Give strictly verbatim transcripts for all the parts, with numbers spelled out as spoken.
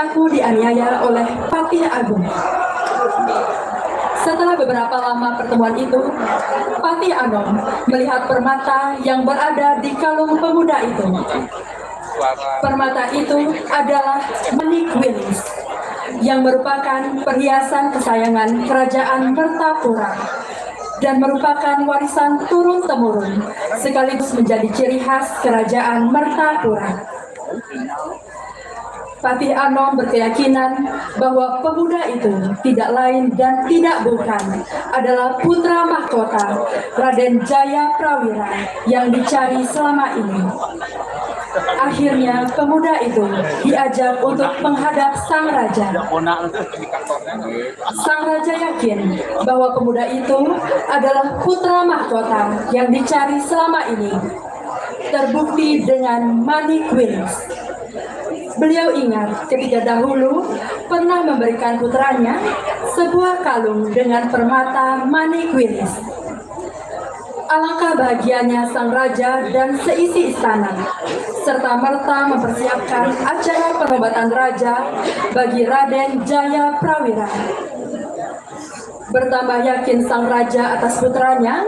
Aku dianiaya oleh Patih Agung. Setelah beberapa lama pertemuan itu, Patih Anom melihat permata yang berada di kalung pemuda itu. Permata itu adalah manik wilis, yang merupakan perhiasan kesayangan kerajaan Mertapura dan merupakan warisan turun-temurun, sekaligus menjadi ciri khas kerajaan Mertapura. Patih Anom berkeyakinan bahwa pemuda itu tidak lain dan tidak bukan adalah putra mahkota Raden Jaya Prawira yang dicari selama ini. Akhirnya, pemuda itu diajak untuk menghadap sang raja. Sang raja yakin bahwa pemuda itu adalah putra mahkota yang dicari selama ini, terbukti dengan manik wilis. Beliau ingat ketika dahulu pernah memberikan putranya sebuah kalung dengan permata manik wilis. Alangkah bahagianya sang raja dan seisi istana, serta merta mempersiapkan acara penobatan raja bagi Raden Jaya Prawira. Bertambah yakin sang raja atas putranya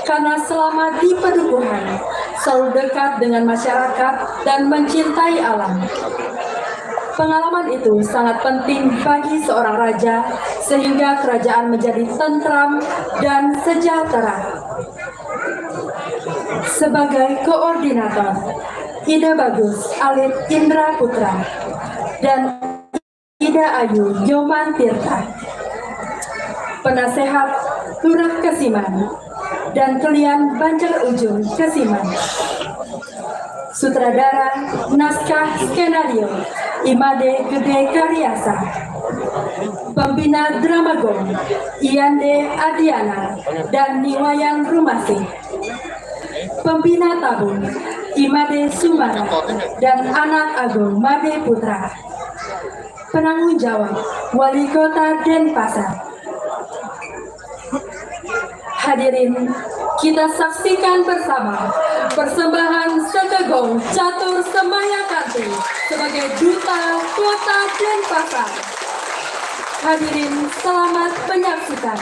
karena selama di pedukuhan selalu dekat dengan masyarakat dan mencintai alam. Pengalaman itu sangat penting bagi seorang raja sehingga kerajaan menjadi tentram dan sejahtera. Sebagai koordinator, Ida Bagus Alit Indra Putra dan Ida Ayu Nyoman Tirta. Penasehat Lurah Kesiman dan Kelian Banjar Ujung Kesiman. Sutradara naskah skenario Imade Gede Karyasa. Pembina drama gong Iande Adiana dan Niwayan Rumasih. Pembina tabung Imade Sumara dan Anak Agung Made Putra. Penanggung jawab Wali Kota Denpasar. Hadirin, kita saksikan bersama persembahan Segegong Catur Semaya Kanti sebagai Duta Kota Denpasar. Hadirin, selamat menyaksikan.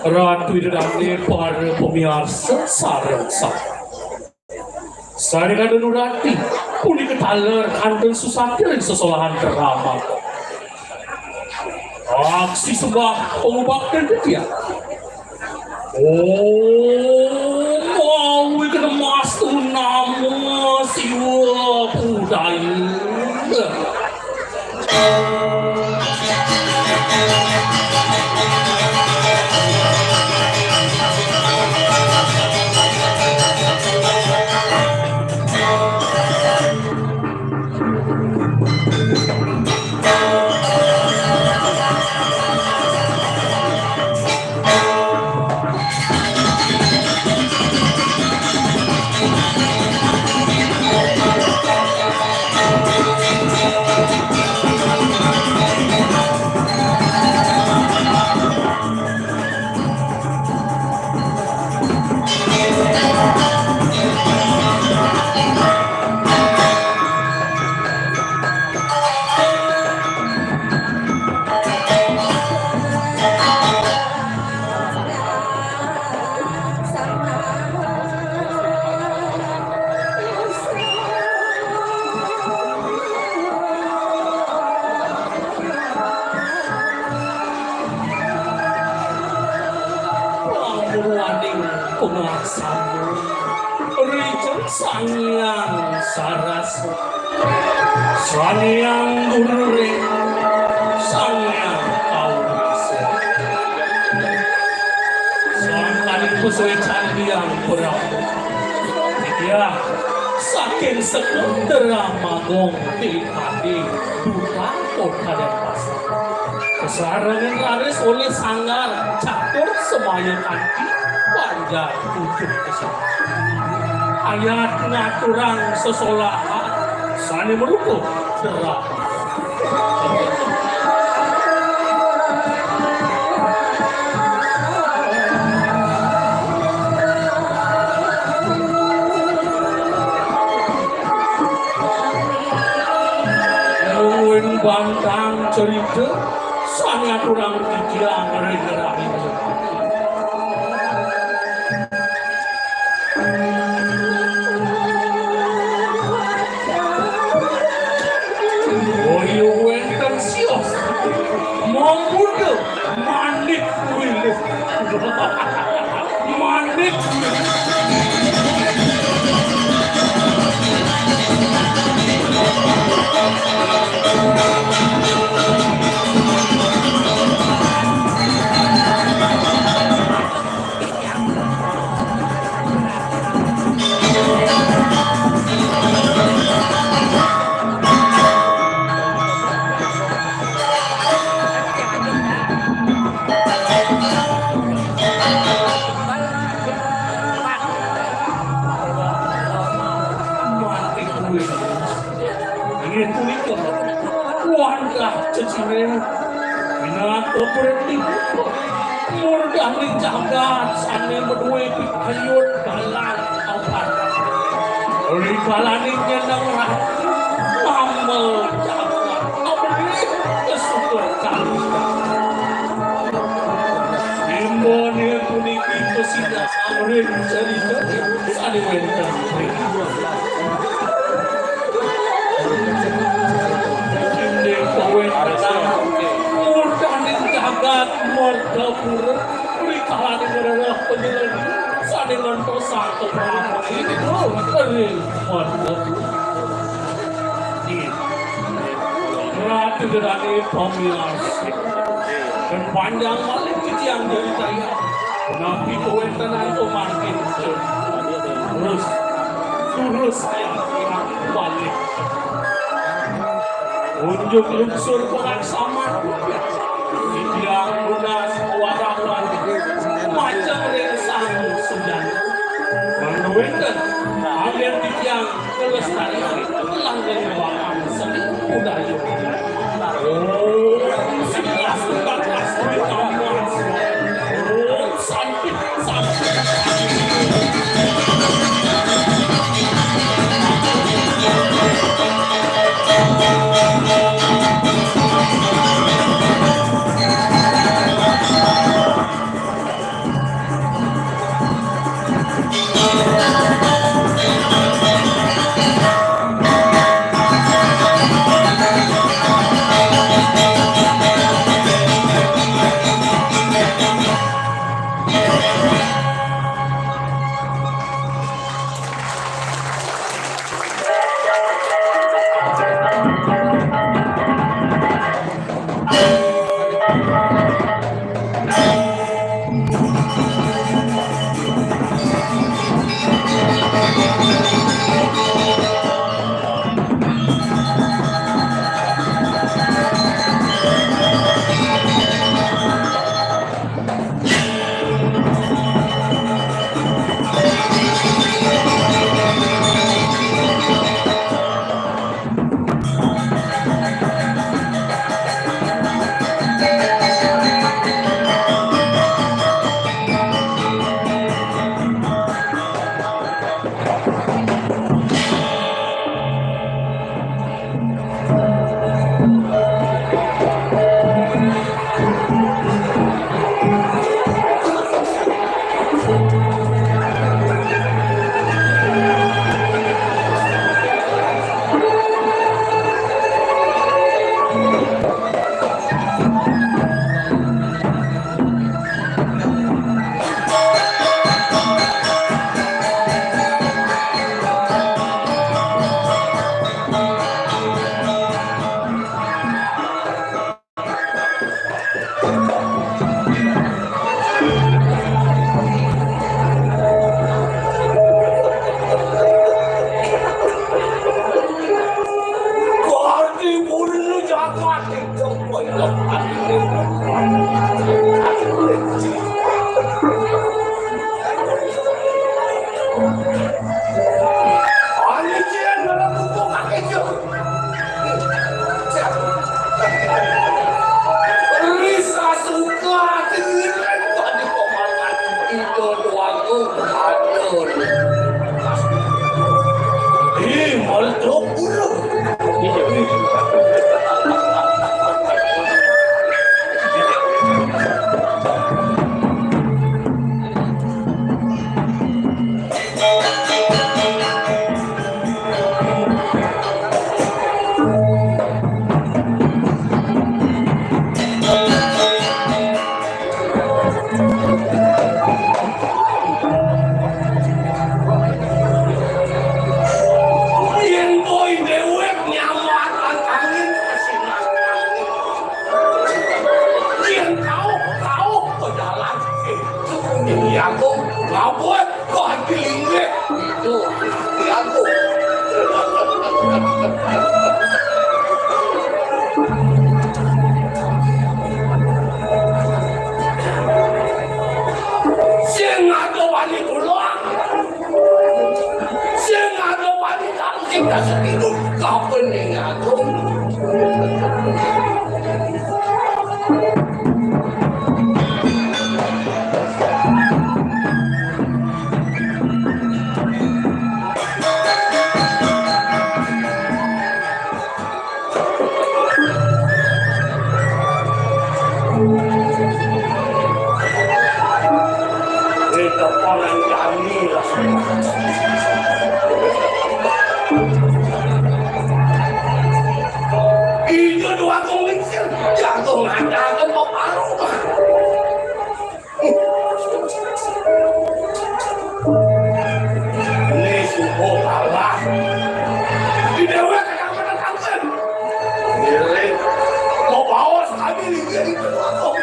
Ratu Ida Dané, para pamiarsa sareng sami. Sané kantun nurati, punika taler kantun susati ring sesolahan drama. Aksi sembah pangubaktan titiang. Om Awighnam Astu Namo Siwa Budaya. Pangurwaning pangaksama. Rijeng Sang Hyang Saraswati. Sang Hyang Guru Ring. Sang Hyang Kaulisa. Sangkaning pasuécan Hyang Prabu. Iya, saking Sekondra Magong Tirtadi, Duta Kota Denpasar. Kasarengin raris olih sanggar catur semaya kanti banjar ujung kesana. Ayat ngaturang sesolahan sané marupa drama. Mungguing bantang cerita sané aturang titiang ring rahina. Boya wénten sios, mamuda manik wilis. Manik. Inggih punika wantah ceciren minangka pureti murdaning jagat sané madué pikayun galang apat. Rikalaning nyeneng ratu ngamel jagat abdi kesukur kalian. Imbone puniki kasidasan ring carita sané wénten ring Indik pawéntenan murdaning jagat Margapura, rikalaning ngrereh panyelengi sané ngentosang kapraman ring Margapura. Ratu Ida Dané pamiarsa. Ken panjang malih titiang nyritayang. Napi kawéntenan pamangkin. Terus, terus ya, balik. Unjuk lungsur pangaksaman. Titiang nunas warahan. Majeng ring Sang Sujana. Mangda wénten, anggén titiang nglestariang langgeng wakan seni budaya. Om Silastu Bakas Witama. Om Santi, Santi. Risa suka tinggiran pada pemakan itu doangku. Aduh. Ih, meletup dulu. Yén boy déwék nyamar tantangin kasinan. Yén tau, tau, pejalan. Eh, ini aku ngabut. Kaki linggih. Itu, aku. Sing ada wani tulung. Sing ada wani tulung. Sing kasih hidup. Kapan nih aku? Itu paling jani lah. Itu dua kumisir, jago ngadakan peparuh. Ini suku kalah. Di déwék kadang-kadang tangkep. Ngiring. Mau baos kami ngiring ke belakang.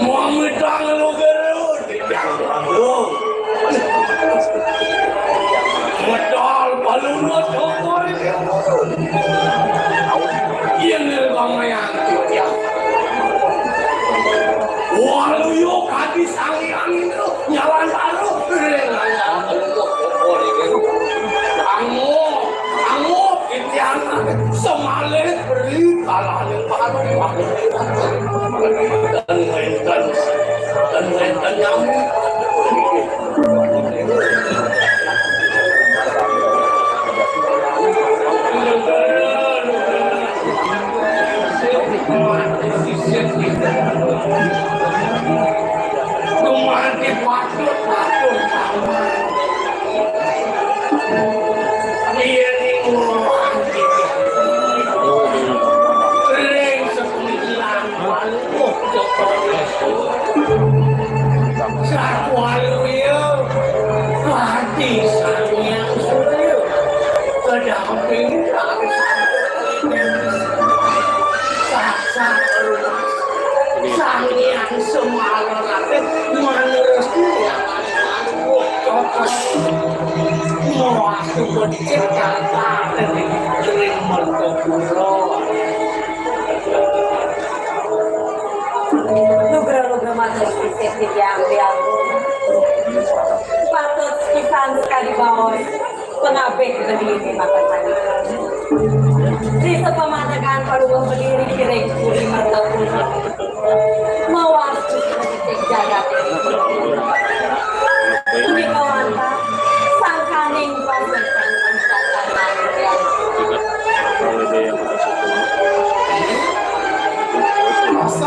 Muhammad Dang lu gerut. Medal palunut syukur dia. Iya, nilai bang mayang, ya. Walu yo kadi sangi angin tu, nyalan taruh. Angup, angup, itian, semale, beri, kalah, dan lain-lain. Dan lain-lain yang Iya ning wong. Ring sepemikiran. Waluh, Joko Widodo. Sakualu ya. Pati Sang Hyang Surya. Kedamping kami. Sasak rumah. Sang Hyang Semara kabeh manurus ya. Cocok. Mau aku becik kata ring mergo kula. Nugra-nugra matur sisip diambil. Patut pisan sekali baos pengabeh berdiri makan manis. Di sepemandangan paruwah berdiri kiring kuri merta kula.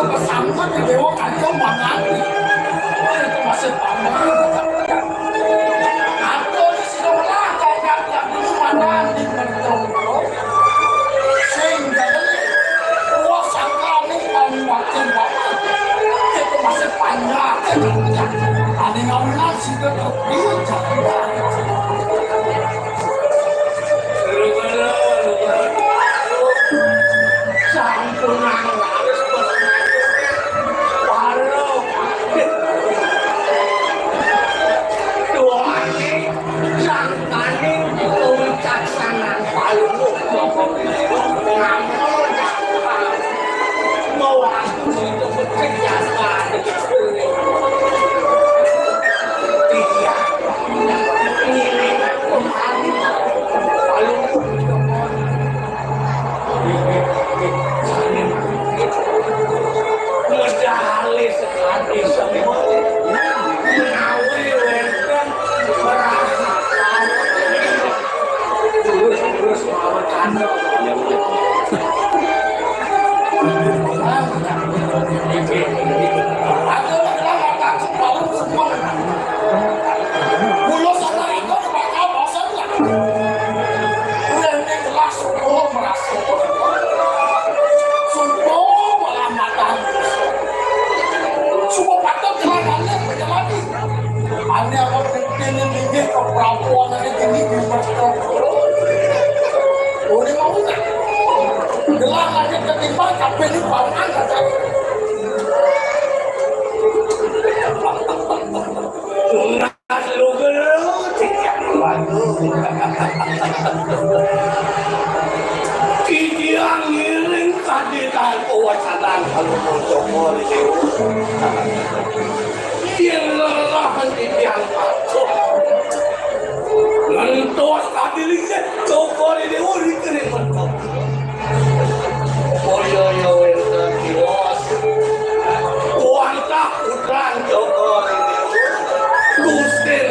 Sampai di dewa kacau mangan. Itu masih paman. Aku di sini malah kau kacau dulu mangan di mertongkol. Sing jadi, wah, sangka nih, paling makin banget. Itu masih panjang. Ada yang ngasih ke kopi, jangan. Sampun nangis. Waduh. Doane sangkane kewicaksanan paluwuh. Ngampun. Mau aku itu kejahatan. Iya. Ini aku paluwuh. Medale sekali semua. Menawi wenten perasaan. Terus-terus mawon. Aku adalah mata kepala semua. Kula sadaya bakal bosen lah. Rene kelas sepuluh merasa bosen. Subuh malah mata. Subuh patut kelakane penyelami. Ane apa penting ini ke perabuan ane gini di mereka. Udah mau tak? Gelar aja ketimbang, tapi ini paman kata. Tunas lu gelo, cicak lu. Titiang ngiring kaditan kawacanan kalau mau cokol itu. Yen lelahan titiang patuh. Ngentos kadiling cokol ini uri kering mentok. Kaya ya wénten tiwas. Wantah putra Joko Rindewa. Gusti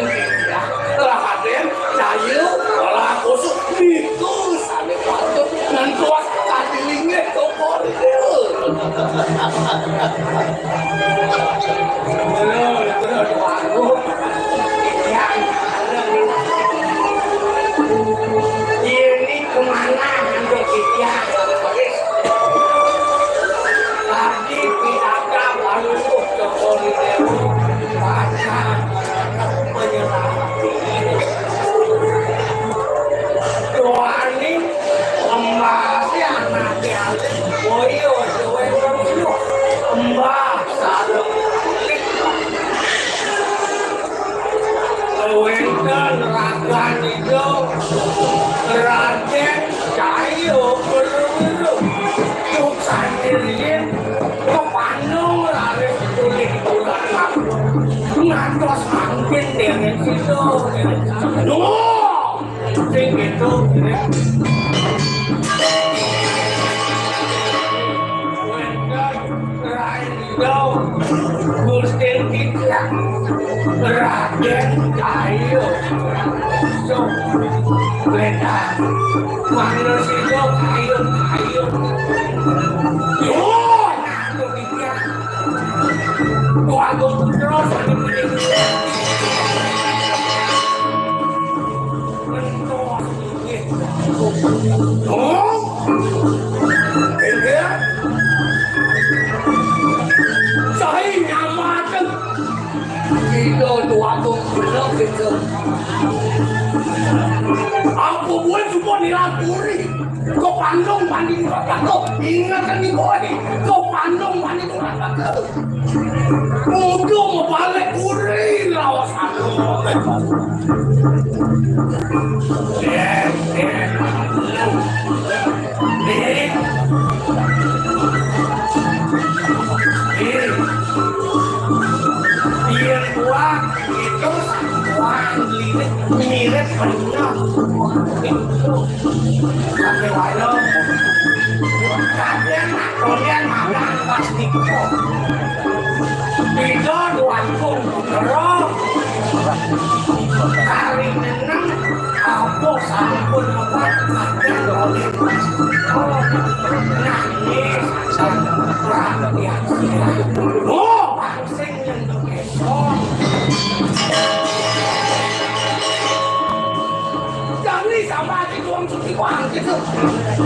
Raden Jaya Lakoso niku sané patut ngentos kadilinge Joko Rindewa. Ini kemana nanti kita? Tadi kita baru tuh ke Politekkes, baca menyelamat. Doa ini Embah si anak dialih, boyo suwe pemilu. Embah sareng alit. Wénten raganipun Raden Cahyo Guru-guru. Tuk sanjirian kepandung raris tulih bulan ngantos angkin dengan situ. Duh! Sing gitu. Wénten Rai Lido, Gusti Titiang, Raden Kayu. Sok. Wénten. Manusia kayu, kayu. Yo, nah, lu Titiang. Waduh, terus. Oh, iya. Saya nyamakan. Kita tuh aku bener gitu. Apa buat semua nilapuri? Kok pandung panding kok ingat kan nih boy. Kok pandung panding kok Muga mebalik uri lawas aku. Eh, eh, eh. Eh. Biar gua itu satuan lirik mirip bener. Tapi waduh. Tapi anak kalian makan pasti kok. Beda duangkung putra. Kari neneng apa Sampun obat kadang oleh Mas Iko. Nangis, perhatian sira. Oh, sing nyentuh esok. Jani sama aja doang cuci bangkit tuh.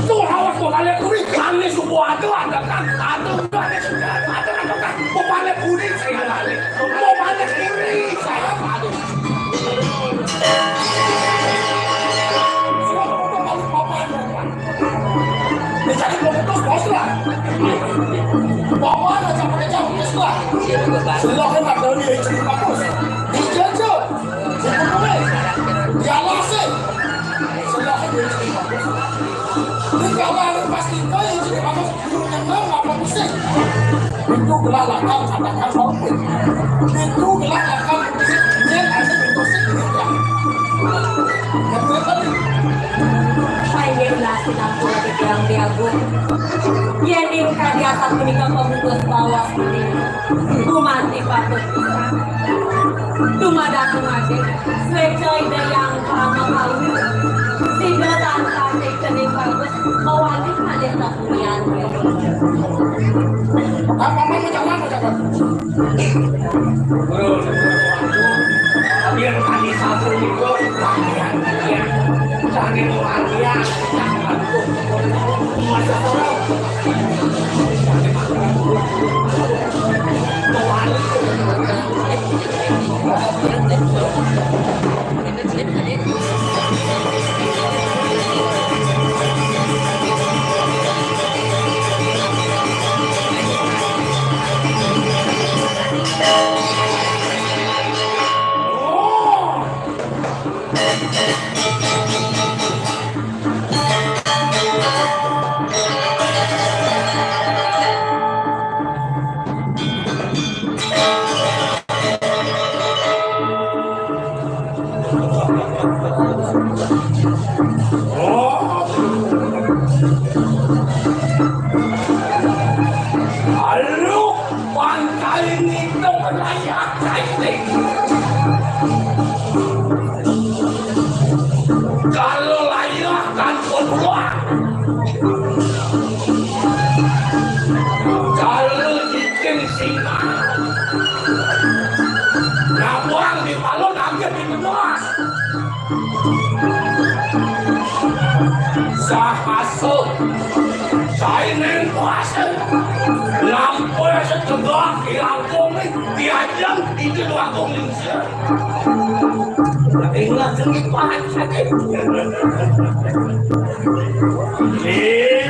Tuh, awas gua balik kuwi. Jani subuh ada, ada kan. Aduh, ada sudah, ada kan. Gua balik kuwi, saya balik. Gua balik kuwi, saya balik. Dicari pemutus, bos lah. Bawa aja pakai campur lah. Sudah kan tak tahu dia cerita bagus. Dijajah. Dialasi. Sudah kan dia cerita bagus. Ini kalau harus pasti kau yang cerita bagus. Itu gelalakan katakan maupun itu gelalakan musik, dia ada musik juga. Yang gue tadi. Panjenengan sinampuran titiang Déwa Agung. Yén ing kadi asat punika pamungkus bawas punika. Gumanti patut pisan. Dumadak dumadik, swéca Ida Hyang Parama Kawi. Sida tansah ing cening bagus, mawali malih Yan. Apa mau jalan, jalan? Guru, biar kami satu itu, pakaian, pakaian. Jangan pakaian, jangan tuh. Masa orang. Aduh, pantai ngitung layah kaini. Kalau layah kan peluang. Kalau cicing singa. Nabuang di palu nagih di benua. Sahasa. Saineng kuasa. Lampur setegak di langkung ni. Diajeng itu dua kong lingsir. Ingat sedikit banget. Eh.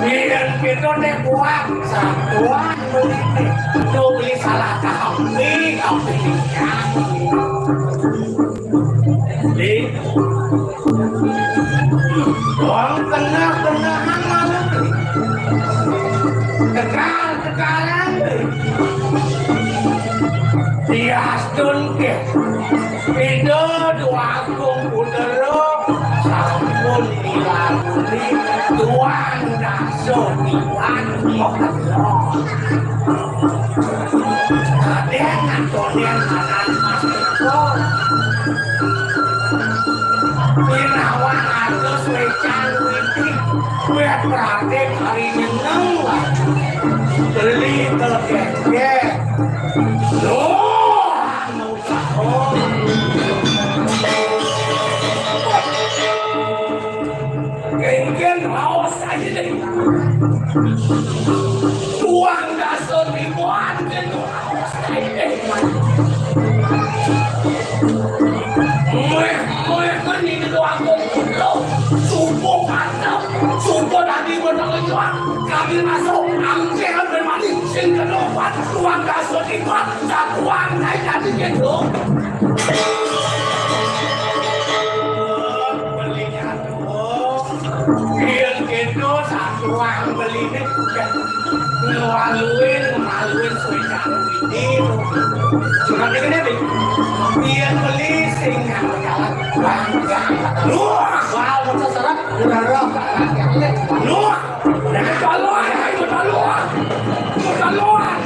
Yén kita nih buat satuan beli nih. Tuh beli salah kambing, kambingnya. Di. Wong tengah-tengahan malu. Tegal-tegalan. Diastun ke. Ida Déwa Agung Putra sampun dilalui tuan dasa tiban. Kadén ngatonin anak Mas Iko. Pinawan atus wécan widik, wéh pratik hari nyeneng. Beli tegék. Loh, anu sahur. Kéngkén raos aja deh. Uang dasa ribuan gitu. Wéh, wéh, kan ini doang kok. Subuh mantap. Subuh tadi menang juang. Kami masuk. Angkir bermati. Sing kedua. Uang dasa ribuan. Satuan naik tadi gitu. Belinya tuh. Iya gitu, satuan belinya udah ngelaluin, ngelaluin sudah ini. Cuma gini nih, iya beli Sing jalan bangga. Luah. Wah, mun sasaran gerereh. Luah. Jangan keluar, ayo keluar. Keluar.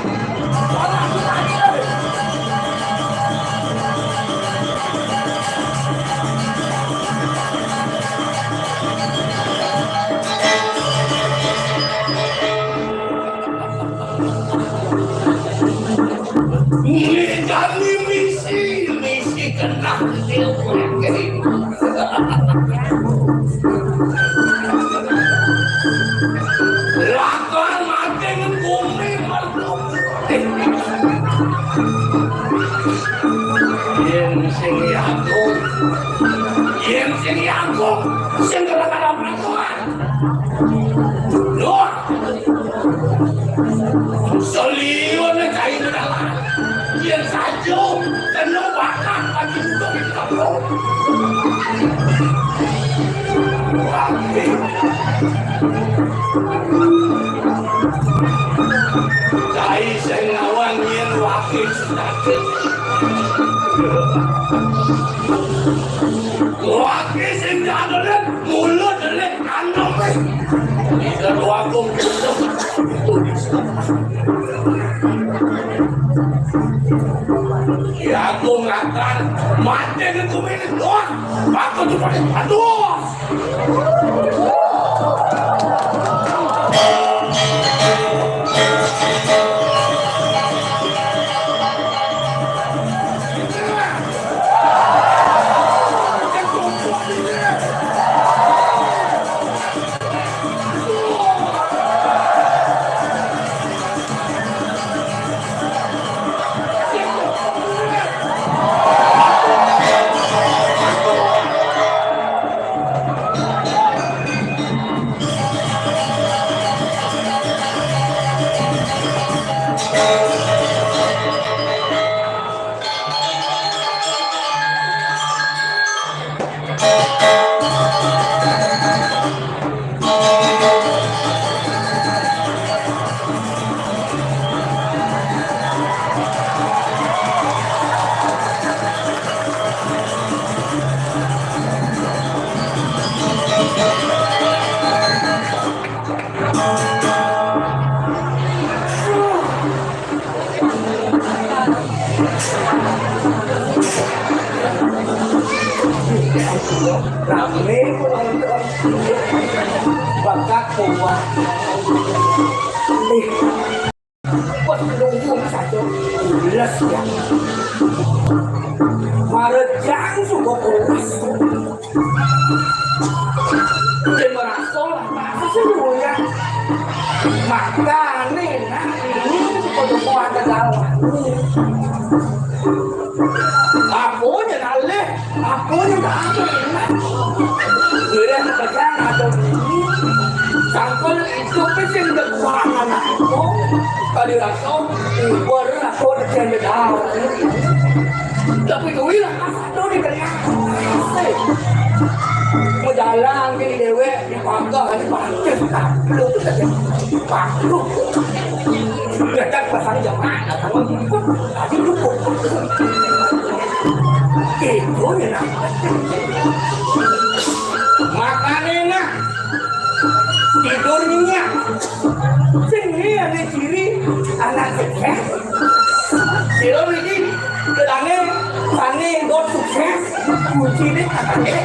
Keluar, keluar. Ini kami misi, misi kena kecil. Lakon mati nang bumi merduk. Yén sing yaku, yén sing yaku, sing kena-kena peraturan. Duh. Seliune cai dalan. Yén saja kena bakal lagi duduk di kampung. Wati. Cai sing ngawang yén wati sedakit. Wati sing jalan mulut delik anom wis. Ida doaku. Ya aku ngakan mati di bumi ini doang. Aku cuma aduh. Ramé penonton. Bakat kuat. Nih. Wah, nunggu saja. Pules ya. Marejang suka pules. Dia merasa lah, masa sih nguyak? Makane nak ini suka ada dalam. Aku nyeralih, aku nyeralih. Dia pekerjaan atau ini, sangkal itu pasti udah kuangan aku. Kali rasa, uber aku ada cendera. Tapi duit lah, kasar dong di tengah. Medalang gini dewek, di pangkal, di pangkal, di pangkal. Dekat pasang jamaah, tadi cukup. Itu ya, nah. Makane, nah, tidur nyenyak. Sing ini ada ciri anak sukses. Sira iki gedane sane nggon sukses, kuncine katane.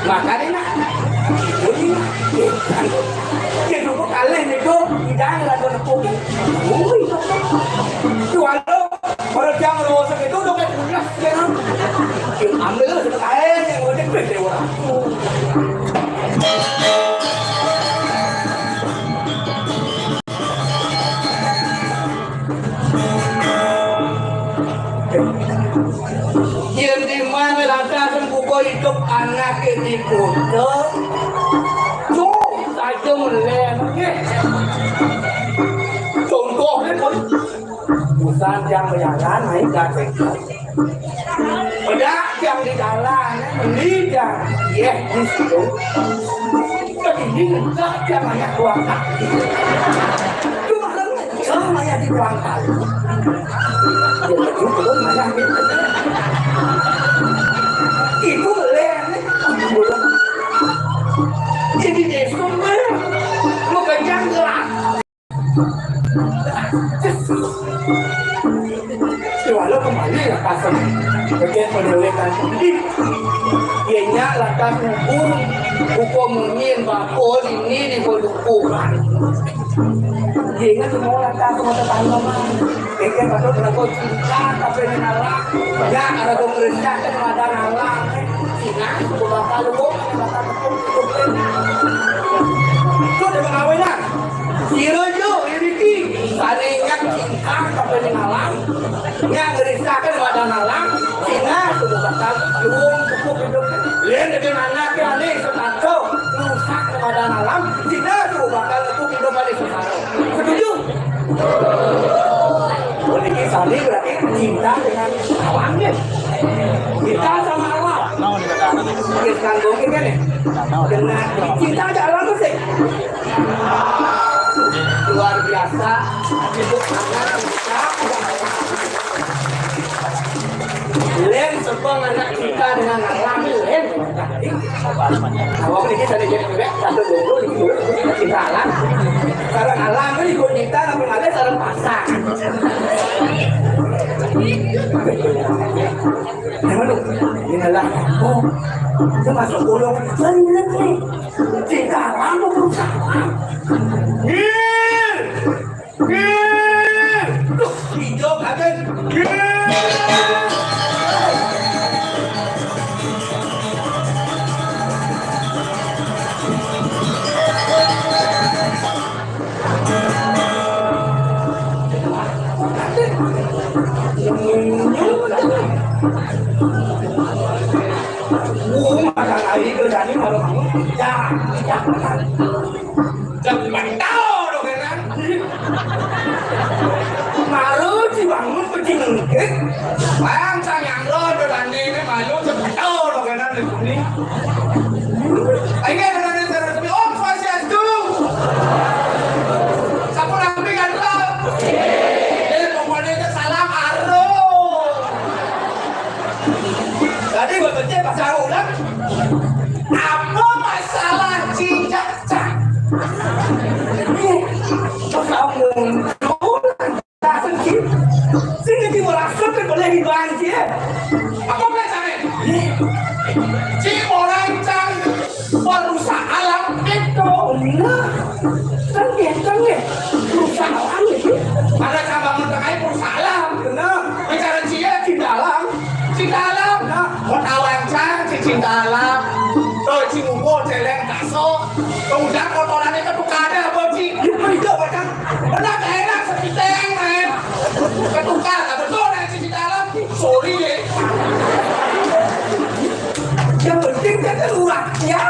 Makane nak, kuwi, ya, cukup kalih niku, tidak lagu nepuk. Kuwi. Kuwi, para jam rosak itu udah kayak pulas, ya, kan? Ya, ambil lah, sudah kayak yang udah gede orang. Yén di mana lantas buka hidup anak ini kota, tuh saja melem, nggih. Contohnya pun, bukan yang berjalan naik gajeng. Bedak yang di dalam, beli yang, yeh, di situ. Jadi ini enggak yang banyak keluar kaki. Cuma lengit, cuma yang di ruang tamu. Dia betul-betul banyak gitu. Lakas, bagian penulisan. Yéhnya lakas ngubur, buka munyin bapa dini di padukuhan. Yéhnya semua lakas semua tetangga mah. Kénkén patut raga cinta, tapi ngalak. Ya, raga ngresahkeun madan alam. Cina, suba bakal luhung, bakal tepung, tepung. Itu udah pengawinan. Sira ja, iriki, sané nyak cinta, tapi ngalak. Nya ngresahkeun madan alam, cina suba bakal luung pupuk hidup. Yén ada anak ya ané sepatu, rusak madan alam, cina suba bakal pupuk hidup ané sepatu. Setuju? Ini sani berarti cinta dengan alam ya. Cinta sama alam. Oke, sekarang gongkin kan ya? Dengan cinta aja alam sih. Luar biasa. Hidup sangat bisa. Lén sebeng anak cinta dengan alam, lén. Awak ini tadi jadi bebek, satu dulu, dulu, dulu, cinta alam. Sekarang alam ini ikut cinta, tapi ada sekarang pasang. Emang lu, inilah, oh, itu masuk golongan bener nih. Cinta alam, perusahaan. Ih! Duh, hijau kaget. Wuh, makan air ke tadi malam. Ya, ya, makan. Cepet tau dong, kan? Malu si bangun peci nengkit. Bang, saya nyanglo, udah tadi ini malu, cepet tau dong, kan? Ini. Ayo, ada, ada, ada, ada. Om Swastiastu. Sampun rampung kan, Pak? Eh, pokoknya itu salam arum. Tadi gua kecil pas aku ulang. Apa masalah cicak? Cak. Terus kamu muncul, langsung ci-, sini di merasa boleh dibanci ya. Apa belajarnya? Ci orang cang berusaha alam itu. Nah, kan dia kan ya berusaha alam itu. Ada cabang tengah berusaha alam. Benar. Bicara cia di dalam. Cinta alam, nah, mau tawancang, si cinta alam. Tuh, si ngumpul, celeng, kaso. Tuh, udah kotorannya ketukar ada apa, Ci? Itu, itu, macam. Benar, enak, sepiteng, men. Ketukar, nah, betul, nah, si cinta alam. Sorry, ya. Yang penting, dia kan murah, ya.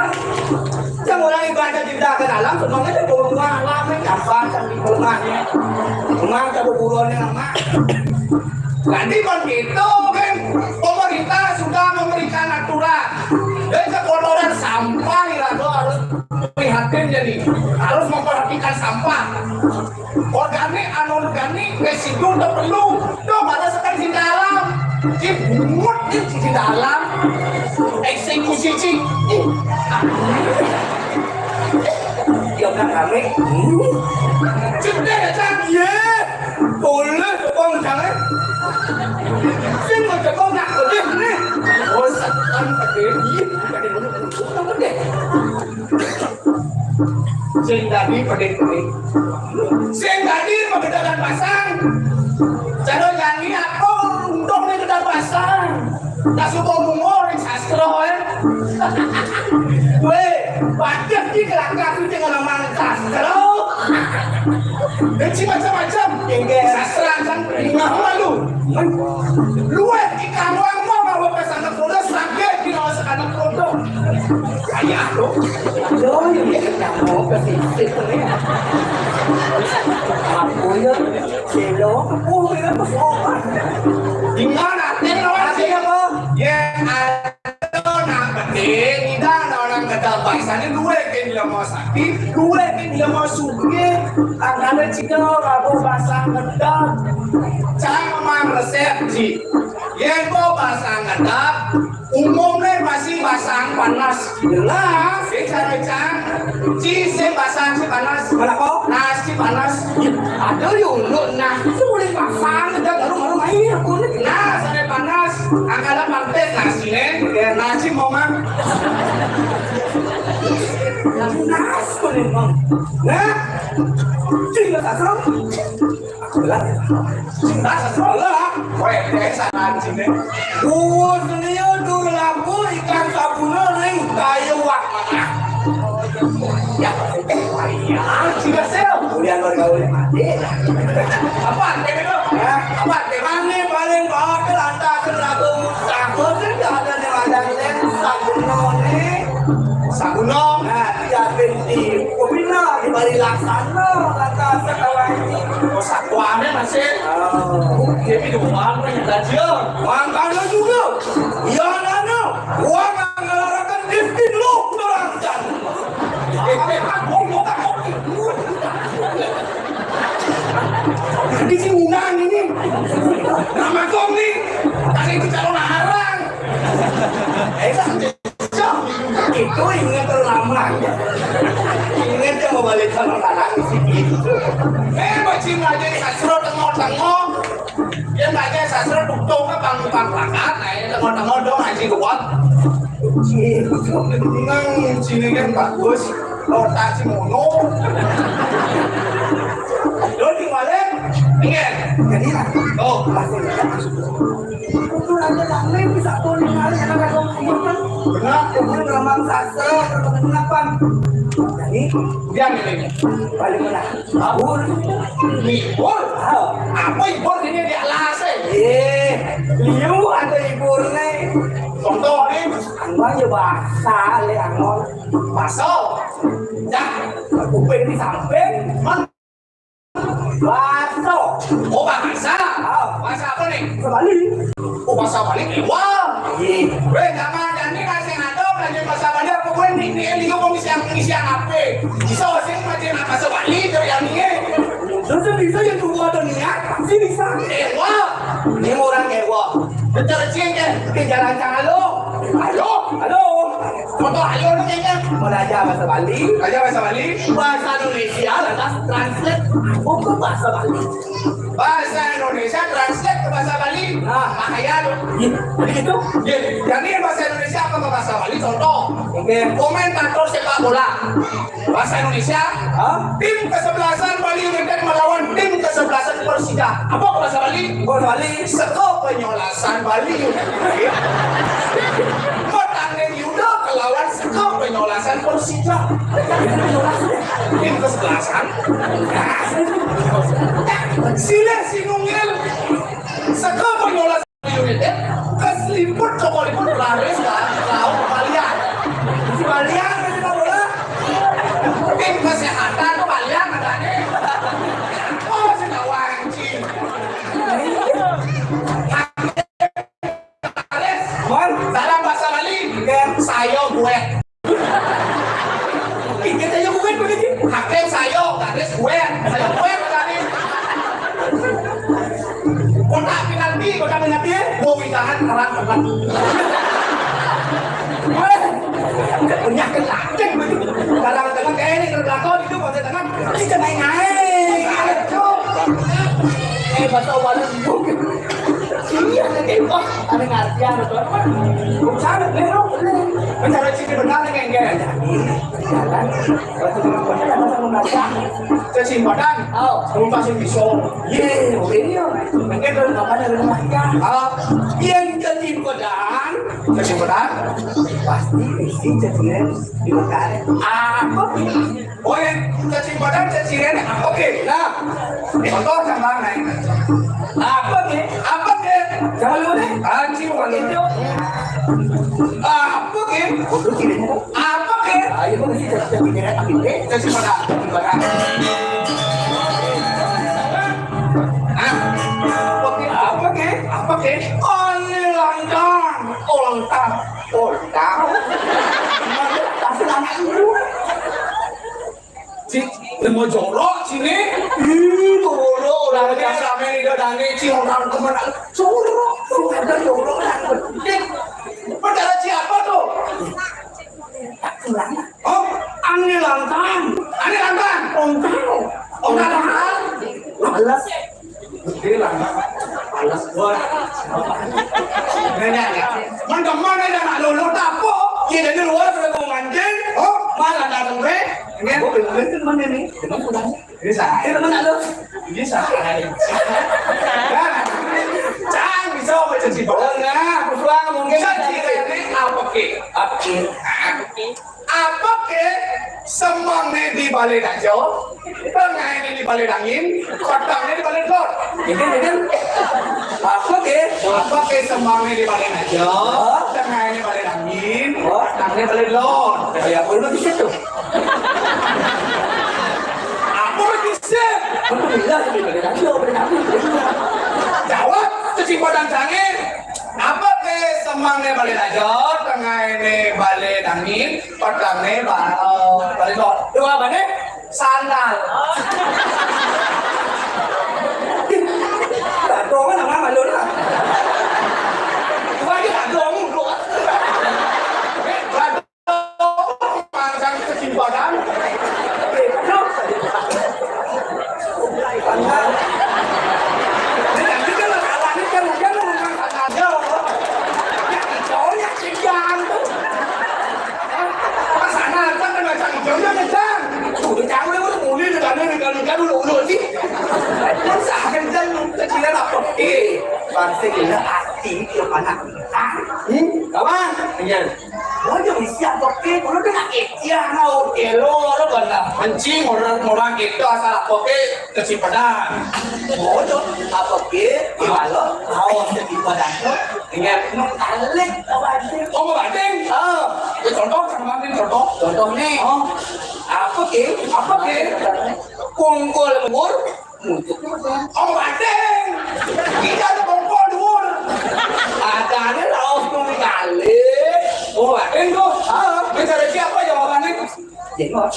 Yang orang ibadah di belakang alam, semuanya dia bawa alam, kan, gampang, kan, di rumahnya. Rumah, ada buronnya, nama. Jadi begitu kan, pemerintah sudah memberikan aturan. Dan kekotoran sampah itu harus prihatin jadi. Harus memperhatikan sampah. Organik, anorganik, residu, tepelu. Tuh, mana sekarang di dalam. Di bungut di, di dalam. Eksekusi, Ci. Ih. Dia kan rame. Cek deh, Cang. Iya. Boleh, Bang, jangan. Sing mau coba nak pedih nih. Oh, setan pedih. Iya, pedih dulu. Untung pedih. Sing tadi pedih-pedih. Sing tadi pegedakan pasang. Cara nyanyi apa untung nih gedang pasang. Tak suka ngomong sastra, eh. Weh, bagus di kelakar tu jangan ngomong sastra. Benci macam-macam. Tinggal sastra kan. Ingat malu. Luwih ikan wang mau bawa ke sana, terus sakit di bawah sana, terus. Ayah tu. Aduh, ini kamu ke sini. Aku ya, selo, aku ya, aku. Di mana? Di mana? Apa? Ya, ada nak penting, tidak ada orang kata baik sana, dua ke di lemah sakit, dua ke di lemah sugih, tanggane cina, rabu basah ngedak. Cang memang resep, Ji. Yen kok basah ngedak, umumnya masih basah panas. Jelas, sing cara Cang. Ci, sing basah, ci panas. Mana kok? Nas, ci panas. Ada yo, nah, itu boleh basah ngedak, baru, baru main, aku ni. Nah, saya Angkala pantes nasine, ya, nasi momang. Nas kuning, Mang. Nah, cinta sasro. Aku bilang, cinta sasro lah. Weh, deh, sana sini. Duo seni, duo lagu, ikan sabuna, ning, kayu wak mana. Ya, iya, sudah sel. Kemudian luar gaul mati. Apa artinya itu? Hah? Apa artinya? Mane paling bawa ke lantas lagu sama sing ada di Madang Lens, Saguno nih. Saguno. Nah, dia binti Kopina di Bali Laksana, lantas sekarang ini. Oh, satuannya masih. Oh. Dia di rumah, yang tadi. Makanya juga. Ya, nana. Gua nggak ngelarangkan Rifki dulu, ngelarangkan. Di sini unang ini. Nama kong nih. Tadi itu calon arang. Eh, itu ingat lama. Ingat yang mau balik calon arang di sini. Eh, bacin aja di sasro tengok-tengok. Yang baca sasro dukung ke pang-pang plakat. Nah, ini tengok-tengok dong, aji kuat. Nang sini kan bagus. Kota Cimono. Lo di mana? Iya. Jadi lah. Oh. Masih ada maksud. Itu ada tak nih bisa pun hari ada kata. Benar. Kemudian gelombang sasa, gelombang delapan. Jadi, dia ini. Balik mana? Abur. Libur. Ah. Apa libur ini di alas eh? Eh, liu ada libur nih. Contoh nih. Anggo ya bahasa le anggo. Baso. Dah. Kuping di samping. Man. Baso. Oh, bahasa. Ah. Bahasa apa nih? Bahasa Bali. Oh, bahasa Bali. Wah. Iya. Weh, jangan, jangan nih kasih ngaco, belajar bahasa Bali apa gue nih? Nih, ini gue mau ngisi, ngisi apa? Bisa sih belajar bahasa Bali tuh yang ini. Terus bisa yang tunggu ada niat, pasti bisa. Ewa. Ini orang ewa. Bentar cing kan, ke jalan calo. Halo, halo. Foto ayo lu kayaknya. Belajar bahasa Bali. Belajar bahasa Bali. Bahasa Indonesia, lantas translate. Apa ke bahasa Bali? Bahasa Indonesia translate ke bahasa Bali. Nah, bahaya lu. Iya, jadi gitu. Iya, jadi bahasa Indonesia apa ke bahasa Bali? Contoh. Oke. Komentator sepak bola. Bahasa Indonesia. Hah? Tim kesebelasan Bali United melawan tim kesebelasan Persija. Apa bahasa Bali? Bahasa Bali. Seko penyolasan Bali United. Petangin Yuda kelawan seko penyolasan Persija. Tim kesebelasan. Silih sinungil. Seko penyolasan United, keselimput cokoliput laris kan, laut balian. Si balian masih tak bola. Tim kesehatan tuh balian ada nih. Oh, si kawanci. Laris. Mon, salam bahasa Bali. Oke. Sayo gue. Ingat aja gue begitu. Hakim sayo, garis gue. Sayo gue tadi. Kotak penalti, kotak penalti. Gue widangan terang terang. Weh, punya kelakin begitu. Dalam tengah kayak ini terbelakang itu masih tengah. Kita main naik. Eh, bahasa Bali. Iya, kayak wah. Ada ngartian, betul. Bukan, bener, bener. Mencari ciri benar, kayak enggak. Jadi, jalan, waktu di rumah, ada sama baca. Cacing badan. Oh. Rumah sing bisa. Iya, oke, iya. Mungkin kalau bapaknya ada rumah, ya. Ah, yang cacing badan. Cacing badan. Pasti isi cacingnya di rumah. Apa? Oke, cacing badan, cacing rene, apa ke? Nah, contoh sama naik. Apa ke? Apa ke? Jangan lu deh. Anjing, bukan itu. Apa ke? Kudu cirinya tuh. Apa ke? Ayo, gua mesti cacing rene, apa ke? Cacing badan, cacing badan. Ah, apa ke? Apa ke? Apa ke? Aneh lantang, oh lantang, oh lantang. Pasti lantang dulu. Cik, nemu jorok sini. Ih, jorok orang biasa main di dani, cik orang kemana? Jorok, ada jorok yang penting. Perkara siapa tuh? Oh, Ani Lantang. Ani Lantang. Ontang. Ontang. Males. Gede lah, males gua. Nanya, ya. Mén demen aja nak lolo tapo. Iya, jadi luar sudah mau mancing. Oh, malah datang be. Ini aku belum mancing mana nih? Ini saya. Ini mana lo? Ini saya. Nah, cang bisa baca si bawah. Nah, aku suka ngomong gitu. Cang, ini apa ke? Apa ke? Apa ke semangné di balé daja, tengahné di balé dangin, petengné di balé delod? Ini, ini. Apa ke? Apa ke semangné di balé daja, tengahné balé dangin, petengné balé delod? Ya, apa lu di situ? Apa lu di situ? Aku bilang di balé daja, balé dangin. Jawab, cuci padang sangé. Apa ke semangné balé daja, tengahné balé dangin, petengné ba-, eh, balé delod? Jawabané sandal. Gadong kan nama malu lah. Gua aja gadong, lu. Gadong, mancang kesimpangan. Ini kan masalahnya kan udah lu ngangkat aja. Ya, cowoknya kejar tuh. Pas sana kan kena cang hijaunya kencang. Tuh, udah cang udah mulai udah kan udah kan udah udah sih. Masa kencang lu kecilan apa? Eh, bangsa gila hati ke anak kita. Hmm, kawan. Iya. Wah, jangan siap oke, kalau dia nak kecil, nah, oke lo, lo benda. Kencing orang orang kita asal oke kecipadan. Bodoh, apa ke? Kalau hawa kecipadan tuh. Ingat, nung tarik, tahu aja. Oh, mau banding? Ah, ya, contoh, sama banding, contoh. Contoh nih. Oh. Apa ke? Apa ke? Kungkul mur, muncul. Oh, banding. Kita ada kungkul dur. Adanya laos nung tarik. Oh, banding tuh. Ah, bisa ada siapa jawabannya? Jenggot.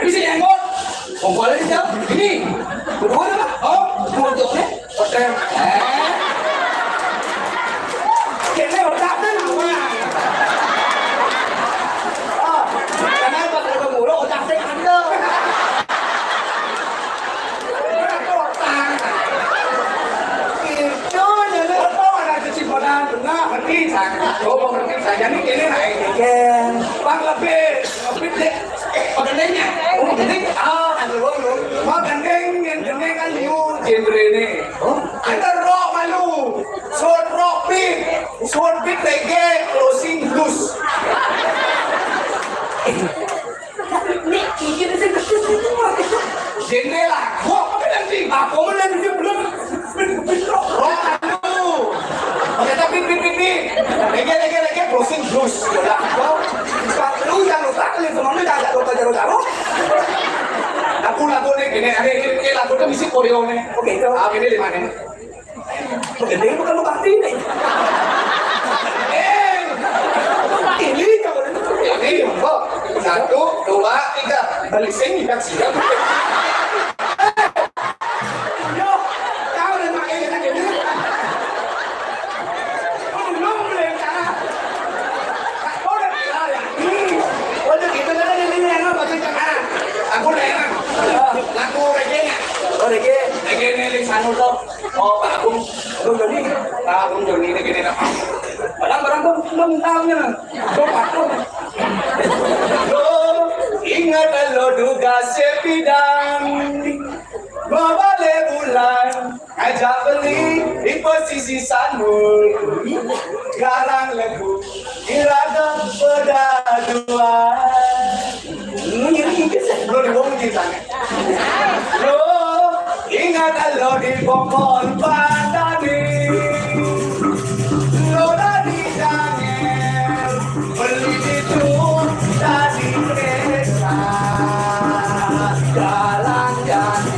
Bisa jenggot. Kungkul aja siapa? Ini. Kedua apa? Oh, muncul nih. Hotel. Eh. Kene otaknya nama? Oh, kenapa kalau mulu otaknya ada? Otak. Itu jadi apa? Mana cuci bola? Nah, ngerti, Cak. Oh, ngerti, Cak. Jadi kene naik. Bang, lebih, lebih deh. Magending ya? Oh, magending. Ah, aduh, aduh. Magending, yang gending kan new genre nih. Oh. Ada rock malu. Short rock beat. Short beat reggae, closing blues. Nih, ini sih kecil semua. Genre lah. Gua apa kan nanti? Apa mau nanti belum? Rock malu. Oke, tapi beat, beat, beat. Reggae, reggae, reggae, closing blues. Udah, gua, lu jangan lupa, lu temen lu jangan lupa jaro-jaro. Lagu-lagu nih, gini, ini, ini, ini lagu tuh mesti koreo nih. Oke, itu. Ah, ini lima nih. Gede bukan lu pasti nih. Eh, ini kamu ini. Ini, kok. Satu, dua, tiga. Beli sing, ikan siap. Yo, kau udah pakai kita gini. Belum, belum, cara. Kau udah kenal ya? Hmm. Oh, udah gitu, kan ada ini, yang apa, tuh, cara? Aku udah enak. Lagu reggae-nya. Oh, reggae. Reggae ini, Lisanul, tuh. Oh, Pak Agung. Agung Joni. Pak Agung Joni ini gini, nah. Padahal barang tuh, belum tahunya. Tuh, Pak Agung. Lo ingat lo duga sepidang. Babale bulan, ajak beli di pesisi sanur. Garang legu, iraga beda dua. Ini, ini, ini, belum dibohong ceritanya. Lo ingat lo di Bongkol Patani. Lo dari Daniel, beli itu dari desa. Jalan-jalan.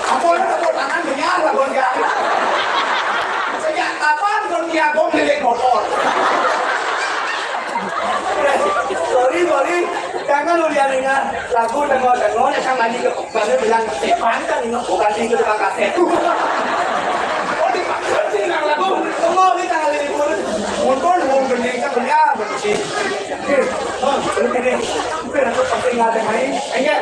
Ampun, tepuk tangan, dengar lagu Ki Agong. Sejak kapan Don Ki Agong lilit motor? Sorry, sorry. Jangan lu dia dengar lagu tengok-tengok, yang tadi ke mana bilang, "Eh, pantang ini bukan di tukang kaset." Oh, dipaksa sih, nang lagu. Tengok, kita kali libur. Untung, mau gede, kita beli apa sih? Eh, oh, lu gede. Hampir aku pasti nggak ada main. Enggak.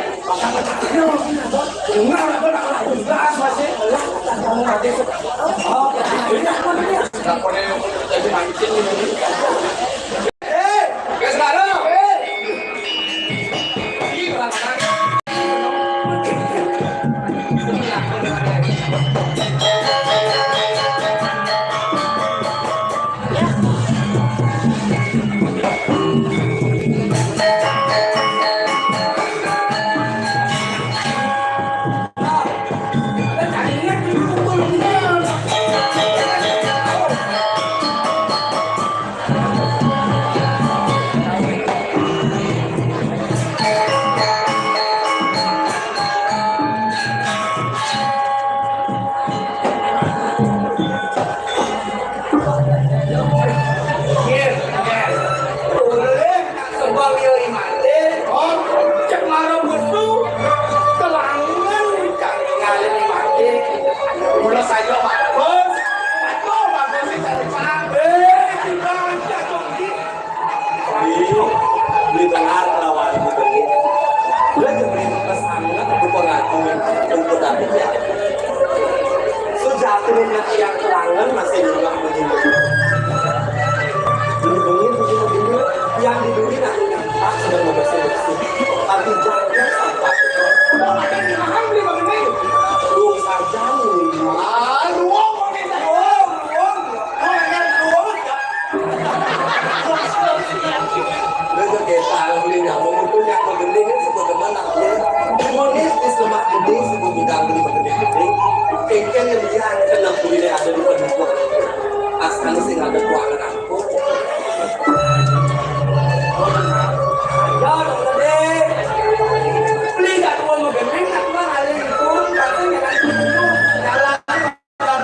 Sebab yo imate, oh, cek mara musuh, kelangen cari ngalih imate. Mula saja bagus, bagus, bagus sing cari paham. Eh, tiba cak dongki. Beli, beli benar lawan beli. Dia beli pesannya bukan aku, untuk tapi ya. Sejatinya tiang kelangen masih juga begini. Beli bengin begini, yang di dunia nanti tak sedang bersih-bersih. Tapi jangan sampai. Ada yang mahal beli begini. Lu saja nih. Ah, lu mau minta uang, uang. Lu yang lu. Lu tuh kayak tahu nih, nyamuk itu nyamuk gede kan sebagaimana dia. Imunis di semak gede, sebut gudang beli begede-gede. Kengkeng yang dia kena kuliah ada di pendukung. Asal sih ada kuangan aku. Ya, dong, gede. Beli gak tua mau gendeng, tak tua kali itu, tapi jangan dulu. Jalan. Belah,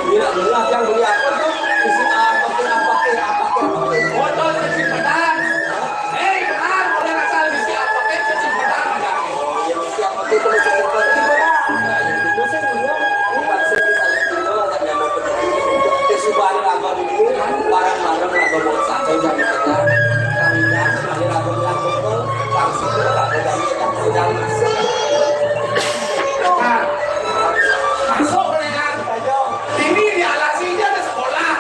belah, belah, yang beli apa tuh? Isi apa tuh? Apa tuh? Apa tuh? Apa tuh? Botol cuci pedang. Hei, benar, udah asal isi apa tuh? Cuci pedang, ada. Oh, iya, isi apa tuh? Itu cuci pedang. Cuci pedang. Nah, yang itu sih dulu, ini maksud kita itu, agak nyamuk pedang. Terus balik apa dulu? Barang-barang apa buat satu jam kita. Kami dah, kami lagu-lagu tuh, langsung kita lagu dan kita sudah masuk. Nah, masuk, Renan. Ini di alas ini ada sekolah.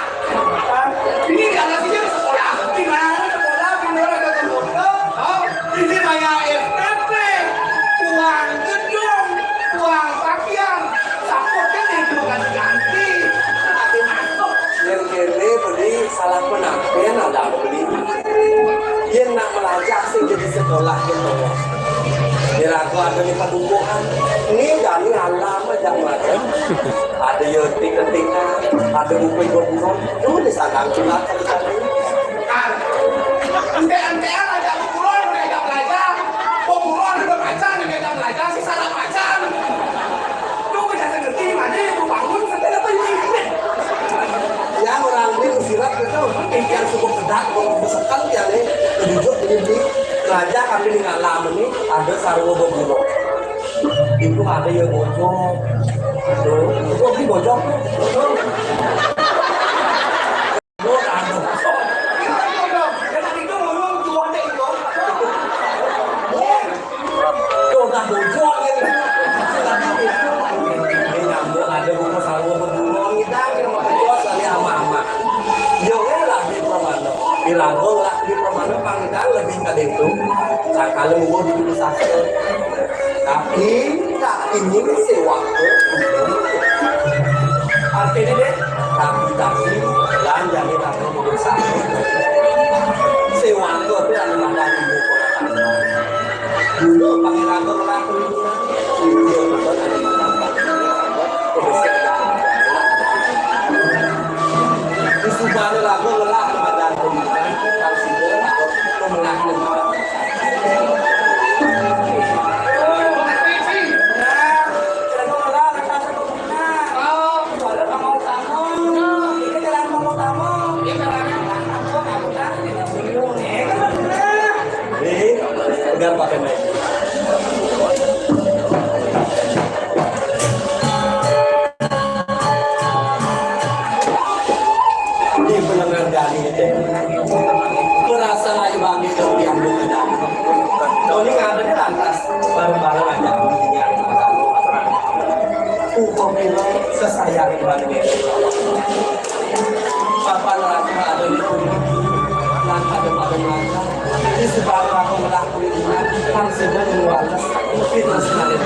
Ini di alas ini ada sekolah. Di mana sekolah? Di mana ada sekolah? Oh, ini banyak S P P, uang gedung, uang pakaian, saput kan itu ganti-ganti. Nanti masuk. Yang kene beli salah penampilan ada beli. Yang nak belajar sih jadi sekolah gitu. Yang aku ada di padukuhan. Ini dari alam aja, Mat. Ada yo penting-pentingan, ada buku ibu buku. Tuh di sana tuh lah, tadi-tadi. Ente-entean aja kuburan, udah nggak belajar. Kuburan udah baca, udah nggak belajar, sih salah baca. Tuh, udah ngerti, mana ibu bangun, sampai apa ini? Ya, orang ini silat itu, yang suku pedak, mau besekan dia nih, duduk ini di raja kami di ngalam ini, ada sarwa berguru. Itu ada yang bojong. Tuh, itu di bojong. Bojong. Ini nyambung ada buku sarwa bergulung kita, kita mau ketua sekali sama ama. Yo, eh, lah, di permana. Di lagu lah, di permana, pang kita lebih ke itu. Nah, kalau mau di sastra. Tapi, tapi ini sewa ke. Artinya deh, tapi, tapi, lan jani raga mudun sakit. Sewa ke tu anu madan ibu kota. Dulu pakai raga melaku. Iya, betul, ada madan. Di Subang raga lelah madan, harus itu, memenang. Eh, pegang pakai mic. Di pendengar dari itu. Merasa lagi bagi dong yang bukan. Tony ngadepnya lantas bareng-bareng aja. Uko piro sesayang bagi. Papan rasa ada di bumi. Lan ada pada mata. Di sebarang aku melakukan. Kan sudah mengualas. Fitness ngalir.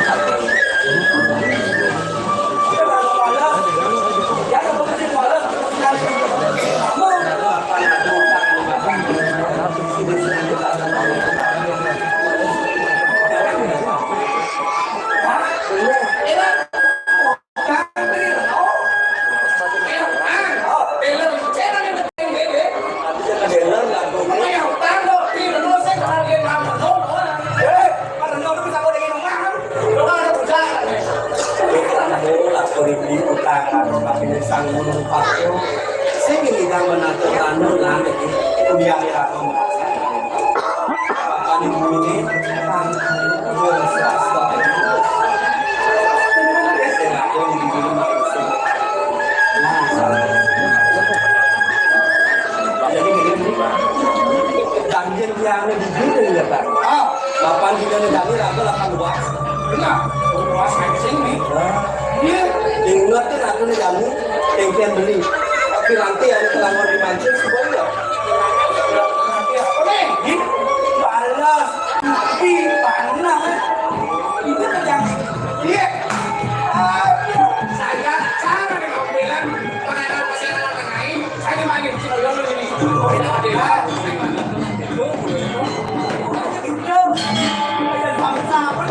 Sing ini jangan menantu tanu lah, kuliah ya. Papan ini, jadi gini, ganjil tiangnya di gini ya, Pak. Ah, papan di dalam ganjil apa, lapan luas. Benar. Luas kencing nih. Iya. Ingat tuh, aku nih kamu, yang kian beli. Tapi nanti ada pelanggan di mancing, semua ya. Tapi apa nih? Ih, panas. Ih, panas. Itu kerjaan. Iya. Aduh, saya cara nih, bilang, pengen apa sih, anak lain? Saya main di sini dulu ini. Tidak ada. Itu. Bangsa apa?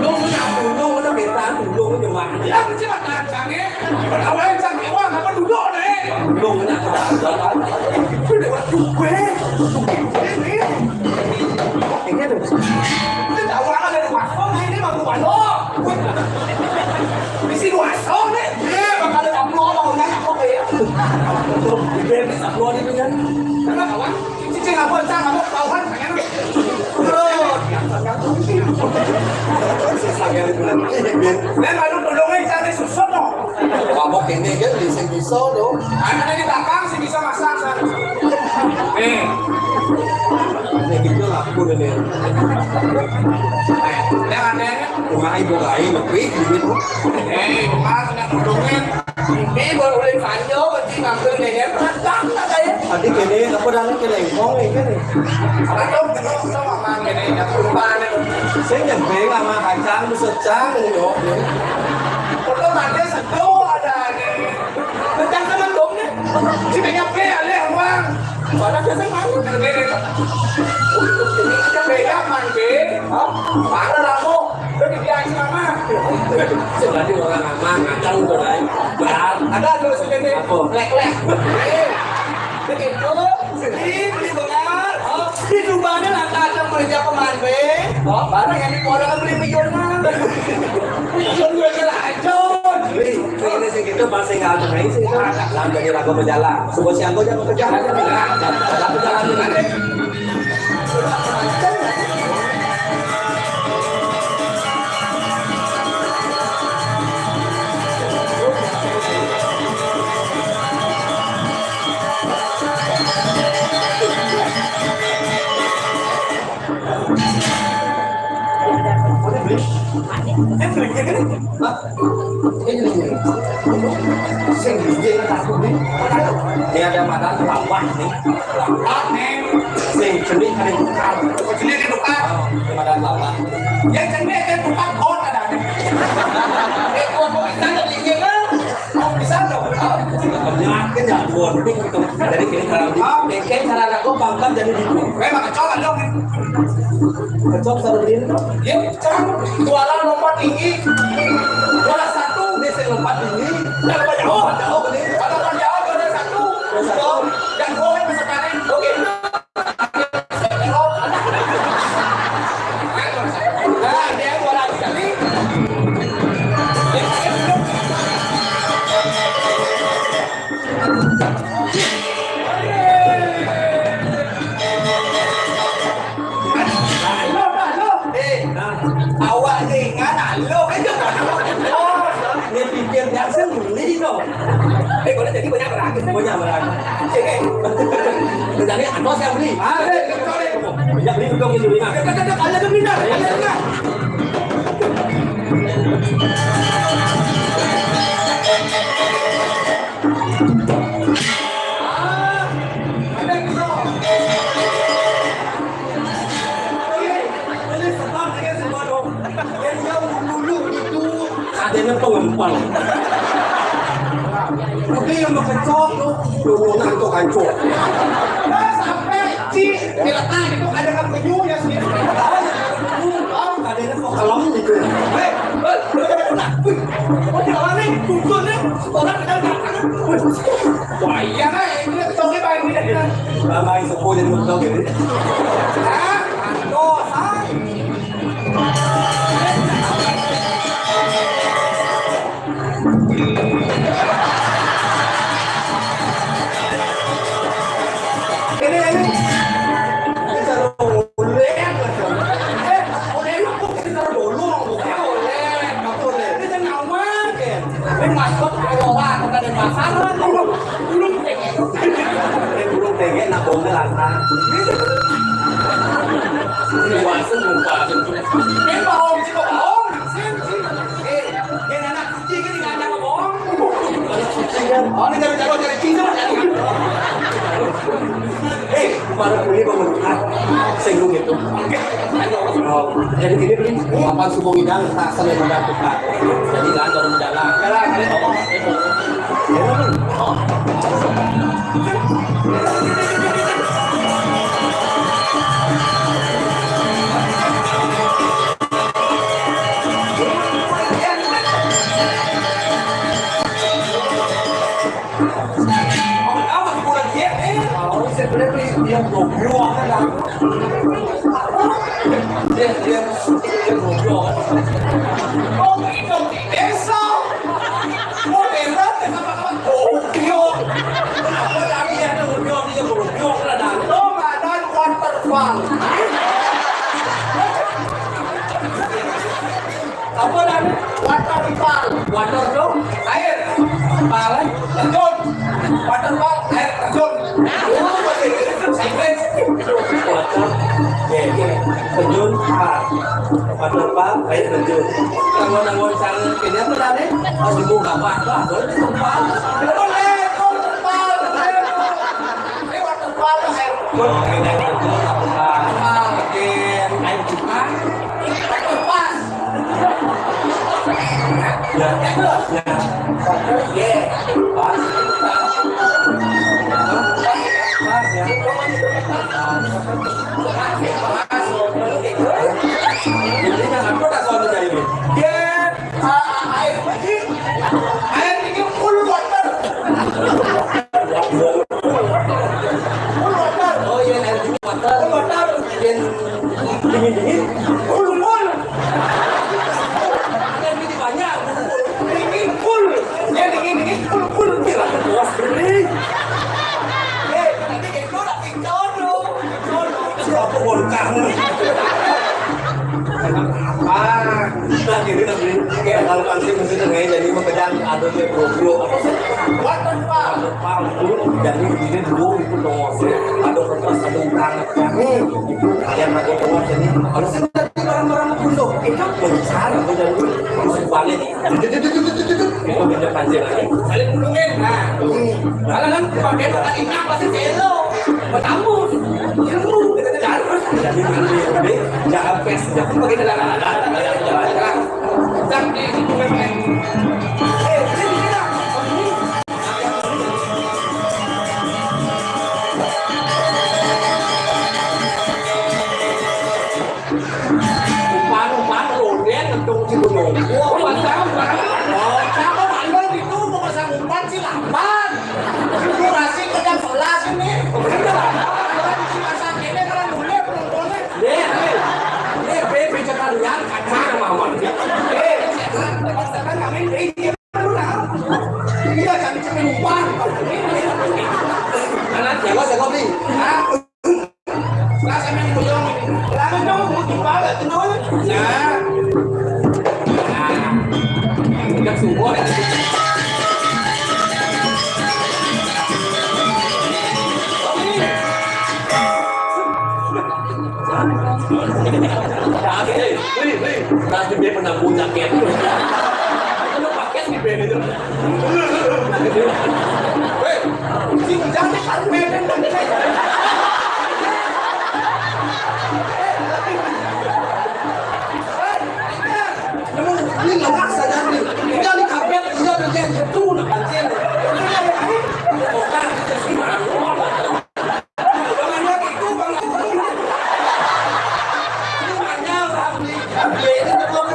Lu punya dulu, udah beta dulu, udah mati. Ya, kecil anak sange. Awalnya sange, wah, apa duduk, nih? Lu punya dulu. Ini tuh. Ini tahu apa dari waktu, ini mah bukan lo. Bisi dua song, nih. Iya, bakal ada upload, mau nanya apa, ya? Biar bisa upload itu, kan? Kenapa, Wan? Cicing apa, Cang? Apa ketahuan, pengen? Bro. Saya bilang, "Ih, Ben." Ben, lalu tolongin cari susun, no. Mabok ini kan di sing bisa, no. Anak di belakang sih bisa masak, San. Eh. Ini gitu lah, aku udah deh. Eh, yang ada, ya? Rumah ibu lain, lebih, gitu. Eh, rumah, nggak tolongin. Ini baru uling sanjo, berarti ngambil nenek, pernah datang tak saya? Tadi kene, apa dah, ke lengkong, eh, kene. Apa tuh? Sama mang kene, ya, perubahan itu. Saya nyampe sama kacang, lu secang, lu nyok, ya. Perlu ada sedo, ada nih. Kacang sama dong, nih. Si banyak pe, alih, Bang. Pada biasa malu, kene. Kene, Bang, be. Hah? Mana, Ramo? Lu dibilang sama. Sebagai orang lama, kacang udah lain. Berat. Ada tuh sebenarnya. Apa? Lek-lek. Eh, begitu. Sedih, beli benar. Oh, di Subangnya lantas ada kerja pemain, be. Oh, barang yang di Kuala beli pion, nah. Pion gue aja lanjut. Wih, ini sih kita pasti nggak ada, ini sih kita. Lanjut di lagu berjalan. Subuh siang gua jangan kerja. Tapi jalan dulu. Ini nih. Sing dijing aku nih. Ini ada madan lampah nih. Lampah nih. Sing cenik ada tukang. Cenik di tukang. Oh, ini madan lampah. Ya cenik ada tukang, kon ada nih. Eh, kon mau bisa nggak dijing, kan? Mau bisa dong. Banyak kan ya, dua mending gitu. Jadi gini, kalau di bengkel cara aku pangkat jadi gitu. Memang kecolok dong. Kecok satu diri tuh. Dia pecah. Jualan lompat tinggi. Jualan satu. Ini saya lompat tinggi. Kalau banyak, oh, ada, oh, ini. Kalau banyak, oh, ada satu. Ada satu. Yang gua kan bisa tarik. Oke. Nah, dia jualan sekali. Halo, halo. Eh, nah, awak ni kan halo kan. Oh, dia pikir dia sendiri tu. Eh, kalau jadi banyak berangkat. Banyak berangkat. Eh, eh. Jadi, aku siap beli. Ah, eh, betul, eh. Banyak beli, betul, beli, beli. Ada, ada, ada, ada, ada, ada. Ah, ada gitu. Ini, ini sebab dia sebab dong. Yang jauh dulu itu ada yang pengempal. Tapi yang berkecok tu, turunan tu hancur. Nah, sampai Ci, bila tadi tu ada kan penyu ya sini. Oh, ada yang kok kelam gitu. Eh, eh, eh, eh, eh, wih, oh, dia orang ni, tuntun ni, orang kena datang. Wih, wah, iya kan, ini betul ni, baik ni, dah. Ramai sepuluh jadi betul ni. Ah, aduh, ah. Ini, ini. Ini cara boleh, eh, boleh lu kok kita bolong, boleh, boleh, boleh. Ini kan nyawa, kan? Ini masuk ke bawah, kita di pasar, kan? Belum, belum, eh, belum pengen, nak boleh, lah, nah. Ini masuk, buka, ini bohong, itu bohong, sin, sin. Eh, dia anak Cing, ini nggak ada bohong. Oh, ini dari, dari, dari Cing, sama dari. Eh, para kuli pemerintah, singgung itu. Oh, jadi gini, beli papan subuh ngidang, tak asal yang udah buka. Jadi, kan, baru jalan. Jalan, jalan. Apa namanya? Waterfall. Water tu air. Fall, eh? Terjun. Waterfall, air terjun. Oh, bahasa Inggris tu, science. Water, ya, ya. Terjun, fall. Waterfall, air terjun. Kalau nak ngomong sana, kena apa dah ni? Oh, sibuk apa? Apa? Boleh, waterfall, air. Eh, waterfall, air terjun. Waterfall, air terjun. Waterfall, air terjun. Pas. Ya, ya. Pas. Pas, ya. Ini kan aku tak soal tadi. Ya, air tinggi. Air tinggi full water. Full water. Oh, iya, air tinggi water. Full water. Yang dingin-dingin, full, full. Yang dingin banyak, full. Dingin, full. Yang dingin-dingin, full, full. Gila, puas gini. Eh, nanti itu nak pindah tu. Pindah tu. Siapa bongkar ni? Apa? Nah, jadi nak beli. Kayak kalau pasti mesti tengah jadi pekerjaan ada dia bro. Apa sih? Waterfall. Waterfall tu, jadi ini dulu itu dong. Ada kertas, ada undangan. Kami itu kalian pakai uang sini. Kalau saya tadi barang-barang pun tu, itu besar, itu jadi Itu beda panci lagi. Saling nulungin. Nah. Kalau kan pakai tadi apa sih, selo? Bertambus. Ilmu. Jangan pes. Jangan pakai dalam. Tapi itu bukan main. Eh, ini kita. Umpan-umpan roden ngetung si gunung. Wah, pasang, Bang. Oh, siapa mandor gitu mau pasang umpan sih, lamban. Durasi kerja sebelas ini. Udah, si masak ini kalau mulai penontonnya. Deh, deh. Deh, Be, Be, cetak lihat, kacau sama Bang. Eh, sekarang, sekarang kami, eh, dia dulu lah. Iya, kami cepat lupa. Mana siapa, siapa, Bli? Hah? Lah, saya main bola. Lah, kan kamu mau gimana, kenapa? Nah. Nah. Udah semua. Tapi, hei, hei, hei. Nanti dia pernah punya cat. Lu pakai di band itu. Hei, si Ujang nih, harus band. Hei, ini nggak maksa, jangan. Ujang di kafe, Ujang di band itu, udah pancing. Bukan, itu sih, Bang. Bang, itu, Bang, itu. Ini manyal, Bang. Ini, ini, ini,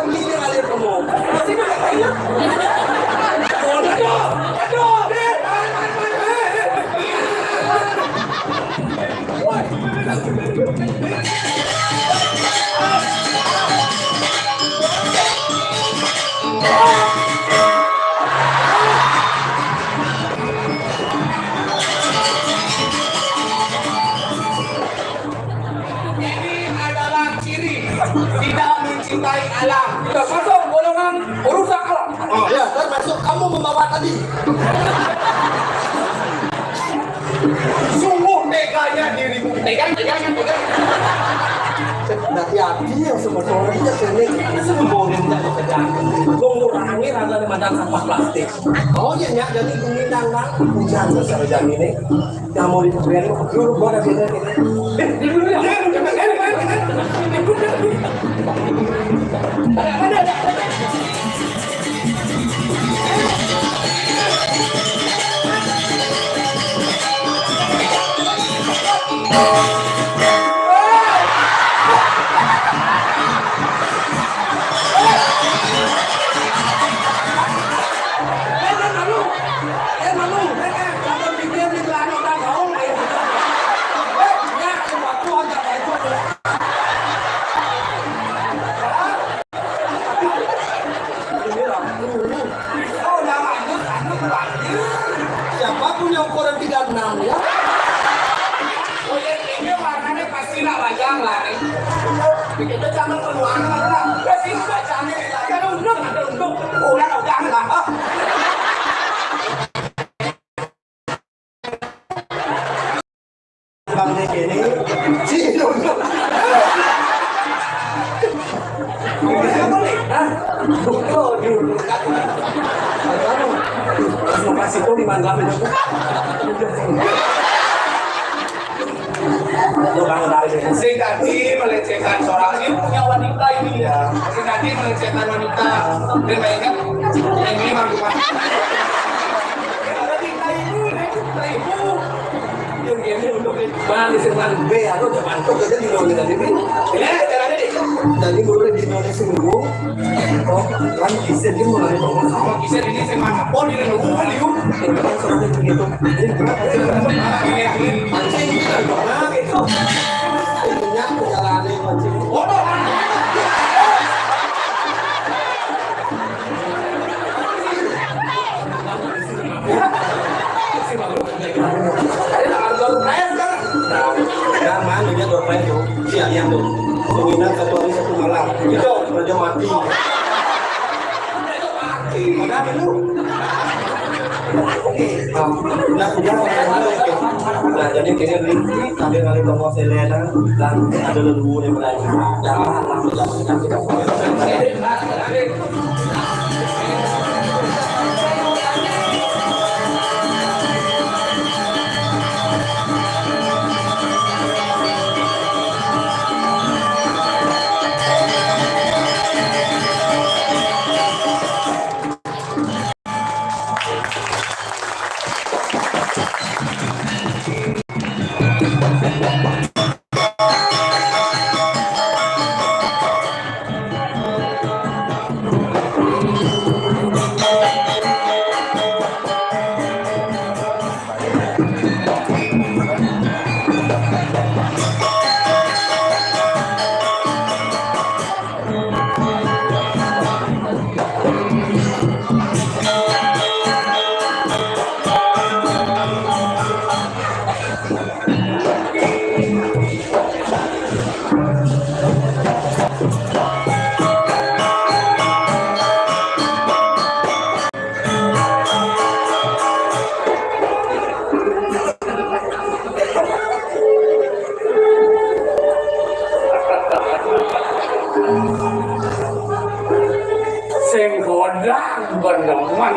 ini, ini, ini, ini. Masih nggak ingat? Aduh, aduh, aduh. Ini adalah ciri tidak mencintai alam. Termasuk golongan perusak alam. Oh, ya, termasuk kamu membawa tadi. Sungguh teganya dirimu. Tegang, tegang, tegang. Hati-hati yang sebetulnya sini. Sungguh teganya. Mengurangi rasa makan sampah plastik. Oh, iya, ya, jadi ini tanggal hujan besar jam ini. Kamu di kuburan, dulu gua ada beda nih. Eh, dulu ya. Ada, ada, ada. Ini lampu. Oh, udah lanjut, lanjut, lanjut. Siapa punya ukuran tiga enam ya? Oh, ya, ini warnanya pasti nak wajang lah. Kita jangan keluar lah. Pasti bacanya ada untung, ada untung. Udah, udah lah. Bang di sini, si Dodo. Hah? Dodo, Dodo. Langsung kasih tuh di mana? Lu Bang dari sini. Sing tadi melecehkan seorang ibu punya wanita ini ya. Sing tadi melecehkan wanita. Dia nggak ingat. Yang ini mah bukan. Wanita ibu, wanita ibu. Bang, di sini B, aku udah bantuk aja di luar tadi, Bang. Ini caranya nih. Tadi gue udah di Indonesia dulu. Oh, kan bisa dia mulai bangun sama. Bisa ini saya mantap. Oh, dia nunggu kan, Liu. Itu kan suaranya begitu. Jadi, kenapa sih? Anjing, gitu. Nah, gitu. Intinya, perjalanan mancing. Waduh. Nah, mana dia door prize tuh? Si Alian tuh. Penginapan satu hari satu malam. Itu kerja mati. Mati. Mana dulu? Nah, udah, nah, jadi kayaknya beli sambil ngalih tongkol selena dan ada leluhur yang berani. Jangan lama-lama. Nah,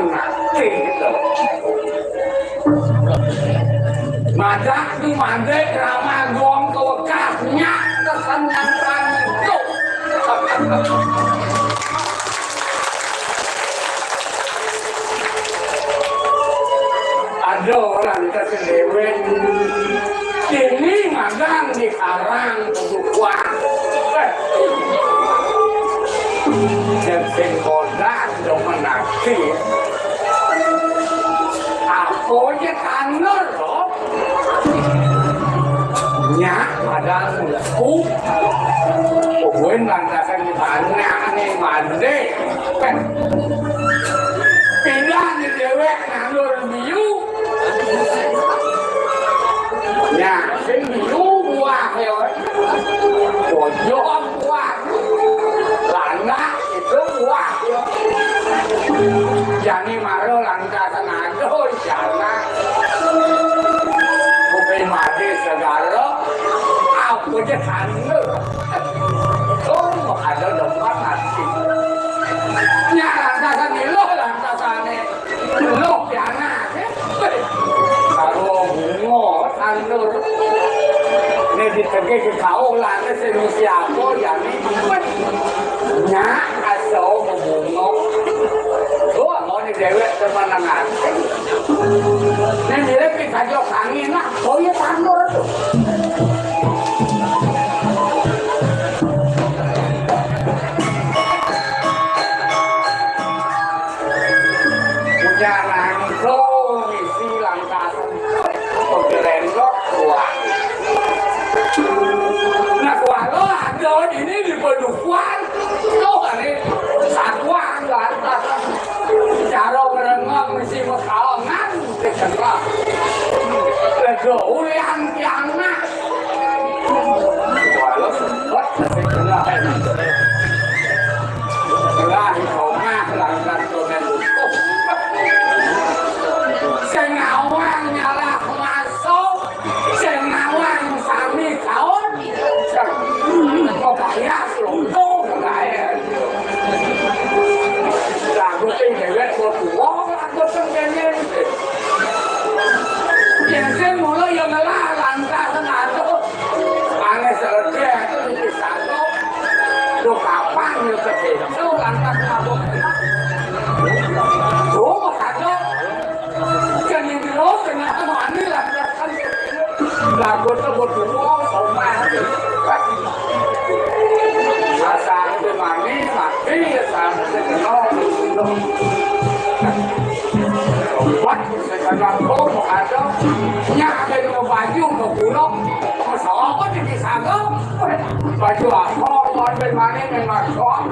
Mati gitu. Madak di mande ramah gong ke wekas nyak kesenangan itu. Ada orang ke sendewek. Kini magang di karang kebukuan. Dan sing kodak dong menanti. Aku aja kangen loh. Nya ada ku. Kubuin lantasan banyak nih mande. Pindah nih dewek nandur biu. Ya, sing biu buah ya. Pojok buah. Lana itu buah ya. Jani maro langka senado jana. Bukan mati segala. Aku je tanda. Oh, ada depan hati. Nya lantasan iluh lantasane. Loh, pianake. Karo bunga tandur. Nek ditegeh ke kaulane sing mesti apa ya ni. Nyak aso bebunga. Oh, mau ni dewek teman nang ati. Nek mirip kajo kangin lah. Oh iya tandur tuh. Punya langsung isi langkah penggerendok kuat. Nah, kalau ada ini di Padukuhan, tuh ini satuan lantas. Cara merengok mesti mekalangan, dikenal. Lego ulian tiangna. Walau sempat, tapi kenal. Lah, omah langkah komen. Sing awang nyalah masuk, sing awang sami kaon. Kok kaya seluntuh, kaya. Lagu sing dewek kok tuwa, lagu sing kene. Yen sing mula ya ngelah langkah senado. Ane seledek itu di satu. Lo kapan ya kebeso langkah mabuk. Tuh, kata. Jadi lo kenapa mani langkah. Lagu tuh butuh uang, somai. Asal itu mani, mati, asal itu kenal. Buat sekarang kau ada, nya ada yang baju ke pulau, mau sama di sana. Baju apa? Mau ambil mani, memang soal.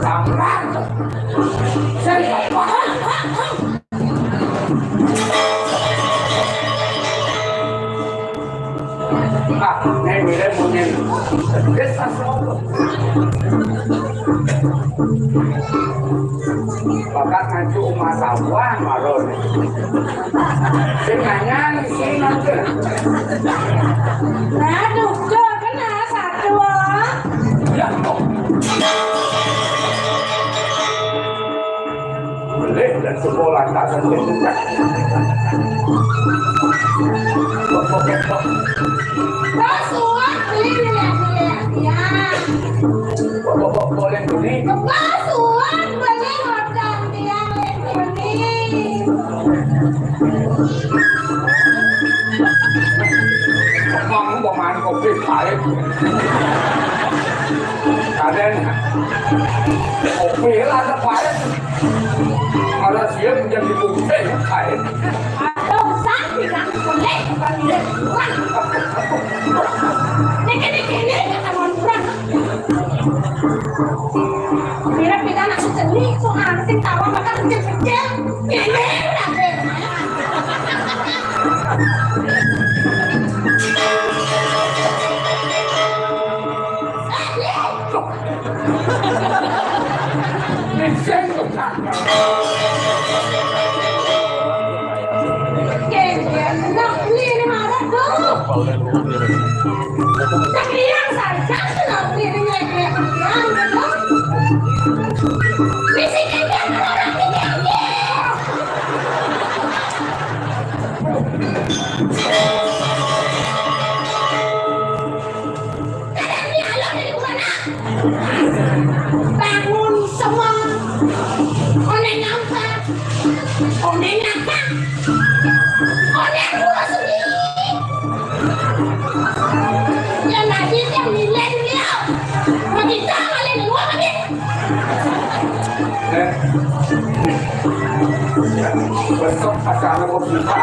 Sampai. Saya Ah, nek wile mungkin. Wis asal. Bakat ngacu umat sawah marun. Sing nanya sing nanti. Aduh, kena satu. Ya, kok. Boleh dan sekolah tak sendiri. Kasuan beli lihat-lihat ya. Boleh beli. Kasuan beli hotel dia beli. Kamu mau main kopi pahit. Kalian kopi lah ada pahit. Kalau siap menjadi putih, kain. Aduh, sakti kan boleh, bukan dia kurang. Niki, niki, niki, kata mau kurang. Bila kita nak seni, so asik, tawa, maka kecil-kecil. Ini, udah, deh. Ondéng apa? Ondéng guru sendiri. Yang najis yang nilai beliau. Begitu kali dua lagi. Eh. Besok pasangan mau buka.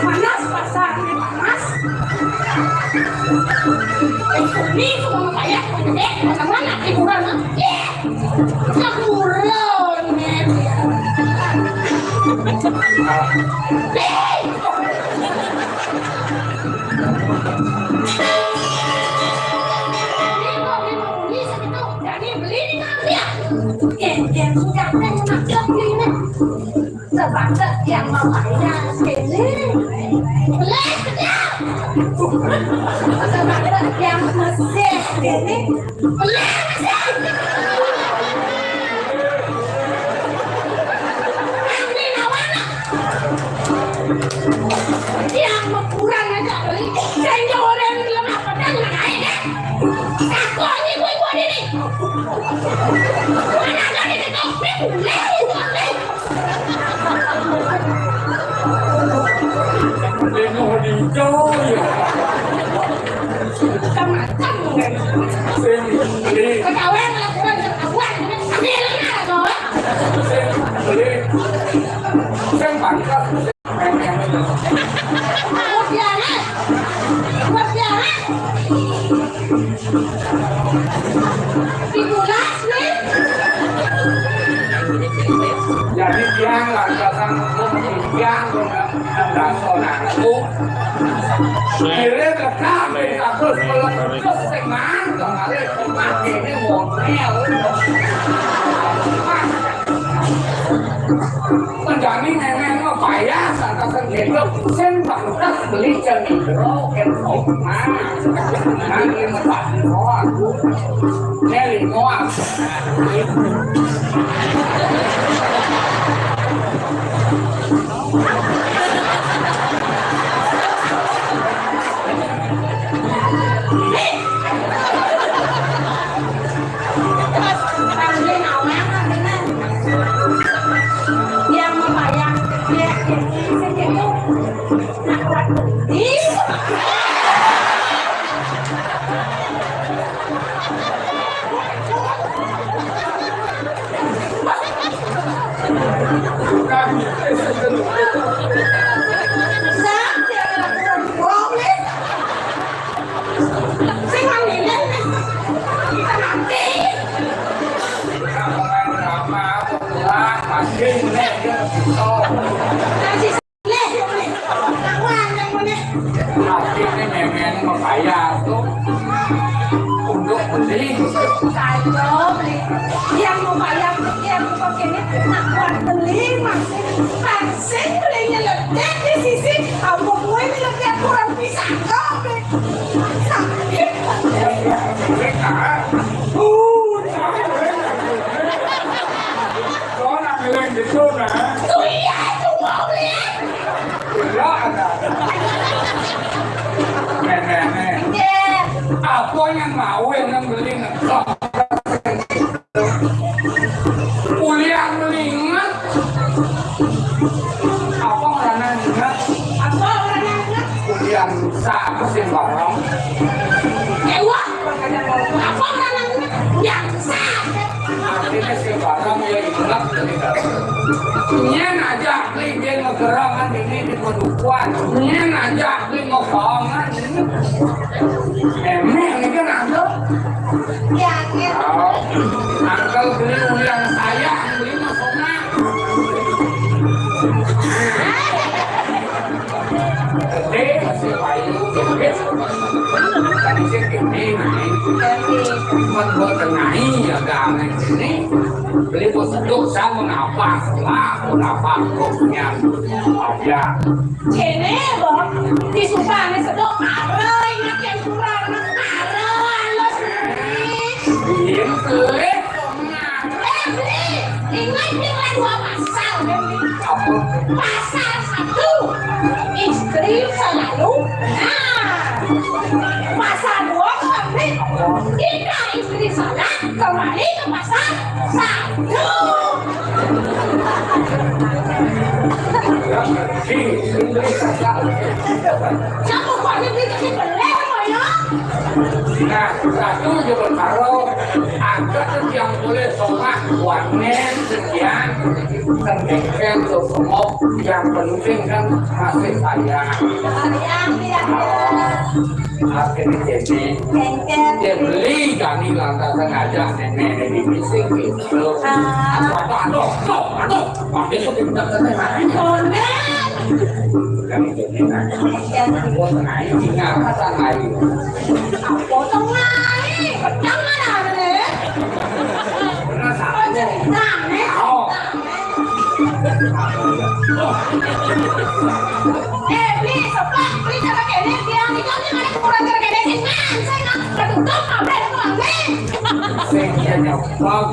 Panas pasarnya, panas. Ini semua kayak pendek, mana hiburan, ah? Ih, hiburan, men. Ih. Ini kok lima puluh segitu, jadi beli di mana ya? Iya, iya, sudah, kan, enak, beli ini. Sebatas yang mamanya sini. Sebatas yang mesir sini. Yang kurang aja beli. Saya orang lemah pedang nggak ada. Takut ibu-ibu ini. Mana ada di situ? Nih, nih, nih. Leno hijau ya. Macam-macam mungkin. Sing beli. Ketahuan laporan ketahuan. Ambil lah, kau. Sing beli. Sing pantas. Buat piala. Buat piala. Itulah, nih. Jadi tiang lantasan hukum tiang nang daso nangku. Kira tekak terus meletus sing mang kembali mati ini model. Menjani nenek mah payah santasan gitu. Sing pantas beli jam hidro kan kok mah. Kan ini mah tak doang. Nelly Moab. Yang membayar, ya, ya, ya, ya. Leh, leh, aku anyang meneh. Tapi ini memang membayar tuh untuk beli. Saya beli. Yang membayar, yang bukan ini, nak buat beli masih, masih belinya ledek di sisi, aku gue ini ledek kurang bisa kok. Sakit. Beli, kan? Uh, Soalnya ngeling gitu, nah. Tuh iya, itu mau beli. Iya, ada. Nih, nih, nih. Iya. Apa yang mau yang beli ngetok? Kuliah beli inget. Apa orang inget? Apa orang inget? Kuliah rusak, mesin barang. Ewa. Apa ngaranna? Yang sah. Artinya si barang ya ingat dari dalam. Nyen aja beli dia ngegerangan ini di pedukuhan. Nyen aja beli ngebangan ini. Emeh ini kan ada. Ya, ya. Oh, angkel beli ulian saya, beli mah sonang. Kok tengai ya, gane sini. Beli kok seduk sama ngapa? Lah, kenapa kok punya aja? Kene, Bang, disupane sedok, are ingat yang kurang, are halus, Bli. Iya, Bli. Eh, Bli, ingat, Bli, ada dua pasal, Bli. Apa? Pasal satu, istri selalu benar. Pasal dua, Bli, kita istri salah, kembali ke pasal satu. Siapa buatnya beli kasih beli, Maya? Nah, satu juga kalau angkat yang boleh sholat, warnet, sekian, kan kengkeng, tuh, semua, yang penting kan masih sayang. Sayang, iya, iya. Akhirnya jadi, Kengkeng. Dia beli kami lantasan ngajak nenek di bising gitu. Ah. Aduh, aduh, aduh, aduh. Pakai tuh pintar kan, Nek. Konek. Kan gitu, Nek. Kengkeng. Buat naik, tinggal kata naik. Apa tuh naik? Pedang mana, Nek? Benar, salah. Oh, jadi naik. Oh. Eh, Bli, sepak, Bli, cara kene, tiang itu, ini mana kurang cara kene, sih, man, saya nggak ketutup, apa yang kurang, Bli? Sing ya nyepok.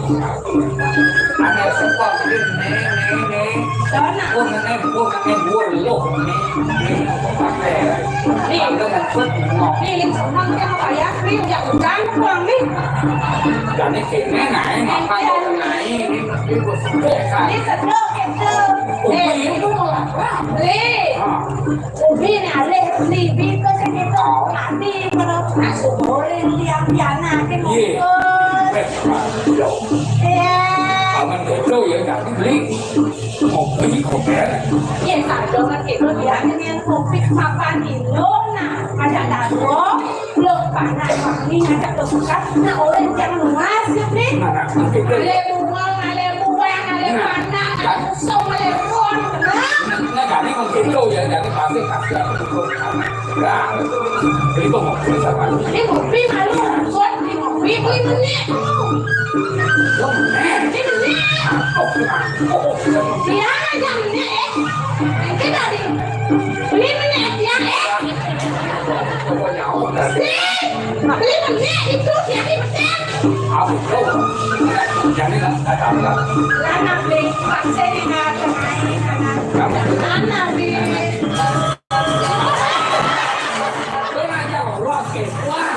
Ada sepok, Bli, nih, nih, nih. Sana. Pun nih, pun nih, pun loh, nih, nih. Nih. Ada ngumpet, ngomong. Nih, ini senang, dia mau kayak, Bli, ya, hujan, pulang, Bli. Jadi kene, nah, ini apa, iya, kok, nah, ini, ini, ini, ini, ini, ini, ini, ini, Ubi itu malah. Beli. Ah. Ubi nih alih beli bibit sing itu. Oh. Mati kalau masuk goreng tiang piana ke iya. Motor. Eh, iya. Aman betul ya, jadi beli. Kopi, kopi. Iya, tak ada kan itu dia ini yang kopi papan itu, nah, ada dago. Lho, panak wangi ngajak pasukan, nak oleh jam luas, ya, Bli. Mana? Ale buang, ale buang, ale panak, ale usung, ale buang. Nah, jadi begitu ya, jadi pasti kasih aku dulu. Nah, itu mau beli sama lu. Ini ngopi malu, buat di ngopi, beli menit. Ini menit. Oh, oh, oh. Dia aja menit, eh. Kita di beli menit, ya, eh. Pokoknya aku dari Beli menit itu, jadi betul. Aku tahu. Jadi lah, tak tahu lah. Lah, nak beli vaksin ini, nak kena ini, nak. Kamu? Mana beli? Lu nanya orang ke. Wah.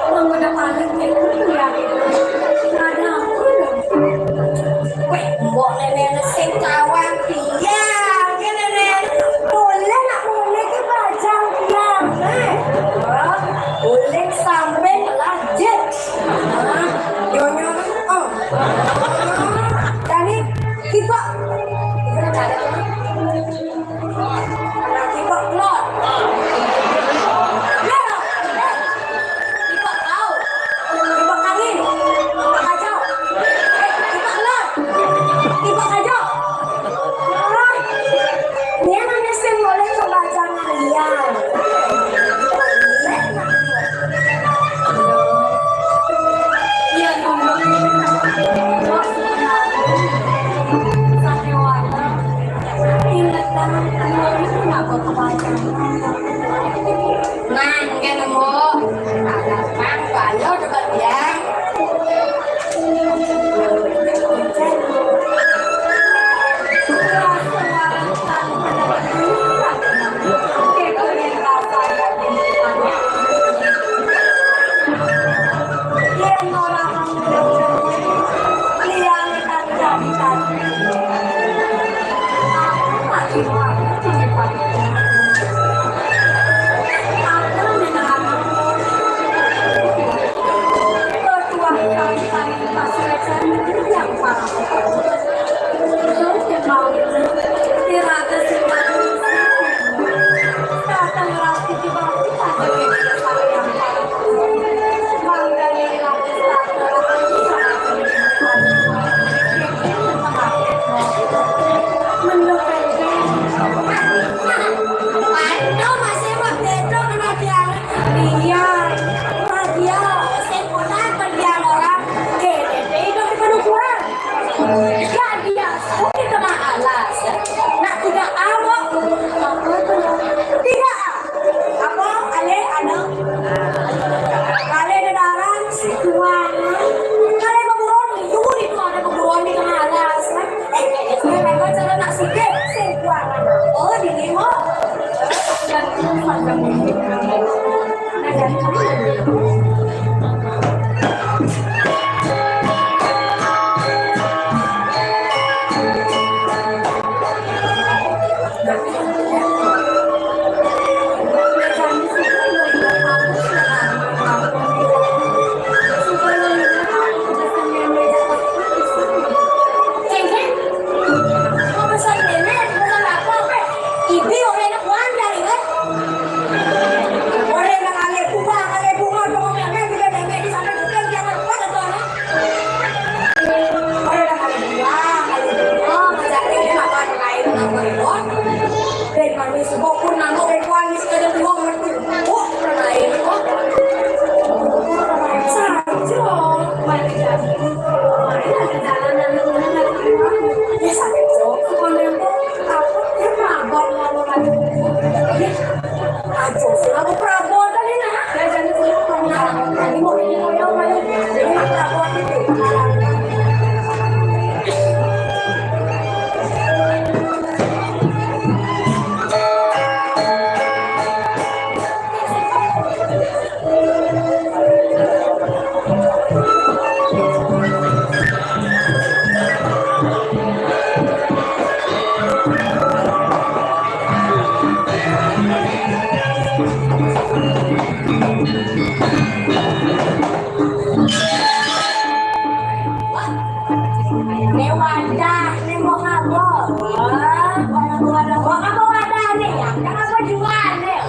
Wong udah paling kayak gitu ya. Ada apa ya? Weh, mbok nenek sing kawan tiang, ya, nenek. Boleh nak boleh ke bajang tiang, eh. Boleh sampai lanjut. Nyonya, oh. Tadi kita, kita ada. Nah, tiba keluar. Ya, ya. Tiba tahu. Tiba angin.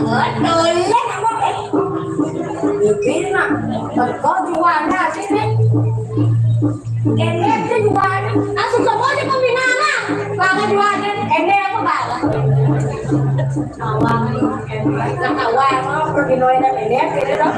Betul, ya, kamu, eh. Ini nak, teko juana sini. Ini tuh juana. Ah, suka banget pembinaan. Bang juana. Ini apa, Bang? Awang, ini. Nah, awang, pergi noy dan ini, ini dong.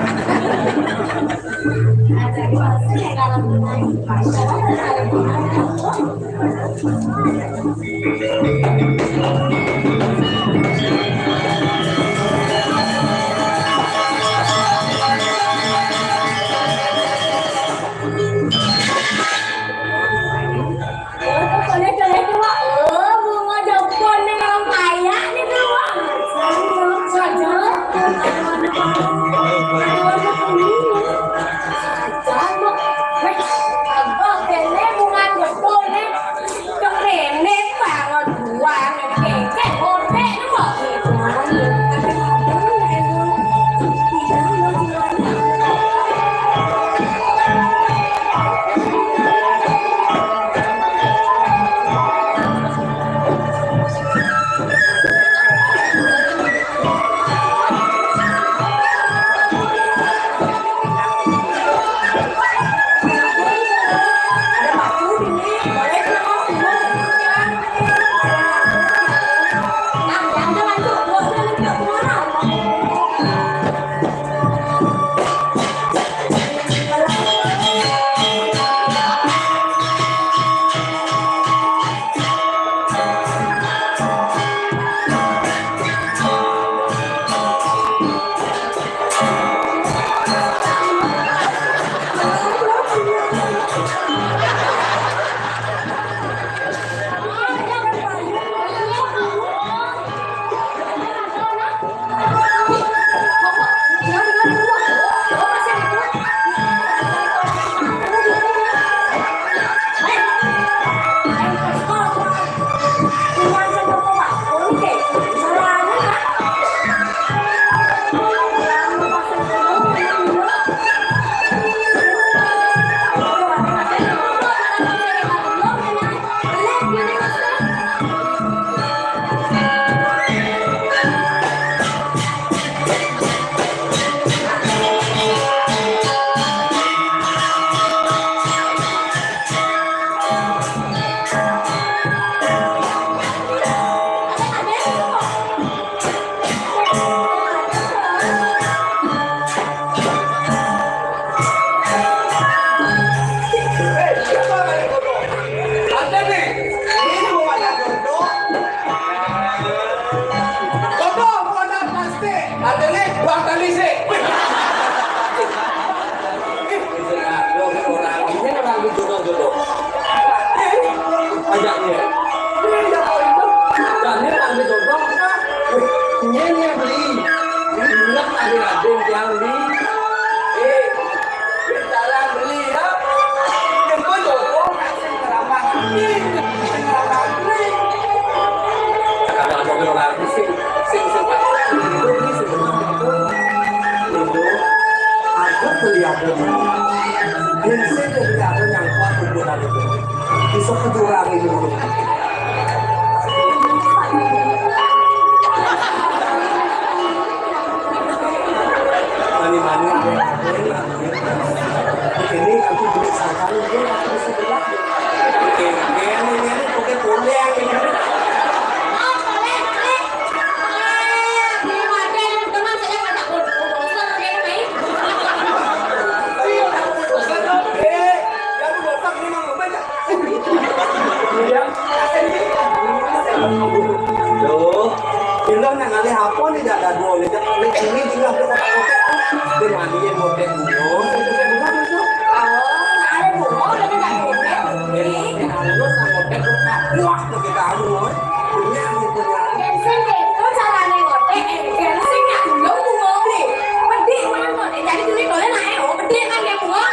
Ada nih, ini bukan jodoh. Jodoh bukan pasti. Ada nih, buang tali sih. Ini orang, ini orang jodoh-jodoh. Ajaknya. Dan ini orang jodoh, ini beli. Ini bilang ada raden yang beli. Eh, Jalan beli ya. Yang gua jodoh, kasih keramat. Ih, kasih keramat. Kalau ada orang sih, sing, sing, aku beli aku. Yang sing beli aku yang kuat kuburan itu. Bisa kejurangi dulu. Mani-mani, ini aku beli sekali, ini aku sebelah. Oke, oke, ini, ini, oke, boleh, ini. Iya. Loh, bilang nang alih apa nih, dak ada dua nih, dak alih ini juga ada kotak-kotak. Dia mandiin motek bunga, itu kayak bunga tuh. Oh, ada bunga, udah ada motek. Ini harus motek buah tuh kita anu, Mon. Punya nih, punya. Bensin itu caranya motek, eh, bensin nggak dulu bunga beli. Pedih mana motek, jadi tulis boleh lah, eh, oh, pedih kan dia bunga.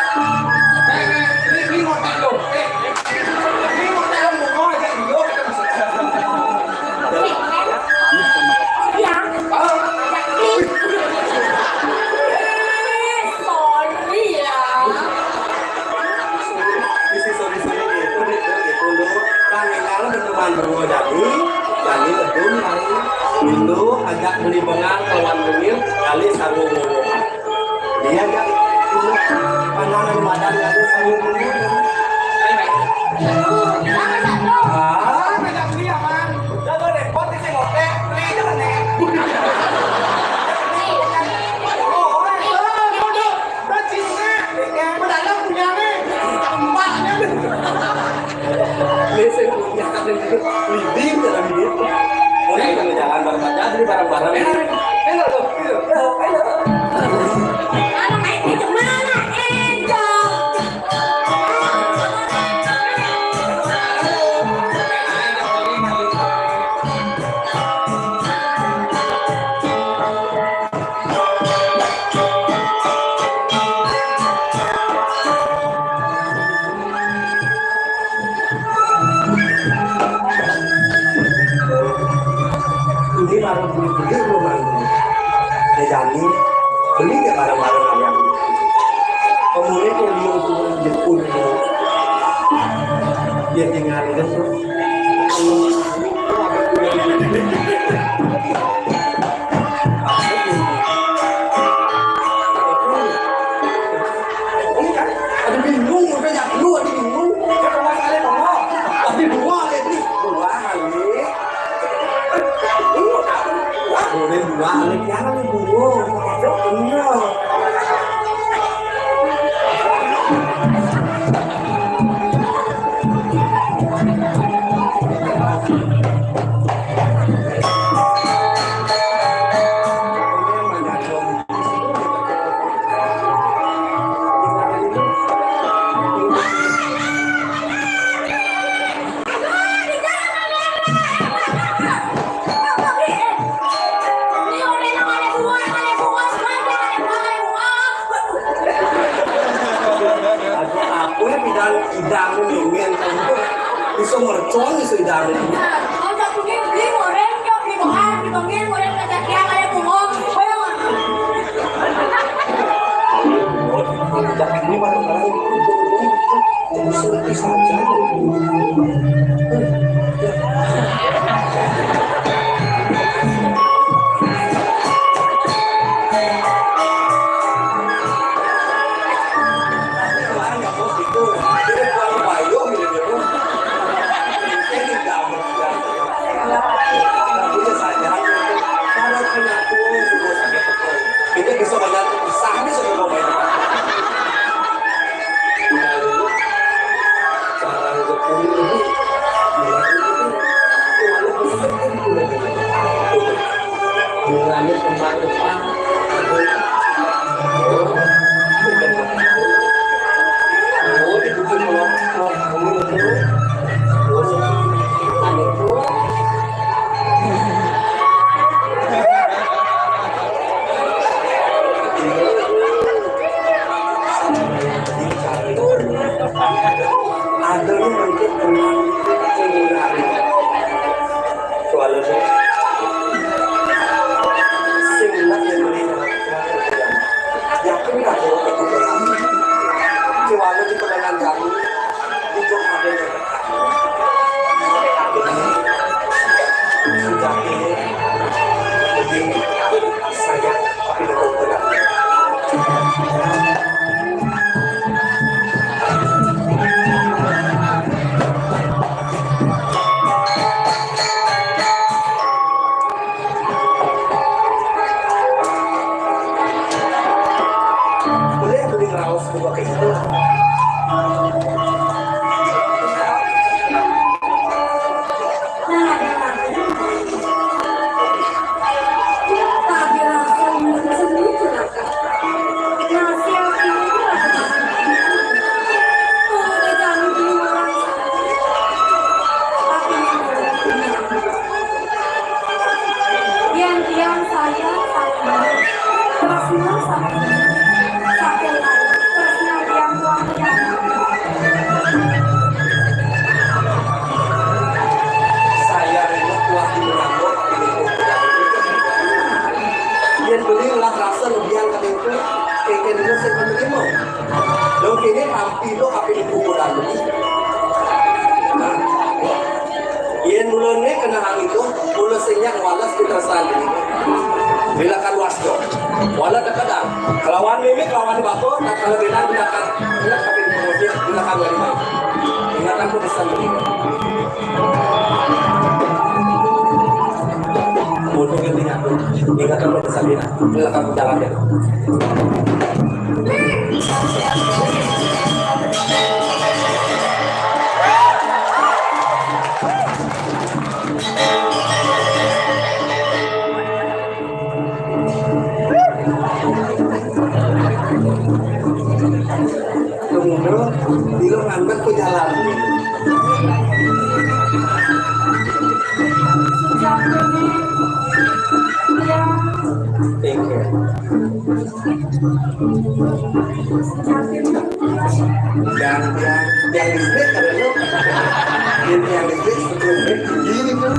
Eh, eh, ini, ini motek lo, eh, eh. Kali betul, kali. Dulu ajak beli bengar kawan bengil, kali sanggup ngomong. Dia ajak dulu pandangan badan kali sanggup ngomong. Ah, ajak beli aman. Udah lo repot di sini, oke. Beli aja, nih. Oh, oh, oh, oh, oh. Udah cinta, ya, mendadak punya nih. Tempatnya. Ini saya punya, ada juga leading dalam hidup. Oh, ini jalan bareng aja, jadi bareng-bareng. Enak, enak tuh, gitu. Enak, enak. Anak naik di mana? Angel. Ini baru beli-beli rumah ini. Dia Jani, beli dia barang-barang ayam. Kemudian dia liur turun jepun. Dia tinggal itu. Ini kan, ada bingung, udah nyatu, ada bingung. Kita masalahnya apa? Ada dua, ada ini. Dua kali. Wah, boleh dua kali. Jangan nih, bingung. Bener. Aku ya pidang idang ini, bisa mercon, bisa idang ini. Ini baru tahu. Jadi seperti saja. Ini bisa banyak pisah nih, sudah mau main. Cara ngepung ini. Mulanya tempat depan. Ada yang mungkin kurang sehingga soalnya sehingga yang melihat yakin nggak bahwa kebetulan kecuali di pendengaran kami itu ada yang Yang tiang saya sama, tresna sama, sakit lain, tresna tiang tuang tiang. Saya rindu kuah di menanggul, tapi di kuah. Yang beli ulah rasa lebih yang kata itu, keke dulu saya menerima. Dong kini tampi lo, tapi di kuburan beli. Nah, yang mulanya kena Hang itu, mula sing nyak ngwales pitresnan. Bilakan wasta. Wala tekadang. Kelawan mimik, kelawan bapa, tatkala bilang bilakan, bilakan pengusik, bilakan wali mai. Ingatan ku pesan beliau. Mutu ganti nyatu. Ingatan ku pesan beliau. Bilakan jalan dia. Tunggu, bilo ngambil ku jalan. Thank you. Yang, yang, yang listrik ada lo. Yang, yang listrik sebelum break gini tuh.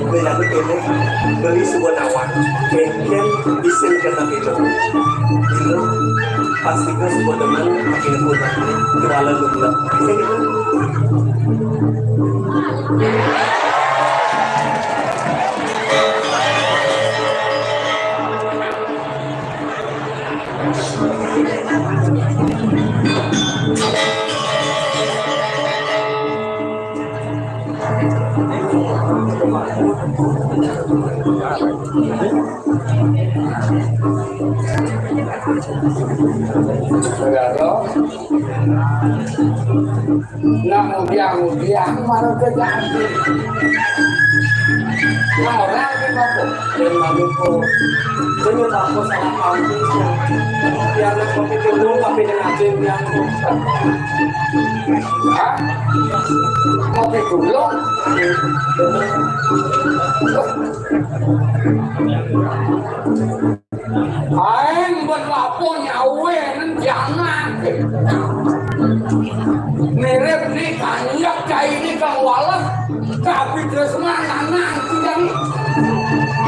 Beli aku ini, beli sebuah nawar. Mungkin bisa kena itu. Itu pasti gue sebuah teman makin kuat. Kepala lu bilang, bisa gitu. Saudara, nah, mudiang-mudiang baru terjadi. Nah, orang ke apa? Yang malu kok. Punya apa salah paham itu? Biar nak kopi dulu, tapi dengan aja yang hah? Kopi dulu. Aing berlapo nyawe nang jangan. Mirip ni kanjak cai ni kang walah. Tapi terus mana nang tidak ni.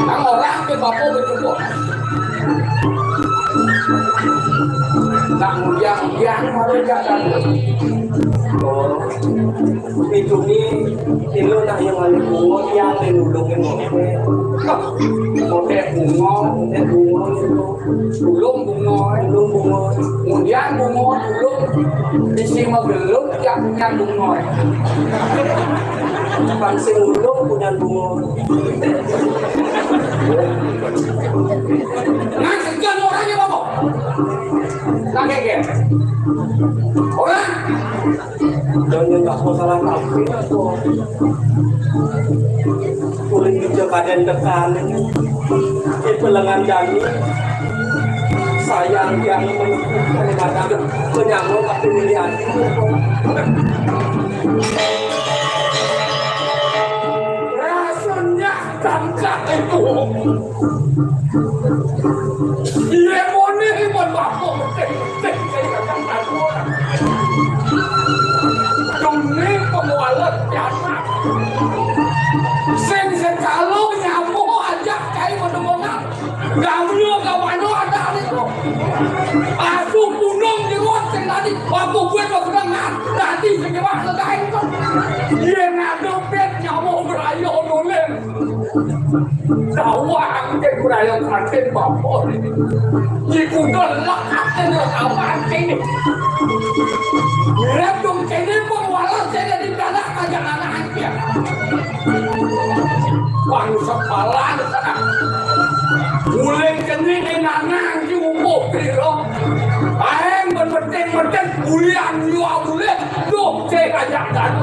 Nang orang ke bapo berjumpa. Nang ujian-ujian baru jalan. Oh. Itu ni, ilo nah yang ada bungo, yang ada nulungin mote. Mote bungo, mote bungo itu. Tulung bungo, tulung bungo. Kemudian bungo tulung, isi mah belum, yang punya bungo. Bang sing ulung punya bungo. Nah, sekian orangnya, Bapak. Nah, kayak gini. Orang Jangan tak masalah tapi aku. Kulit hijau kaden dekan. Di pelengan jani. Sayang yang menempuh kalimantan penyangkut tapi milih hati. Rasanya tangkap itu. Iya, mone, mon bako, betik, betik, jadi kacang tanduran. Demi pengualan pianak. Sing sekalo nyamuk aja kai menemonan. Gamyo kamano ada niku. Asu gunung jero sing tadi, bako gue kok sedang tadi sing kewak sedang itu. Iya, ngadepin nyamuk berayo nulen. Tawang ke budaya kantin bapa ini. Di kuda lekat ke tawang ini. Mirip dong kene pengwalas saya di dalam aja anak dia. Bang sepalan sana. Mulai kene di nanang di umur piro. Aeng berbeting-beting bulian nyua bulian. Duh, saya ajak dan.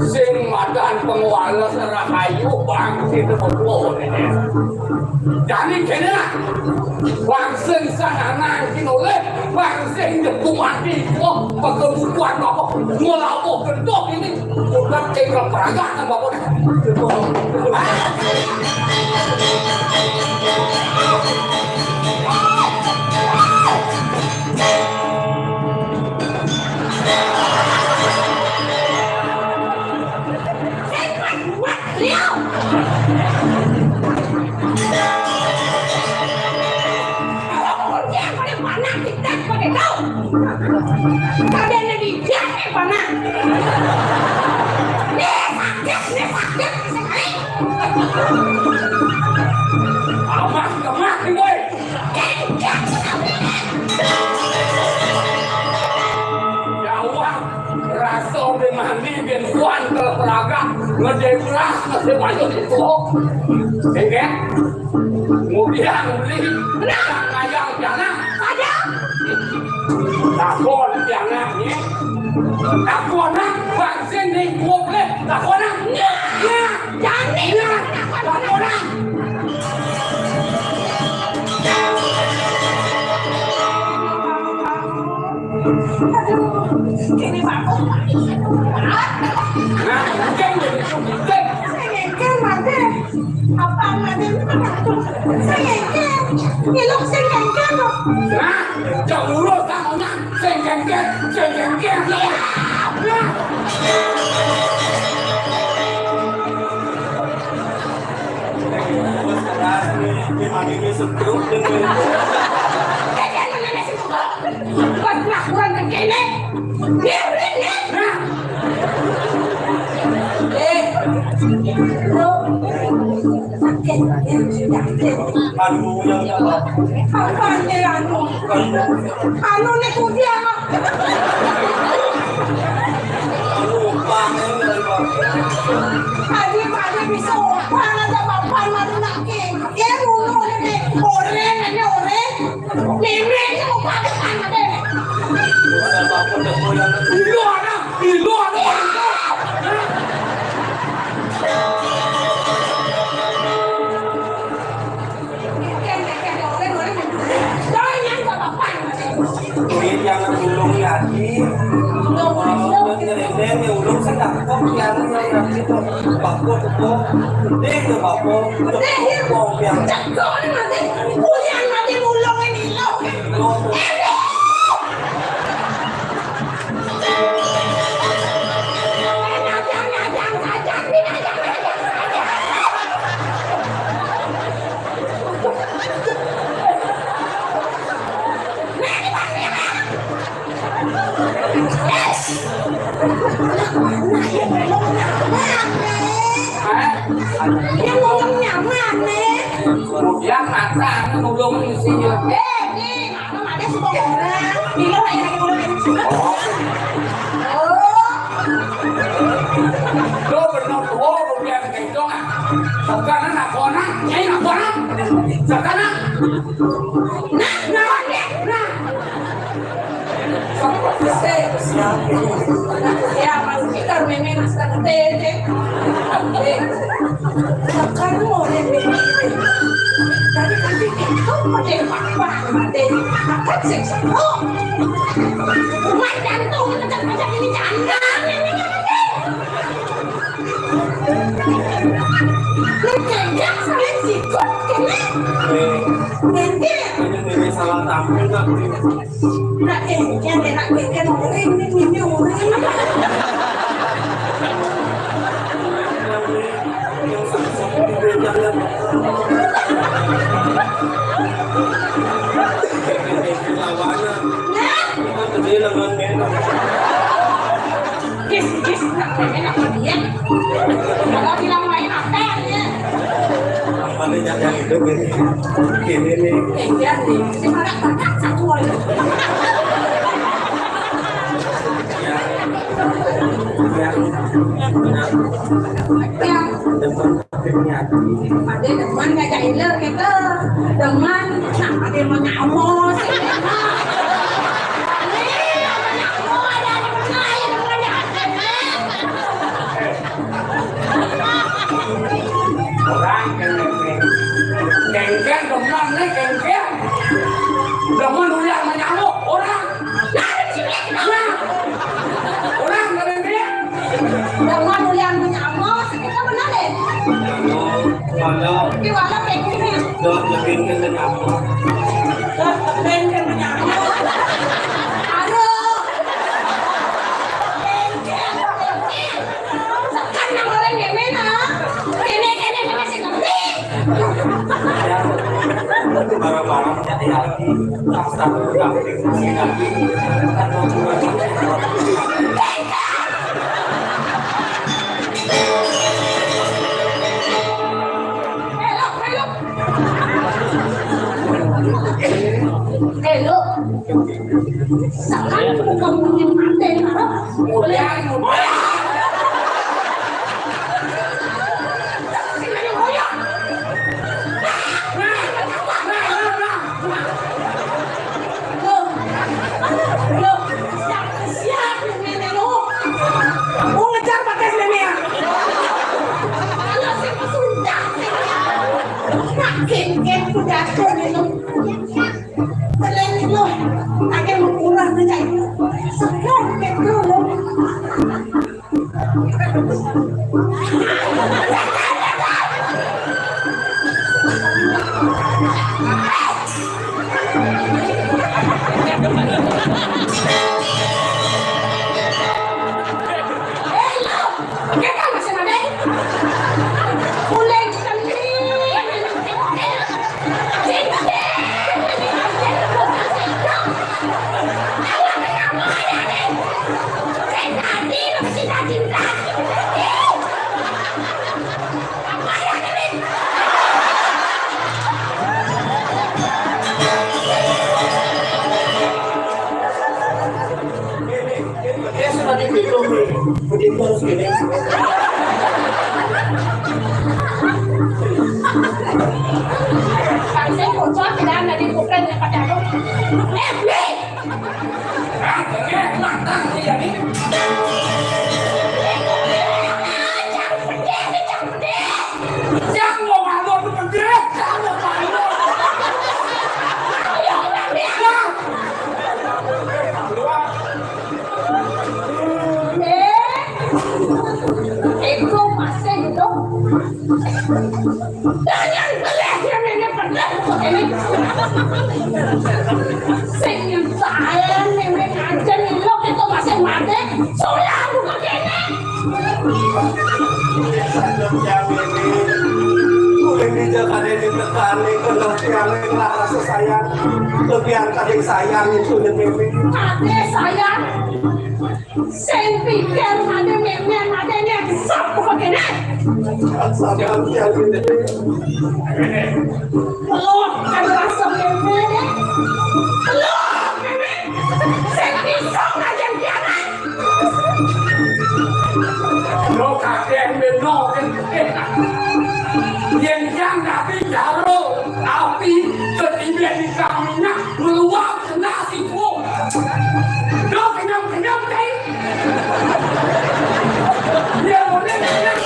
Sing madan pengwales rahayu bangkit mengko ini. Jadi kene lah. Bang sing sananang kinoleh, bang sing jepu mati kok pakebutuhan apa? Ngelapo gentok ini. Udah tinggal peragakan bapak. Sing kuat, kuat, liau. Kalau dia pada panah, kita pada tahu. Tadi ada di dia, eh, panah. Nih, Amah, amah, woi. Jauh, rasa di mani bin kuan terperagak, ngedebras, ngedebras itu. Oke? Kemudian beli, nah, ayam pianak. Ada. Takon pianak ni. Takon nak, vaksin ni, kuat ni. Takon nak. Nah, nah, jangan ni. Nah, takon nak. Aduh, ini bagus. Nah, mungkin jadi mungkin. Saya kan ada. Apa ada? Saya kan. Ilok saya kan. Nah, jauh dulu tangannya. Saya kan, saya kan. Nah. Pas laporan ke kene, dia udah, nah. Eh, lo, yakin, yakin, yakin. Anu yang apa? Apa nih anu? Anu nih kudia. Anu, pangen dari bawah. Tadi, tadi bisa opang aja bapak mati lagi. Dia dulu ini orang, ini orang. Nenek itu opang, opang ada. Ilu ada, ilu ada. Ini yang ulung lagi. Ulung, ulung. Ulung sih nangkep yang itu. Papo, papo. Gede ke papo. Gede, ya. Papo yang cekok ini mati. Kuliah mati mulung ini, lo. Lo. Hah? Dia ngomongnya mana? Kemudian mata anu nulung isinya. Eh, ini mama ada semua orang. Ini lah yang ngomong. Oh. Lo benar tuh, lo biar kenceng, ah. Sekarang nak konak, nyai nak konak. Sekarang. Nah, nah, nah. Ya, malu kita memang sudah gede, deh. Oke. Sekarang mau deh, deh. Tadi kan itu mau deh, apa, mau deh. Apa sih? Oh. Kumat jantung, macam-macam ini jangan. Ini jangan, deh. Lu jangan saling sikut, kena. Nanti. Ini salah tampil, Kak. Nak kengken, nak kengken orang ini, ini orang. Yang sosok di beda. Lawannya. Nah. Kan gede lengan, men. Kis, kis, nak kengken, nak kengken. Kalau bilang main apa, ya? Mana yang hidup ini? Ini nih. Eh, iya nih. Ini mana kotak satu aja. Ya. Ya. Ya. Depan akhirnya. Ada demen ngajak iler kita. Demen, nah, ada mau nyamos. Ini, ada mau nyamos, ada demen lain, demen lain. Orang kengken. Kengken demen nih, kengken. Demen ulah menyamuk orang. Nah, orang kengken. Demen ulah menyamuk, kita benar deh. Mana? Di mana kengken? Dah, kengken menyamuk. Dah, kengken menyamuk. Aduh. Tekan nang orang ngemen, ah. Kene, kene, kene, sing ngerti. Barang-barang jadi hati. Rasa berganti, masih hati. Salah bukan punya mati, Mara. Mulai, mulai. Loh, loh, siapa, siapa ini, loh? Mau ngejar pakai sini ya? Kalau saya sudah, makin, kan, sudah, loh. Belen itu, akhir murah aja itu. Sekarang itu loh. Eh, lo, kita masih ada. Mulai Dia sudah dihitung nih. Begitu harus gini. Kalau saya bocor, tidak ada di kupret, ya, Pak Dado. Eh, Bli! Ah, oke, matang, iya, nih. Jangan pedih, jangan pedih. Yang mau malu tuh pedih, yang mau malu. Ayo, Bli. Eh, itu masih hidup. Jangan pelihnya, nenek pernah ini. Sing saya, nenek aja nih, lo itu masih mati. Sudah buka kene. Udah dijaga, ada di tekani, kalau tiang rasa sayang, lebih angkat yang sayang itu, nenek. Ada sayang. Sing pikir ade memen, ade nyesep kok kene. Sabar ya, Bli. Peluk kan rasa memen, ya. Peluk memen. Sing bisa ngajen pianak. Lo kakek meno kan. Yen yang nabi jaro api ketimbang di kaminya meluap. Nasi, Bu. Dok, kenyang-kenyang, Cai. Ya, boleh, kenyang.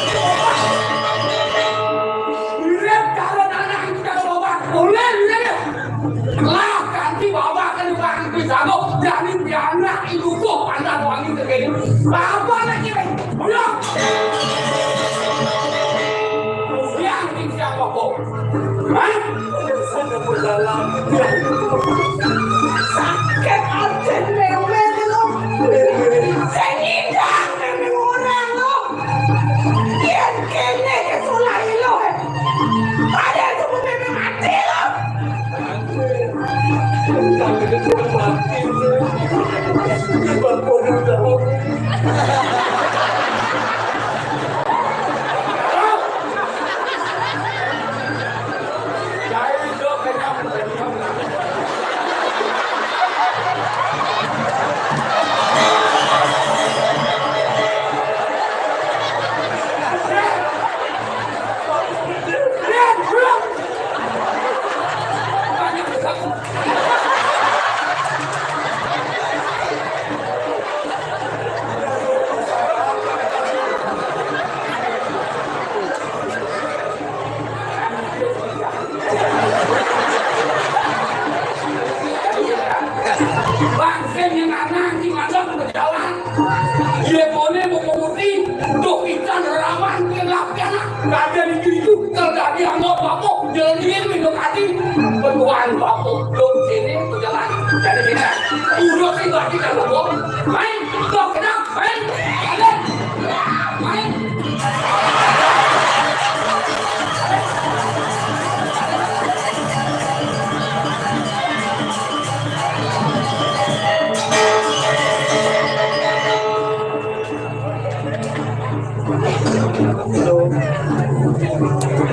Mirip calon anak itu dah berubah. Boleh, mirip. Lah, ganti bawa ke depan, di sana. Jadi, dia anak itu tuh, anak wangi segini. Apa lagi, Cai? Ayo. Yang siapa, Bu? Hah? Sakit hati, Meme, lo. Saya ngidang, Meme, orang, lo. Yang kene ke sekolah, lo. Ada itu, Meme, mati, lo. Bangsa yang anak di mana berjalan. Ye pone mau menguti, doh ikan rawan ke lapiana. Kada di itu, terjadi anggo bapo, jalan ini minum hati. Betuan bapo, dong sini, jalan. Jadi kita, udah sih, bagi kalau gua, main, gua kena, main, main, main.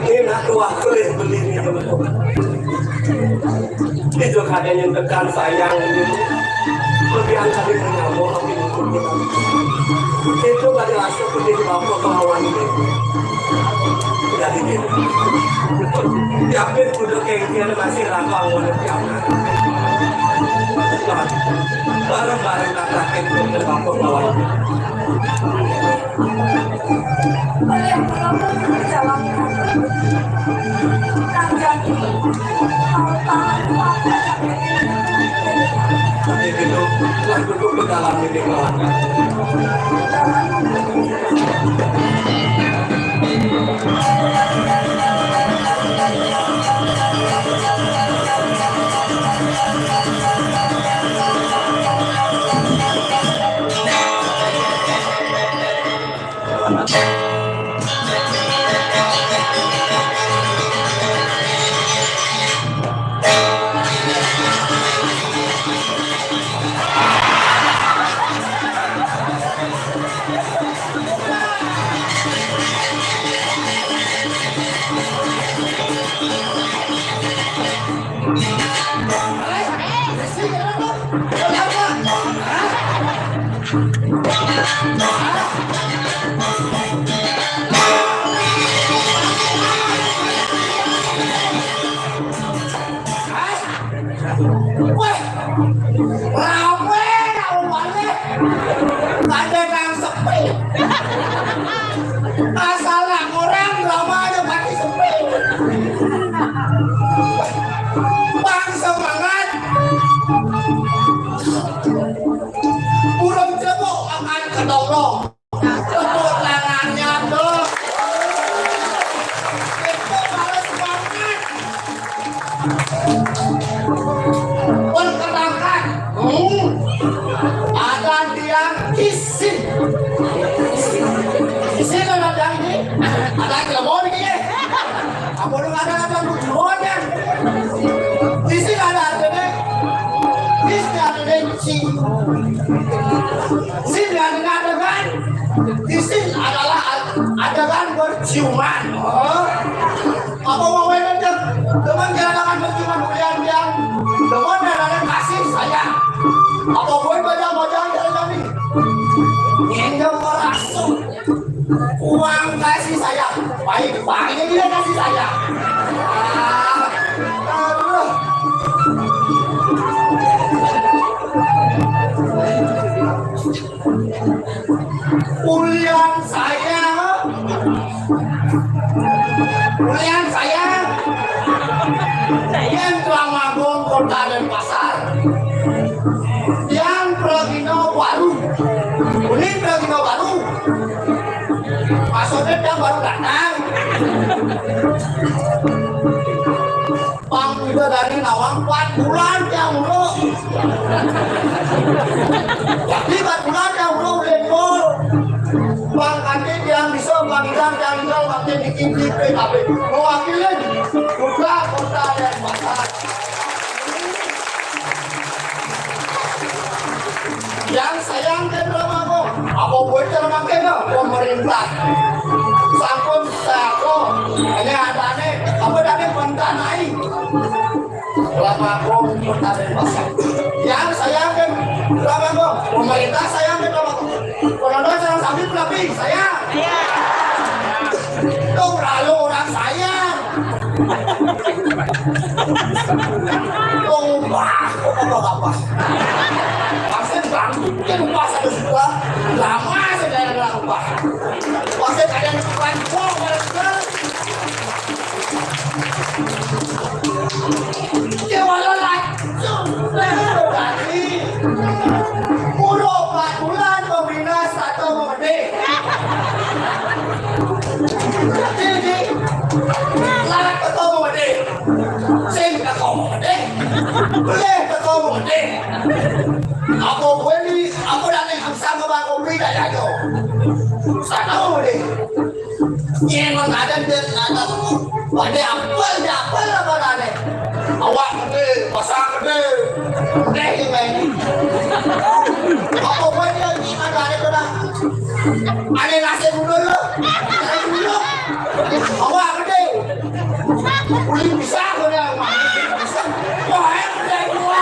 Ini nak tuah kelih beli ni. Ini juga Ada yang tekan sayang, lebihan kali menyambung, tapi itu tadi rasa pedih bapa kelawan ini. Jadi gitu. Yapin kudu kengkir masih raka anggon pianak. Bareng-bareng tatakin kudu bapa kelawan. Jadi gitu, lagu tuh ke dalam ini kelawan. Weh, rame nak umane. Ada nang sepi. Asal nak orang rame aja pasti sepi. Bang semangat. Burung cebok akan ketolong. Tepuk tangannya tuh. Itu baru semangat. Perkenalkan, hmm, ada tiang isin. Isin ada tiang ini. Ada telepon ini. Apa lu ada apa lu? Isin ada artinya. Isin ada artinya. Isin ada artinya. Isin adalah ad- adegan berciuman. Oh. Apa mau main aja? Teman kehilangan berciuman ulian yang teman dan ada kasih sayang. Apa gue baca bacaan dari kami? Ngendong merasuk. Uang kasih sayang. Baik, baik ini dia kasih sayang. Ah, aduh. Ulian saya, ulian saya, yang Tulamagung Kota Denpasar, yang Pragino baru, ulian Pragino baru, maksudnya dia baru datang. Pang juga dari nawang empat bulan yang dulu. Jadi empat bulan yang dulu udah full. Bang Kantin yang bisa, Bang Idan yang tinggal, Bang Kantin bikin di P K B. Mewakili juga Kota Denpasar. Yang sayang ke drama kok. Apa buat drama kena pemerintah? Sampun saya kok. Ini ada nih. Apa dari pentanai? Lama kok, kita bebas. Yang sayang ke drama kok. Pemerintah sayang ke drama kok. Kalau saya sambil lebih saya. Tuh lalu orang sayang. Tumpah, kok apa-apa. Pasti bangkit, lupa satu suka. Lama saya nggak lupa. Pasti ada yang tukang kok, mereka. Dia malah lacur. Tadi, buruk Pak Bulan membina satu memedih. Jadi, lalat ketemu medih. Sing ketemu medih. Boleh ketemu medih. Apa gue ni, apa dah ni, sama bang kopi dah jago. Sana medih. Nyemang ada dia, ada. Wah, dia apel, dia apel apa dah ni? Awak gede, pasang gede. Deh, ini. Apa gue ni, ada ni kena. Ada nasi dulu lu. Nasi dulu. Awak gede. Uli bisa kau dah. Bisa. Wah, yang gede dulu.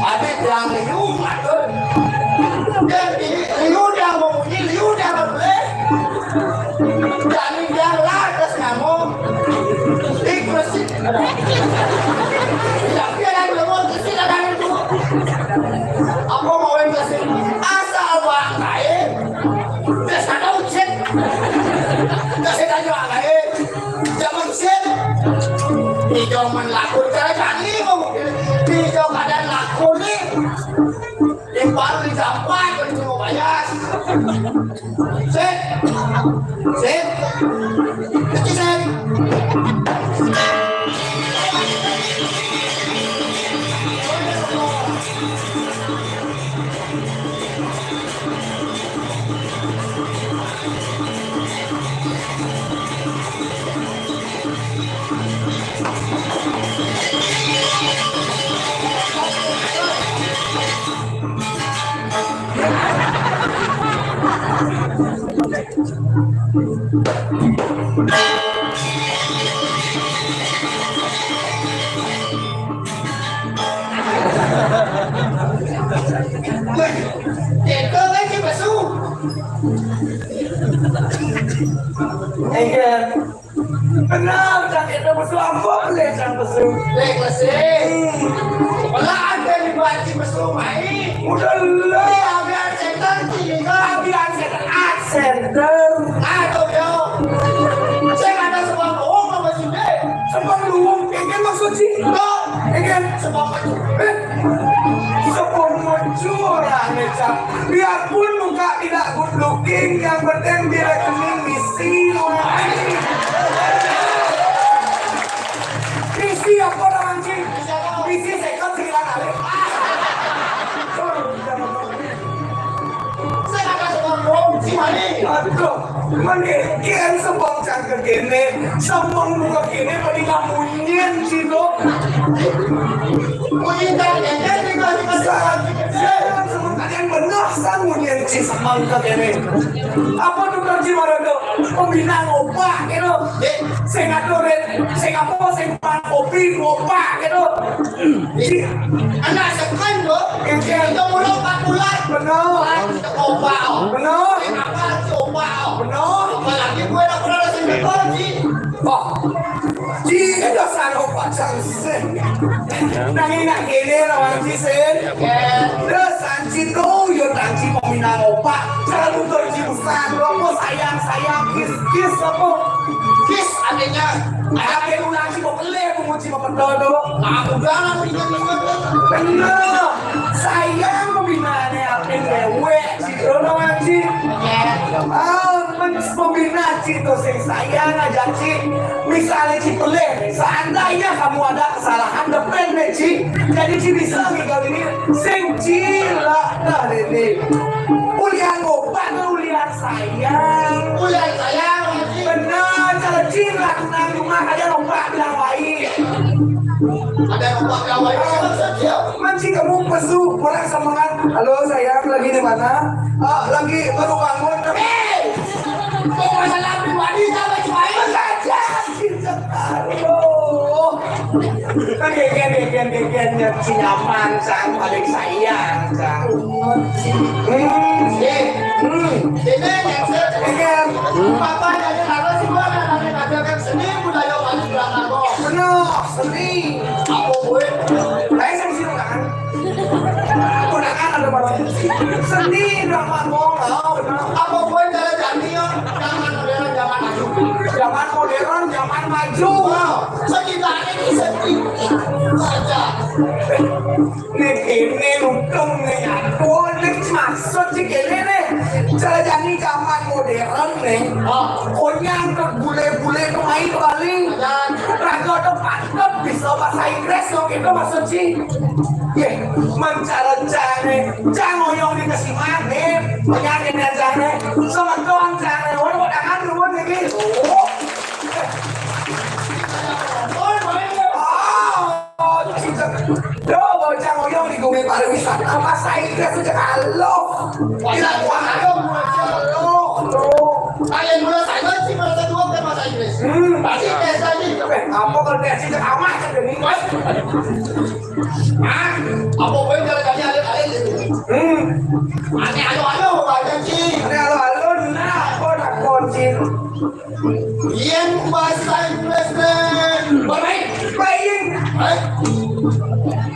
Ada yang liu, aduh. Dia ini liu, dia mau bunyi, liu, dia mau beli. Jadi dia lah, terus ngomong. Di kursi. Tapi ada yang ngomong, kursi ada yang dulu. Apa mau yang kursi? Asal bangkai. Terus ada ucit. Terus ada jual lain. Zaman sin. Ijo men laku cara jani mau. Ijo keadaan laku nih. Impal di jampat, kan cuma bayar. Sin. Sin. Kecil sin. Teko kan si pesu. Enggak. Benar, cang itu pesu apa boleh cang pesu. Lek lesi. Pala ada di banci pesu mai. Udah lah. Ini abian setan tiga. Abian setan. Ah, center. Aduh yo. Saya ada sebab bohong sama sini. Sebab bohong, ini maksud sih. Lo, ini sebab itu. Eh, sebab muncul rame cang. Biarpun muka tidak good looking, yang penting di rekening misi. Misi apa namanya? Misi second sembilan kali. Saya kata sebab bohong, si Mani. Aduh, mending kian sebab cang ke kene, sebab muka kene, mending ngamunyin situ. Munyin kan, kan, kan, kan, kan. Jangan sebab kalian benar, sang munyin si sebab ke kene. Apa tuh kerja marah tuh? Pembina ngopak gitu. Sing ngatur, sing apa, sing pan kopi ngopak gitu. Anak sekan tuh. Itu mulu empat bulan. Benar. Ngopak. Benar. Sing apa, sing ngopak. Benar. Apalagi gue udah pernah sing betul, Ji. Oh. Ji, itu sanggup pasang sih. Nang ini nak gini lawan Ji, Sin. Ya. Terus Anji tuh, yo Anji mau minang opak. Kalau tuh Anji besar, lo mau sayang, sayang, kiss, kiss, apa? Kiss, adanya. Ada lu Anji mau pelih, mau Anji mau pedol tuh. Nah, udah lah, ingat-ingat. Bener. Sayang, pembinaannya apa, cewek? Citro no Anji. Ah, men-, pembina Citro sing sayang aja, Ci. Misalnya Ci pelih, seandainya kamu ada kesalahan, depan deh, Ci. Jadi Ci bisa ngigal ini, sing Ci lah, nah, ini. Ulian ngopak, ulian sayang. Ulian sayang, Ci. Bener, cara Ci lah, nang rumah aja ngopak bilang baik. Ada yang ngopak bilang baik, maksudnya. Manci kamu pesu, kurang semangat. Halo, sayang, lagi di mana? Ah, lagi baru bangun. Hei! Kok masalah pribadi, sama cuma itu saja. Aduh. Kan geger, geger, gegernya si nyaman, sang paling sayang, sang. Hmm. Eh, hmm. Ini yang saya, geger. Papa jadi apa sih, gua ada, ada, ada kan seni budaya Bali Belanda, kok. Benar, seni. Apa gue? Lain sama sih, kan? Ponakan ada barang seni drama ngomong, apa poin cara jani yo? Zaman modern, zaman maju. Zaman modern, zaman maju. Wow, setidaknya ini sedikit saja. Nih, ini lutung nih, aduh, ini maksud sih gini nih. Cara jani zaman modern nih. Oh. Konyang ke bule-bule ke main ke Bali. Dan raga tuh tetep bisa bahasa Inggris dong, itu maksud sih. Ye, mencara jane, jangan ngoyong di kesiman, nih. Penyakitnya jane, semeton jane, waduh, tangan dulu nih. Oh. Oh, cinta. Yo, bocah ngoyong di gumi pariwisata, bahasa Inggris aja kalau. Gila, gua ayo, gua aja. Halo, halo. Kalian mulai saya sih merasa dua kan bahasa Inggris. Hmm. Pasti tes lagi. Eh, apa kalau tes itu amat kan ini? Hah? Apa kowe jalan-jalan alih-alih gitu? Hmm. Ane alo-alo, Pak Haji. Ane alo-alo, nah, apa takon, Cing? Yen bahasa Inggris, nih. Baik, baik. Hah?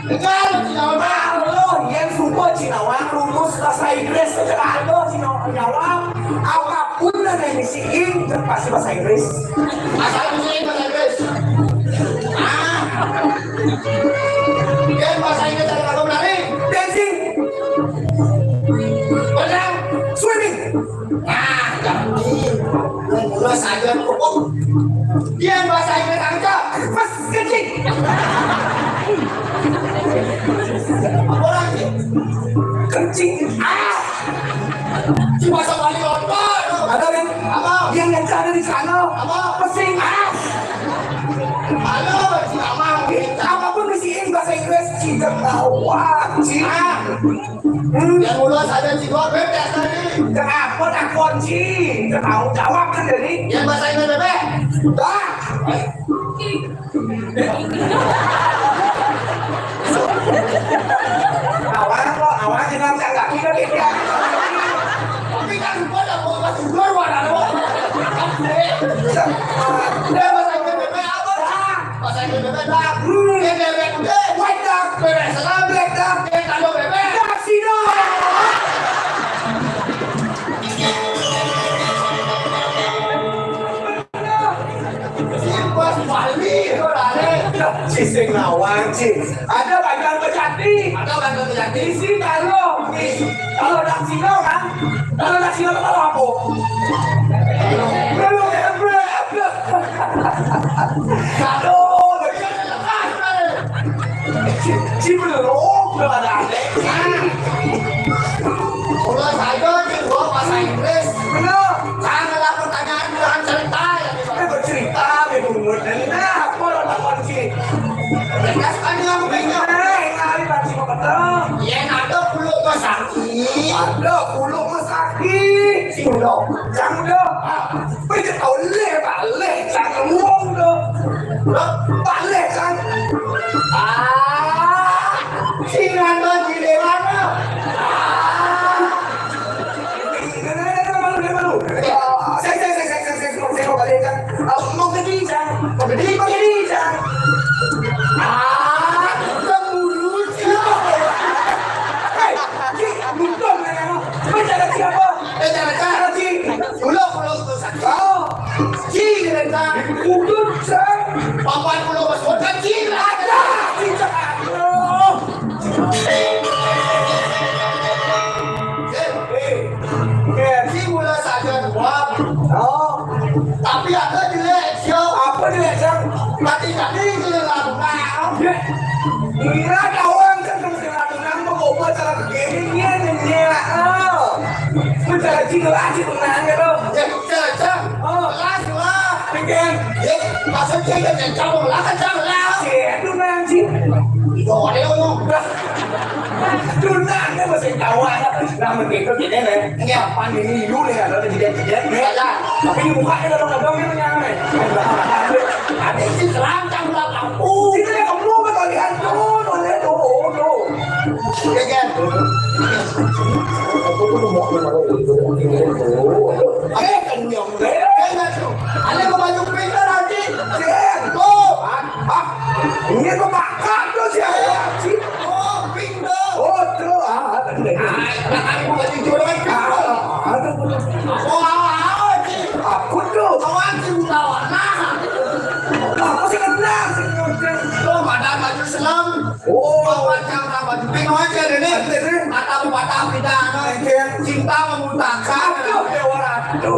Enggak, lo tidak mau. Lo, yen sumpah Cina wang rumus bahasa Inggris, cekak lo Cina nyawang. Apapun yang disiin, pasti bahasa Inggris. Asal bisa bahasa Inggris. Ah. Yen bahasa Inggris ada kagak menarik. Dancing. Berenang. Swimming. Ah, jadi. Mulus aja, pupuk. Yen bahasa Inggris ada. Mas, kencing. Apa lagi? Kencing. Ah. Cuma sekali nonton. Ada yang, apa? Yang ngencah ada di sana. Apa? Pesing. Ah. Halo, si Amang. Apapun bisiin bahasa Inggris, tidak tahu. Wah, sih. Ah. Hmm. Yang mulus ada si dua beb ya tadi. Kenapa takon, sih? Tahu jawab kan jadi. Yang bahasa Inggris bebek. Dah. Awak kok, awak jangan cakap kita dia. Tapi kan lupa dah, mau masuk dua, dua, dua. Udah, bahasa Inggris bebek apa? Bahasa Inggris bebek dah. Hmm. Dia bebek udah. White duck. Bebek selam. Black duck. Dia kalau bebek. Tuxedo. Simpas Bali, saudara. Ci sing nawang, Ci. Ada bandar pejati. Ada bandar pejati. Isi kalau, isi kalau dak sino kan? Kalau dak sino kalau apa? Belum, belum, belum. Kalau Ci, Ci belum, belum ada adik. Kalau saya, Ci, gua bahasa Inggris. Benar. Janganlah pertanyaan, jangan cerita, ya. Eh, bercerita, ya, bungut. Nah, apa lo takon, Ci? Tegas kan dengan bengkok. Eh, ini hari Pak Ci mau ketemu. Yen ada kulo masaki. Ada kulo masaki. Kulo. Yang udah. Wis oleh balik sang wong to. Balik sang. Ah, sing nonton di dewan. Ah. Sik, sik, sik, sik, sik, sik, sik, balik sang. Ah, mau ke di sang. Mau ke di, mau ke di sang. Ah, keburu. Hei, Ki, nonton ya. Bicara siapa? Bicara cara, Ki. Kulo, kulo, kulo sakit. Oh. Ci, cerita. Udut, Sang. Papan kulo bos kota, Ci, ada. Ci, cakap. Aduh. Eh, eh. Ci, mula saja dua. Oh. Tapi ada jelek, Ci. Apa jelek, Sang? Tadi-tadi jelek lagu. Ya. Ira kawan kan, terus lagu nang mau bawa cara begini, dia nanya, oh. Lu cara Ci, lu aja, lu nanya, lu. Ya, Ci, Ci. Oh. Lah, lah. Bikin. Ya, maksudnya, ya, ya, kamu lah, kan, kamu lah. Ci, lu nanya, Ci. Itu orang yang ngomong. Lah. Lu nanya, masih tahu aja. Nah, begitu, gini, nih. Iya. Kapan ini, lu, nih, ada di dia, dia, nih. Iya. Tapi di mukanya, kadang-kadang, ini, yang aneh. Ada isi selang, kamu lah, kampung. Sini, kamu, betul, lihat, tuh, tuh, lihat, tuh, tuh. Iya, kan? Aku tuh mau ngomong itu, itu, itu. Eh, kan yang bener, kan, tuh. Ada ke baju pintar, Haji. Cek. Tuh. Ah, ah. Ini kebakar tuh si Haji. Oh, pintar. Oh, tuh. Ah, ada. Ah, aku baju jorok, kan? Ah, ada. Oh, ah, ah, Haji. Aku tuh. Kawan si Utawa. Nah. Aku sih kenal, sih kenal. Tuh, pada baju selam. Oh. Bawa cara baju pink aja deh nih. Ada deh. Mata patah pindah, no. Oke. Cinta membutakan. Aduh, Dewa Ratu.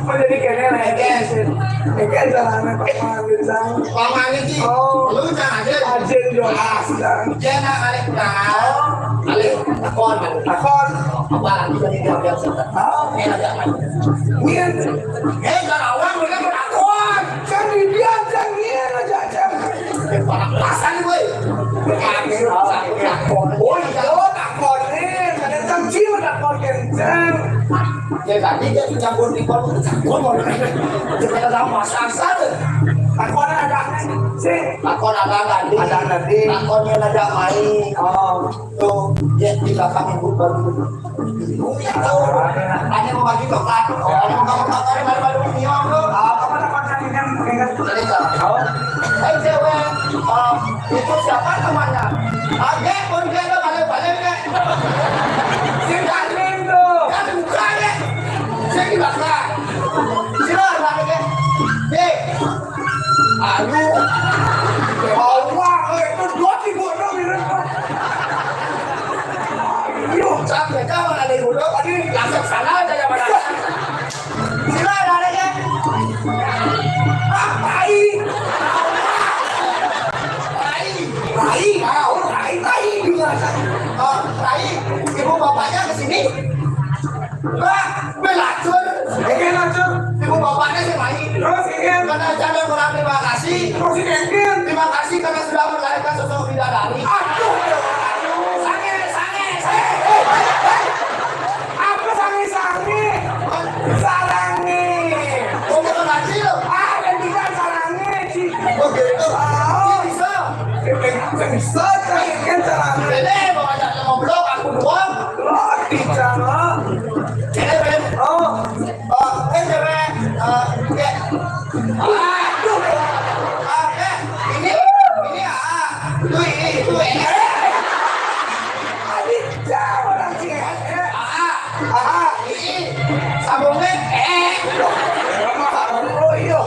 Kok jadi kene lagi? Oke. Oke, caranya Pak Mangin, Sang. Pak Mangin sih. Oh. Lu jangan aja. Aja jelas, Sang. Dia nak balik pulang. Balik. Takon. Takon. Apa lagi tadi dia bilang? Oh. Ini ada apa? Iya. Eh, jangan awang, mereka takon. Kan dibiarkan, iya, aja, aja. Panas-panasan gue. Oh, iya, takonin. Ada kencing, takon kencing. Ya tadi dia tuh campur di kol, campur kol. Kita sama sasar. Aku ada ada sih. Aku ada ada tadi. Ada tadi. Aku ada ada main. Oh. Tuh, dia di belakang ibu baru. Ibu yang tahu. Ada mau bagi coklat. Ada mau kamu pakai malu-malu nyium tuh. Ah, kamu dapat yang ingat. Jadi tahu. Hai cewek, eh, itu siapa namanya? Agak pun dia ada balik-balik, Kak. Si Darwin tuh. Kan buka, ya. Saya di belakang. Sila, lari, ya. Dek. Aduh. Bawa, eh, itu dua tiga orang ini. Aduh, sampai kau ada yang udah tadi langsung sana aja ya, Mas. Sila, lari, ya. Ah, tai. Tai. Tai. Ah, oh, tai, tai. Gimana? Oh, tai. Ibu bapaknya ke sini. Pak, gue lacur. Ini lacur. Ibu bapaknya sih main. Terus ini. Karena ucapan orang terima kasih. Terus ini. Terima kasih karena sudah melahirkan sosok bidadari. Aduh, aduh, aduh. Sange, sange, sange. Apa sange-sange? Sarange. Ngomong lagi lo. Ah, yang tidak sarange, Ci. Oh, gitu. Ah. Ini bisa. Ini bisa, Ci. Ini sarange. Ini mau ajak ngobrol, aku doang. Oh, bicara. Ini, Ben. Oh. Oh, eh, siapa? Eh, oke. Aduh. Oke. Ini, ini, ah. Itu, ini, itu, ini. Tadi jauh orang sih, eh. Ah, ah, ini. Sambungnya, eh. Loh, ya, mah, oh, iya.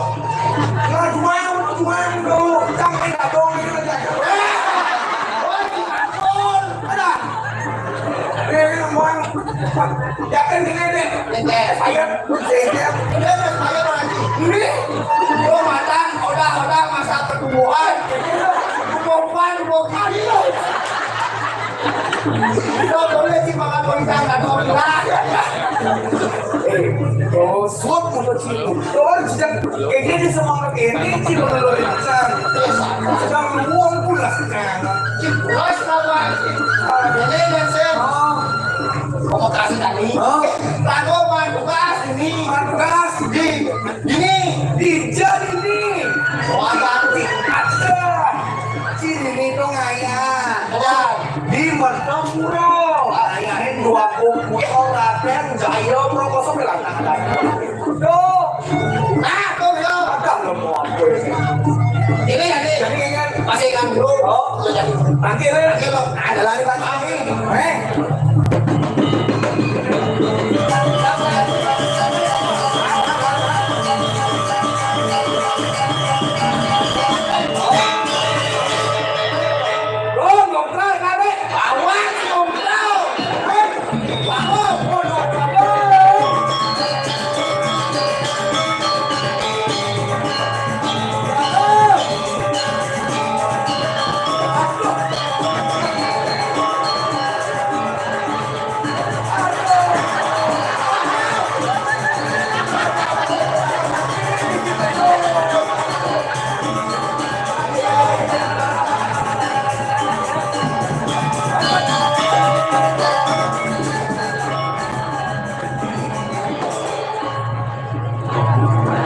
Nah, cuma, cuma, tuh. Sampai nggak bohong, ini aja. Eh, oh, ini betul. Ada. Eh, Bang. Yakin gini deh. Saya, saya. Ini. Lo matang, udah, udah masa pertumbuhan. Tumbuhan, tumbuhan. Lo boleh sih makan pisang, nggak tahu bilang. Eh, gosok mulut situ. Lo harus jejak, kayaknya dia semangat ini sih menurut Insan. Sedang ngumpul lah sekarang. Cik, bos, apa? Ini, Insan. Oh. Mau kasih tadi. Oh. Lagu Mandukas ini. Mandukas. Di, ini. Di Jadini. Wah, cantik. Ada. Sini nih dong, ayah. Ayah. Di Martapura. Ayahin dua kuku orang, jaya, bro, kosong, bilang, ada. Tuh. Nah, tuh, yo. Ada lo mau apa ini? Ini, ini. Jadi, ini kan masih kan, bro. Oh. Nanti, nanti lo ada lari lagi. Eh.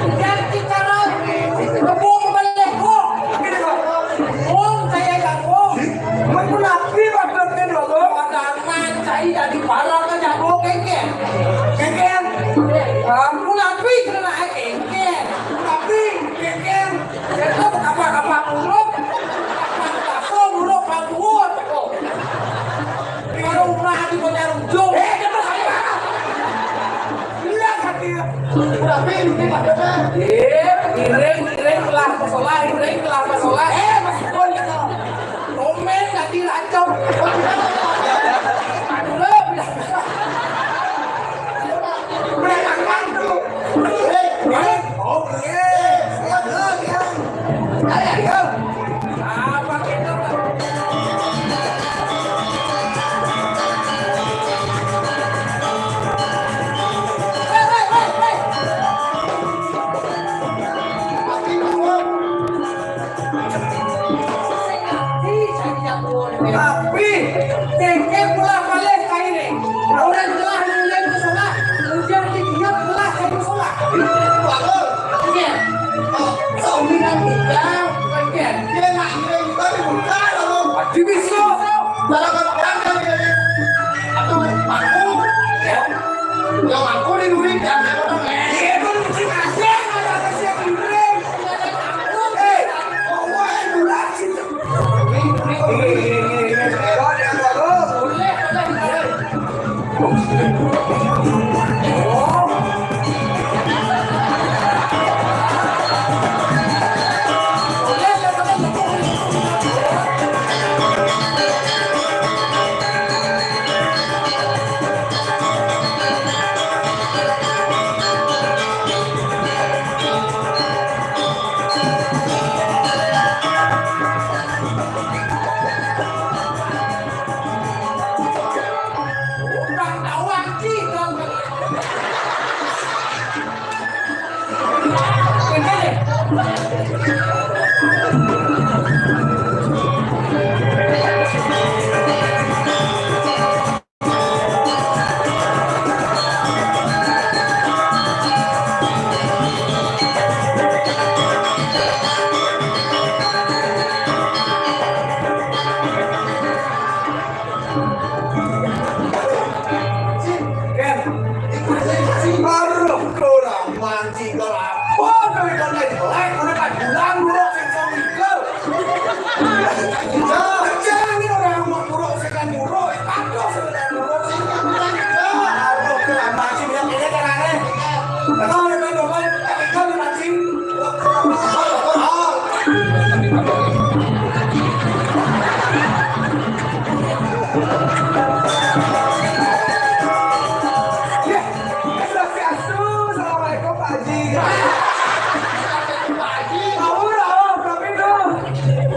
Yang kita ragu, kebun balik kok. Kebun saya jago. Mun napi maksudnya dulu? Pada aman, saya jadi parah ke jago, kengkeng. Kengkeng. Ampun, napi kena kengkeng. Napi, kengkeng. Itu apa-apa buruk. Apa-apa buruk, apa buruk. Kalau rumah di Banjar Ujung. Eh, kita sama. Iya, hati. Tapi ini maksudnya. Eh, iring, iring lah, masalah, iring lah, masalah. Eh, masih pun gitu. Komen nggak dilacak. Aduh, lo bilang. Berantakan tuh. Eh, eh, oh, eh, eh, eh, eh. Ayo, ayo. Apa kita? Aduh, mangku. Ya. Ya, mangku di duit, ya. Aduh, kurang mancing kalau apa? Tapi kalau naik jelek, udah kan bulan dulu, sing sing itu. Jangan orang mau buruk, sekan buruk, patuh sebenarnya buruk sih. Aduh, kurang mancing yang ini kan aneh. Kalau ada main doang, tapi kalau mancing, Assalamualaikum, Pak Haji. Pak Haji, ngawur, ngawur, tapi dong.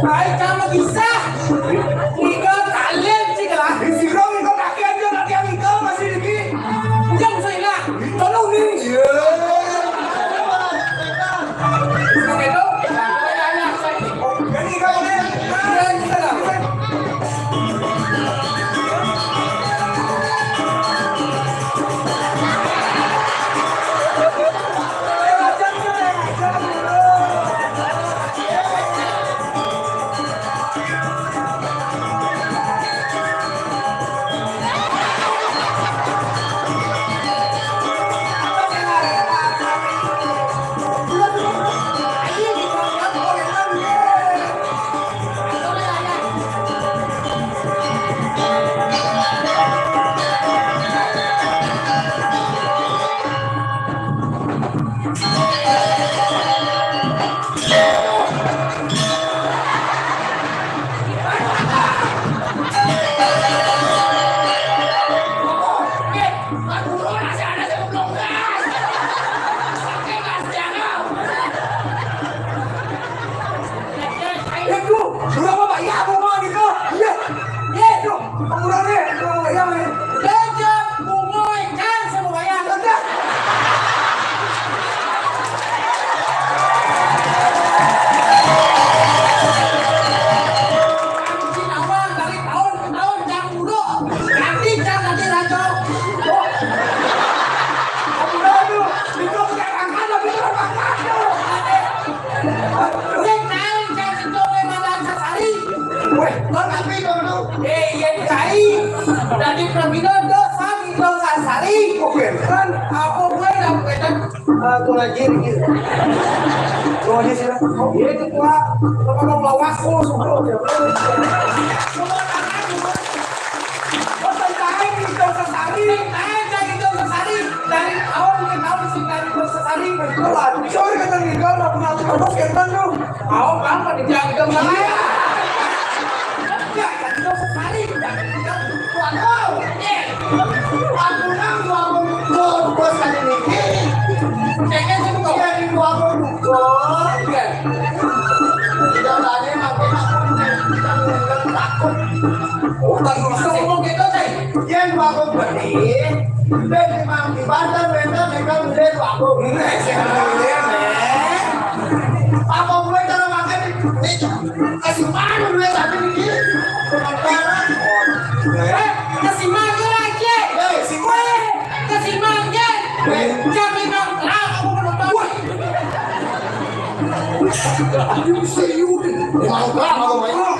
Baik, kamu bisa. Tinggal kalian sih, lah. Di sini, tinggal kaki aja, kaki yang tinggal masih dikit. Jangan saya lah. Tolong nih. Iya. Itu, berapa banyak bunga gitu? Iya. Iya, itu. Murah deh, berapa banyak nih? Bejat bunga ikan semua banyak. Udah. Mancing awal dari tahun ke tahun, jangan buruk. Ganti, jangan ganti rajo. Aduh, itu bukan angkat, tapi itu angkat. Sing tahu, jangan itu memang sasari. Weh, kok tapi dulu? Eh, iya, cai. Dari pramila dosa, dosa sari. Oke, kan apa gue yang kata, eh, tuh lagi, gitu. Tuh aja sih, oh, iya, itu tua. Apa dong, lawas, oh, sudah, udah. Kok tentang itu sasari? Tentang itu sasari. Dari tahun ke tahun, sing dari sasari. Betul, lah. Sorry, kata Nika, nggak pernah terus, kayak gitu. Mau apa dijaga, Bang? Iya. Ya, kan itu sekali, udah, udah, waduh, eh. Aku nang, aku, aku, aku sekali ini. Kayaknya sih, kok. Iya, di gua, aku, kok. Iya. Tidak ada yang aku, aku, aku, aku takut. Oh, tak bisa ngomong gitu, Cai. Yen aku beli, ben di Banten, ben di Medan, ben di Banten. Apa gue cara makan? Kasih mana gue tadi ini? Penasaran. Eh, kasih mana lagi? Eh, si gue. Kasih mana? Eh, jangan bilang terang, aku penumpang. Wah. Aduh, serius. Mau berapa, Bang?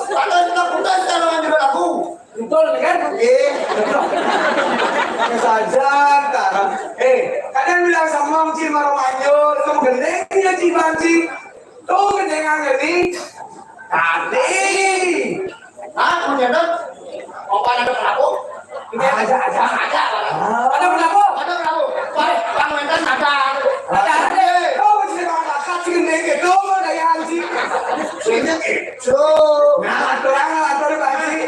Ada kita putus kalau nggak juga aku. Betul kan? Iya. Kesajan, Tara. Eh, kadang bilang sama Cing Maro Manjur, itu gendeng ya Cing Panji. Tuh gendengan gini. Tadi. Hah, mau nyedot? Mau pada ada pelaku? Ini aja, aja, aja. Ada pelaku? Ada pelaku. Bang, Bang Mentan ada. Ada, ada. Oh, sih, Bang, makan sih gendeng gitu, daya anjing. Sini gitu. Nah, aturan, aturan, Pak Haji.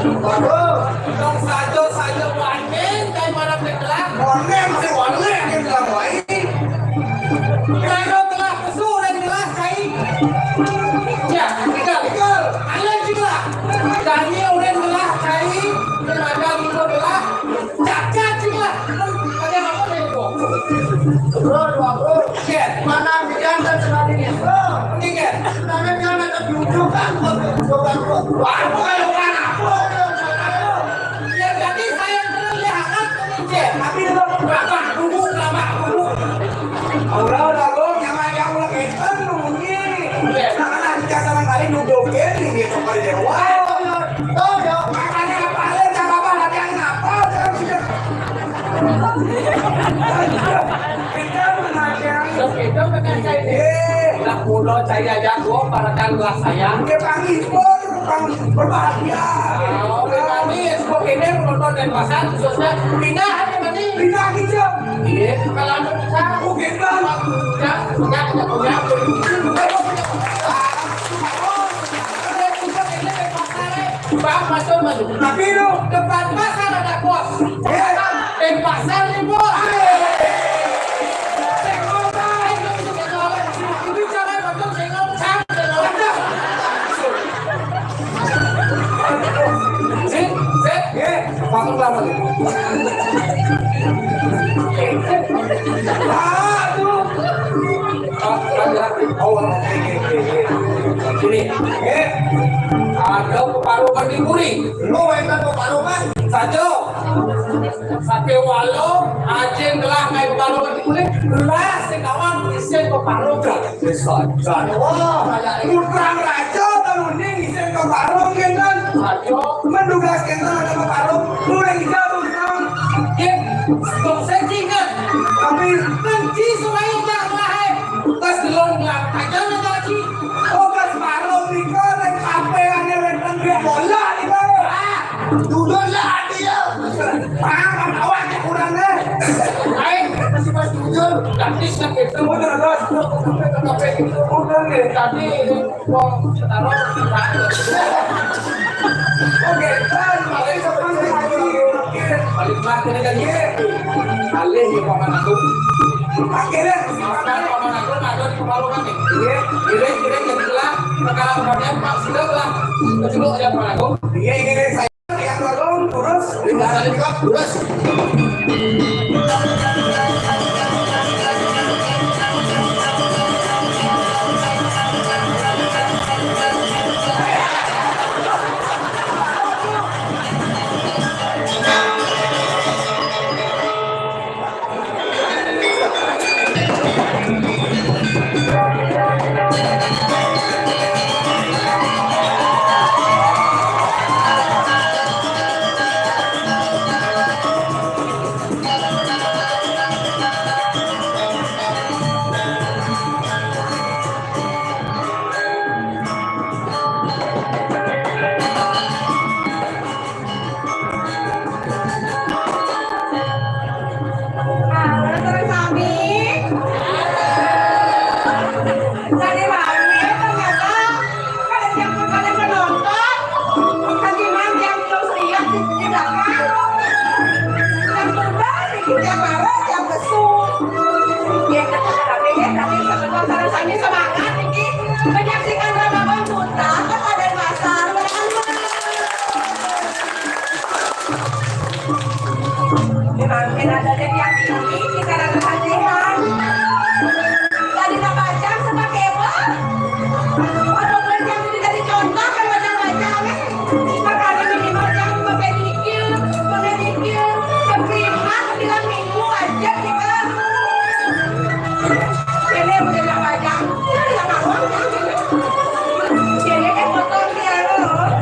Waduh. Tong sajo-sajo wanén, cai marang téh gelah. Wanén, masih wanén, dia bilang, wai. Kalau gelah kesu dan gelah cai. Ya, tinggal. Tinggal. Alén gelah. Tadi orang gelah cai, ada itu gelah. Cacat gelah. Ada apa itu? Bro, dua bro. Iya. Mana bidan dan sebagainya. Bro. Iya. Sebenarnya kan ada tunjukkan, tunjukkan, bro. Wah, bukan, bukan apa. Ya, jadi saya terus lihat, kan, Cek. Tapi itu berapa? Dulu, berapa? Dulu. Udah, udah, bro. Yang ada ulah kita nungguin. Iya. Nah, kan, kita sama kali nungguin ini, kok, pada dia. Wah. Tuh, yo, makanya apa, cara apa, latihan apa, cara sudah. Kita mengajar. Terus itu kan saya ini. Eh. Lah, kulo cai aja, gua parakan gelah sayang. Dia panggil, pang-, berbahagia. Oh, oke, kami, gua ini penonton Denpasar, khususnya pindah aja, Mani. Pindah aja. Iya, kalau ada usaha. Oke, Bang. Ya, ya, ya, ya. Bang, masuk, masuk. Tapi lu depan pasar ada pos. Eh. Di pasar nih, Bos. Senggol, Bang. Itu jangan masuk senggol, Bang. Senggol. Sip, sip. Eh, masuk lah, masuk. Aduh. Oh, ini, ini, ini. Ini, eh, ada peparukan di puri. Lu wénten peparukan? Sajo. Saté walo, ajén gelah ngaé peparukan di puri. Gelah sing kawan isin peparukan. Sajo. Wah, putrang raja kalau ini isin peparukan kan. Sajo. Mendugas kita ada peparukan. Lu yang jauh, kan? Iya, kok saya ingat. Tapi benci supaya tak lahir. Tas gelon nggak aja nanti. Oh, pas baru nikah, naik H P, ada rentan dia bola di bawah. Ah, duduk lah dia. Ah, awak kurang, eh. Aing masih pas jujur. Tadi sakit tuh, udah, udah, udah, udah, udah, udah, tadi. Wong taruh. Oke, kan, paling seperti lagi. Paling mati nih kan, iya. Alih ya, Paman Agung. Akhirnya, Paman, Paman Agung ada di kepala kan nih. Iya. Kira-kira jadilah perkara kematian Pak Sugeng lah. Coba ya, Paman Agung. Iya, ini saya. Yang dorong, terus, tinggal, terus. Halo, terus Abi. Tadi rame ternyata pada siap pada penonton. Tadi main yang terus lihat di, di belakang. Yang berubah, yang marah, yang besuk. Ya, tapi, tapi sebentar, terus Abi semangat ini menyaksikan Ramadan Buta, Kota Denpasar. Mangkin ada deh yang ini, kita ada kehadiran. Tadi tak baca sama kebel. Atau belajar itu jadi contoh kalau ada baca, eh. Makanya minimal jangan pakai mikir, pakai mikir. Terima, bilang minggu aja kita. Ini udah tak baca. Ini sama uang, ini kan motor dia, loh.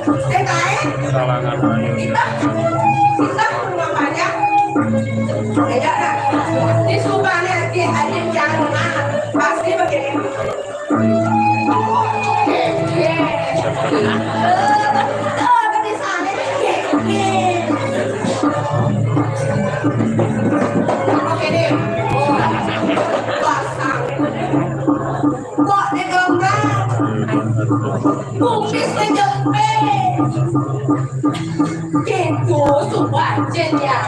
Salangan ayu. Kita, kita rumah banyak. Beda lah. Di Subang lagi ada yang pasti begini. Kok digombrang? Kumis kejepit. Gitu, sumpah, Jen, ya.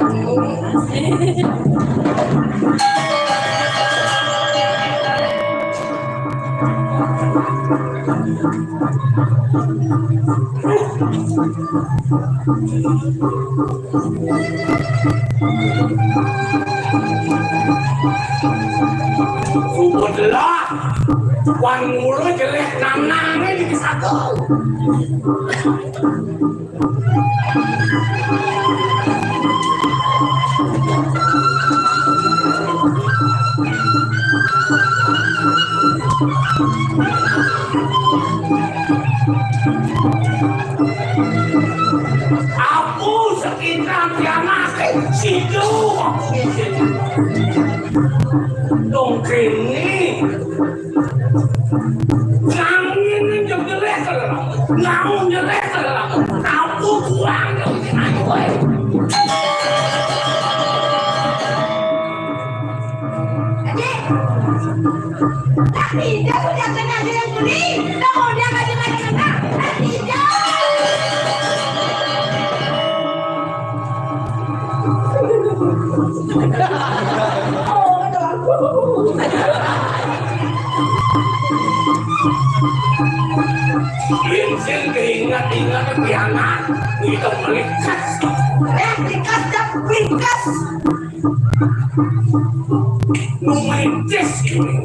Sudah lah, wan mulu jelek nang-nangnya di sago. Aku sekitar dia makin situ. Dongkeng ini. Nangin yang jelek, nangin jelek, aku kurang yang sini, gue. Adik, tapi dia punya kenal dengan Juli. Kamu dia bagaimana kenal? Tapi dia. Oh, aduh. Sing keingat-ingat kiamat, itu melikas. Eh, likas dah, likas. Nu merintis ini.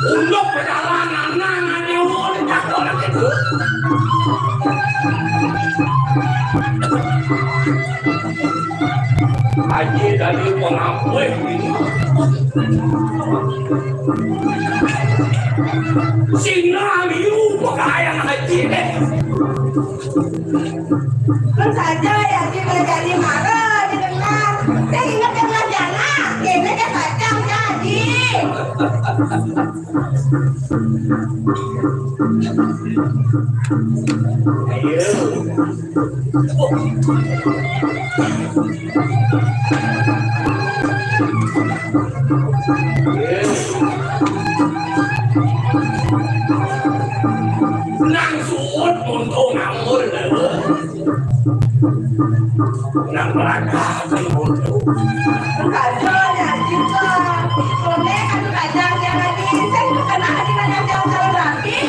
Untuk perjalanan nang nyewa itu. Haji tadi pengampun ini. Sina liu pakaian haji deh. Kan saja ya kita jadi marah didengar. Saya ingat dengan jana, kita kan kacang jadi. Nang suud untung ngambul, nang belakang untung. Kacau ya, cinta. Boleh kan kacang dia lagi. Saya bukan anak kita yang jauh-jauh lagi.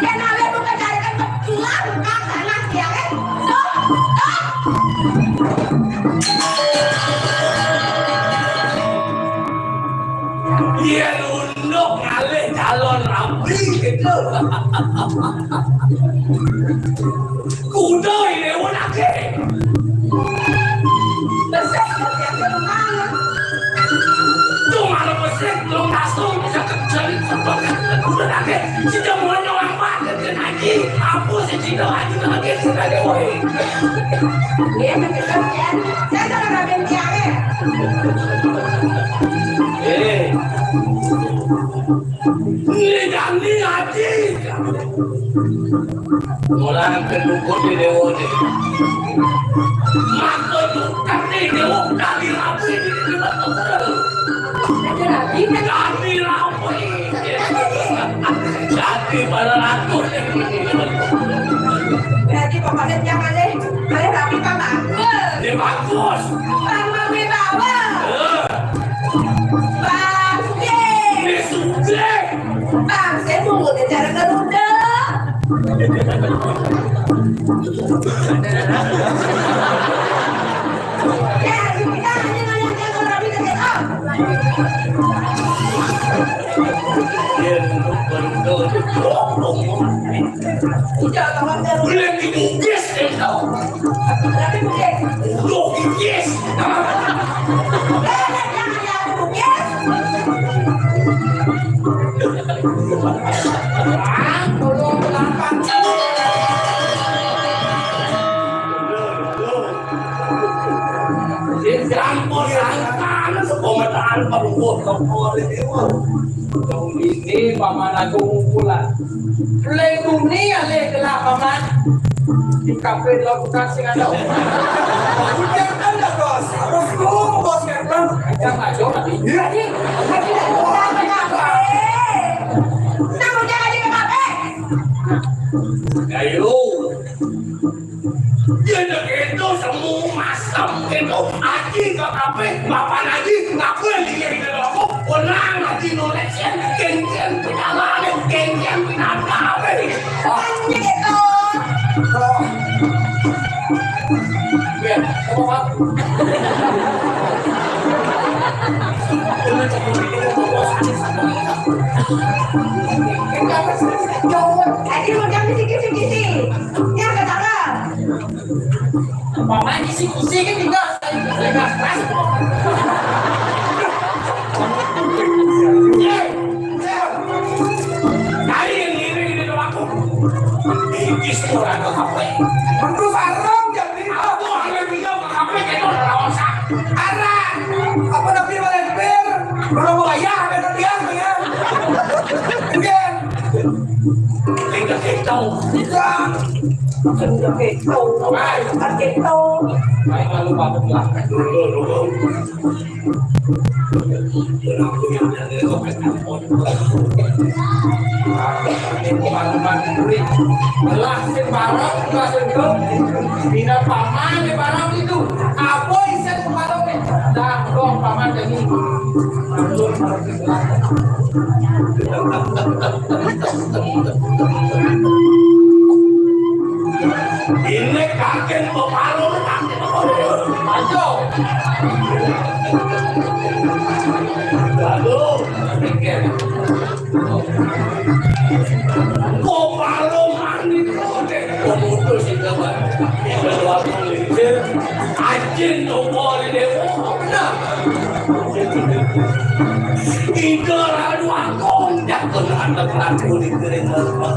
Dia namanya bukan dari kan betulan, bukan anak dia, eh. Tuh, tuh. Iya, nunduk ngalih calon rabi gitu. Kuda ini ulake. Besek, ya, ya, mana? Tuh, mana besek, belum masuk, bisa kejali, sebab kuda lagi. Sudah mau nyawang banget, kan, Haji. Apa sih, Cina, Haji, lagi, sudah ada, woi. Iya, betul, ya. Saya kalau nggak ganti, ya. Eh. Ini Dani Haji. Orang kedukun di Dewa ni. Maka tukar ni Dewa dari Rabi ni, di mata orang. Dari Rabi ni. Dari Rabi. Dari para ratu ni. Jadi pokoknya jangan deh. Dari Rabi, Pak, bagus. Dia bagus. Bang, Bang, Bang, Bang. Eh. Bang Sude. Dia Sude. Bang, saya tunggu dia cara Garuda. Ya, kita aja banyak yang orang kita get up. Udah, kawan, udah. Boleh dibungkis, ya, kau. Tapi mungkin. Loh, yes. Eh, jangan ya, mungkin. Campur sangkan, sekometan, perungguh, kempur, ini, wah. Tahun ini, Paman Agung Unggulan. Lek bumi alih gelah Paman. Di kafe lo tukar sing ada. Udah kan dah, Bos. Bos, lu, Bos, kan, Bang? Jangan aja, tapi. Iya. Tadi, tadi, kita udah tadi ke kafe. Ayo. Dia dah gitu, semua masam gitu. Aji ke kafe, bapak lagi, ngaku yang dia di dalam aku. Orang lagi nolak, sian, kenjian, pinamane, kenjian, pinamane. Kan gitu. Iya, apa, Pak? Tadi lu jangan dikit-dikit. Ya, kata. Pamané sih pusing kan tinggal. Tadi yang ini, ini doang. Tipis tuh, ada apa? Menurut sarung, jadi apa? Ada juga apa? Itu dosa. Arah. Apa namanya, malah bir? Belum bayar, ada tiang, ya. Iya. Kita, kita. Iya. Kita, kita. Baik. Kita, kita. Baik, lalu batuk lah. Dulu, dulu. Belah sing barang, belah sing itu. Bina paman di barang itu. Apa isi barang itu? Dah, dong, paman jadi. Ini kakek mau parung, kakek mau parung. Ayo. Aduh, mikir. Mau parung, mandi, kote. Pemutus itu, Pak. Yang kedua, anjing, nomor ini. Oh, benar. Tiga lalu aku, jatuh anak laku di kering.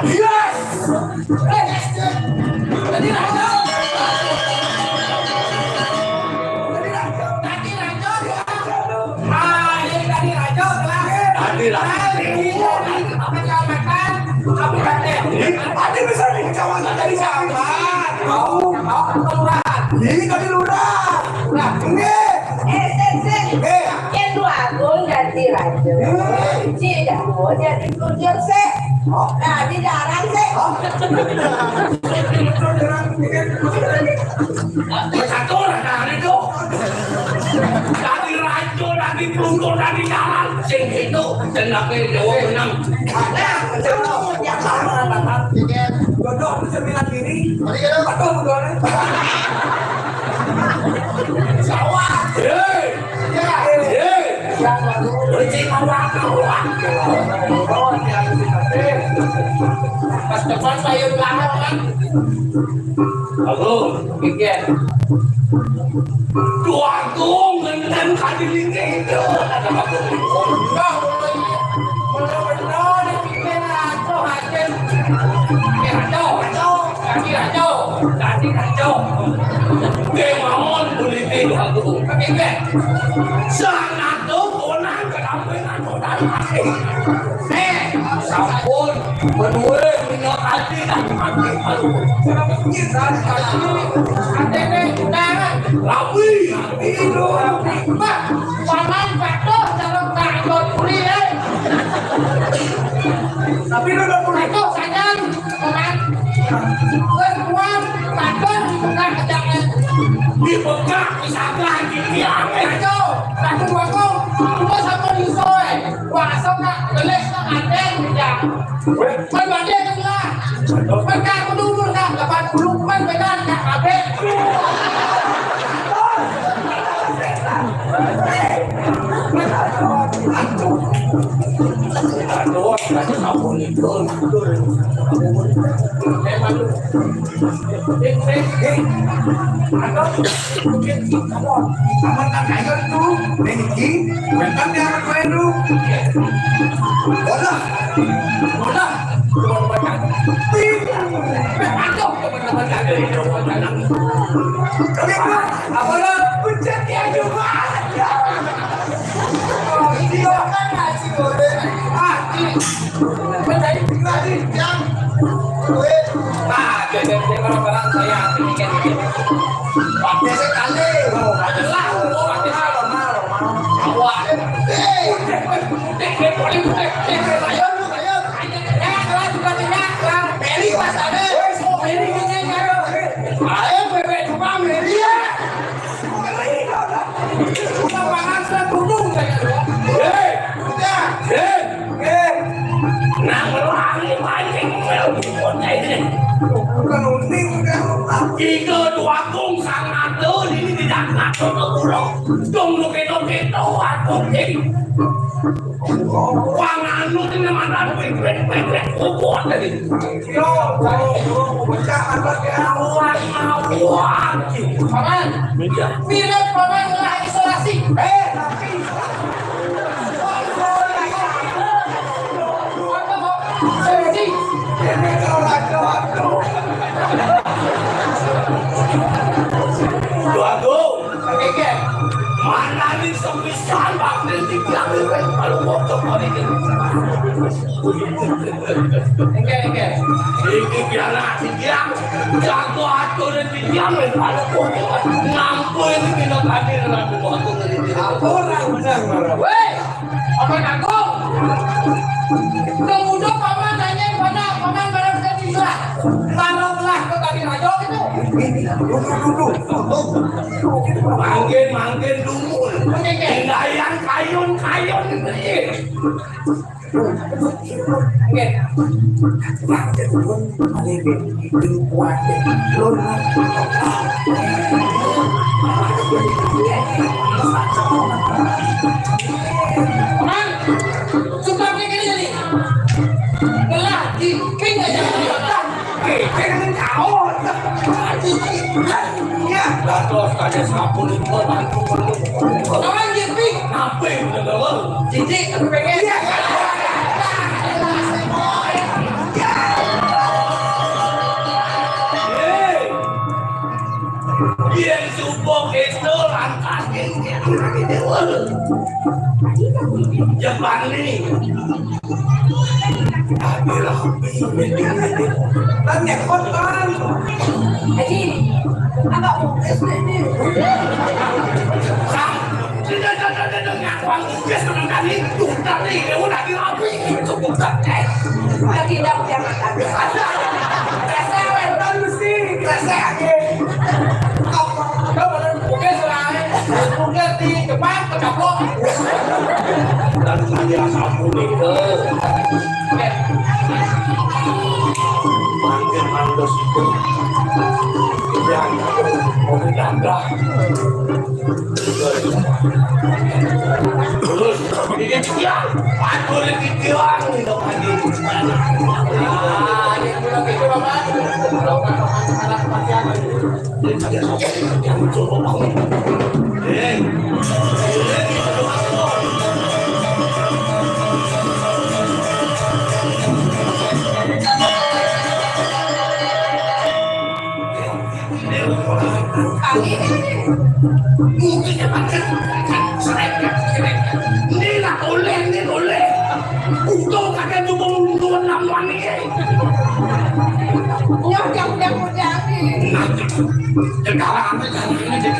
Yes! Eh, tadi raja. Tadi raja. Tadi raja, ya. Ah, ini tadi raja, terakhir. Tadi raja. Tadi raja. Apa kecamatan? Kabupaten. Ini tadi besar di kecamatan tadi, Pak. Mau, mau, kelurahan. Ini tadi lurah. Lurah. Ini. Eh, sik, sik. Eh. Yén Déwa Agung dadi raja, hmm, Cik Déwa dadi pluncur sik. Dadi daran sik. Becatur, nah, itu. Dadi raja, dadi pluncur, dadi daran. Sing itu, jenenge Déwa Benang. Nah, betul. Yang sama, Pak. Jodoh sembilan diri. Aduh, betul. Sawah. Hei. Ya. Hei. Yang baru. Beli mau apa? Pas depan saya lama kan. Halo, pikir. Duaku ngenten kadilinge itu. Ada apa? Enggak, mulai, mulai benar, pikir aja, hasil. Pikir aja, aja. Kaki aja, kaki aja. Kemauan politik duaku. Pikir. Sangat tuh, orang kenapa nggak mau datang? Eh, sampun, menue minyak hati dan mati malu. Kenapa nggih, San? Ate ne undangan. Rawi. Itu. Pak, paman patuh kalau tak ikut kuliah. Tapi lu udah kuliah. Patuh saja, paman. Terus, Tuan, patuh di tengah jangan. Di Mekah, di sana, di tiang, eh. Ayo, patuh, patuh. Cuma sama di soe. Wah, sok nak gelis nak adeng ya. Man bade tu lah. Man ka kudu umur dah lapan puluh, man benar nak abek. Aduh, aduh, ampun itu. Memang. Eh, eh, eh. Aduh. Aman tak kayo tu? Niki, bukan dia anak main tu. Bola. Bola. Bola. Aduh, teman-teman, ada yang bola. Tapi apa? Apa lah? Pencet dia juga. Saya pikir. Pakai sekali. Oh, adalah. Oh, pakai normal, normal. Awak. Hei. Dek, dek, dek, dek, dek, dek, ayo, ayo. Ayo, lah, sudah tidak, lah. Meli pas ada. Wes, mau Meli ini, ayo. Ayo, bebek cuma Meli, ya. Hei, hei. Nang lari mancing mel di kota ini. Bukan uning, bukan. Tiga dua kung sang ado ini tidak ngaco ke pulau. Dong lo keto-keto aku ini. Wang anu ini mantan pek pek pek pek. Kuat tadi. Yo, yo, yo, pecah anak ya. Awak, awak. Paman, mirip paman lah isolasi. Eh, tapi isolasi. Apa kok? Isolasi. Ini kalau ada waktu. Dua go. Oke, oke. Mana nih sepisan bakal dibilang kalau mau ke politik. Engke, engke. Iki piala didiang, jago aturan didiang, kalau kok ngampu ini kita tadi lagu waktu dari dia. Ora usah marah. Weh, apa nanggung? Tunggu dong, paman nanya pada paman barang saya bisa. Kalau lah ke tadi rajo itu. Duduk, duduk, duduk. Mangkin, mangkin dulu. Oke, oke. Pindaian kayun, kayun ini. Mang, sumpah kayak gini nih. Ngelah, di ping aja. Oke, jangan jauh. Ya, terus ada sabun itu bantu. Orang di ping. Apa yang udah bawa? Jadi, aku pengen. Iya. Hei. Yen subuh itu lantasin dia lagi dewa. Jepang nih. Aduh, lah. Kan nyekot, kan. Haji, apa mau tes ini? Tidak, tidak, tidak, tidak, ngakuang. Dia sebenarnya itu tadi dia udah dirapi. Cukup tak. Lagi dap jangan ada. Ada. Rasa lain baru sih, rasa aja. Apa? Apa? Oke, selain. Oke, di depan, kecaplok. Dan saya sapu nih, ke. Makin halus itu. Yang mau ditambah. Terus, ini dia. Aku lagi bilang, ini tadi. Ah, ini pulang gitu, Bapak. Kalau nggak makan, anak kematian. Ini tadi apa? Yang coba bangun. Eh. Ini lah oleh, ini oleh. Untung kakek cuma untung enam wani. Nyok, nyok, nyok, nyok. Nah, sekarang apa caranya?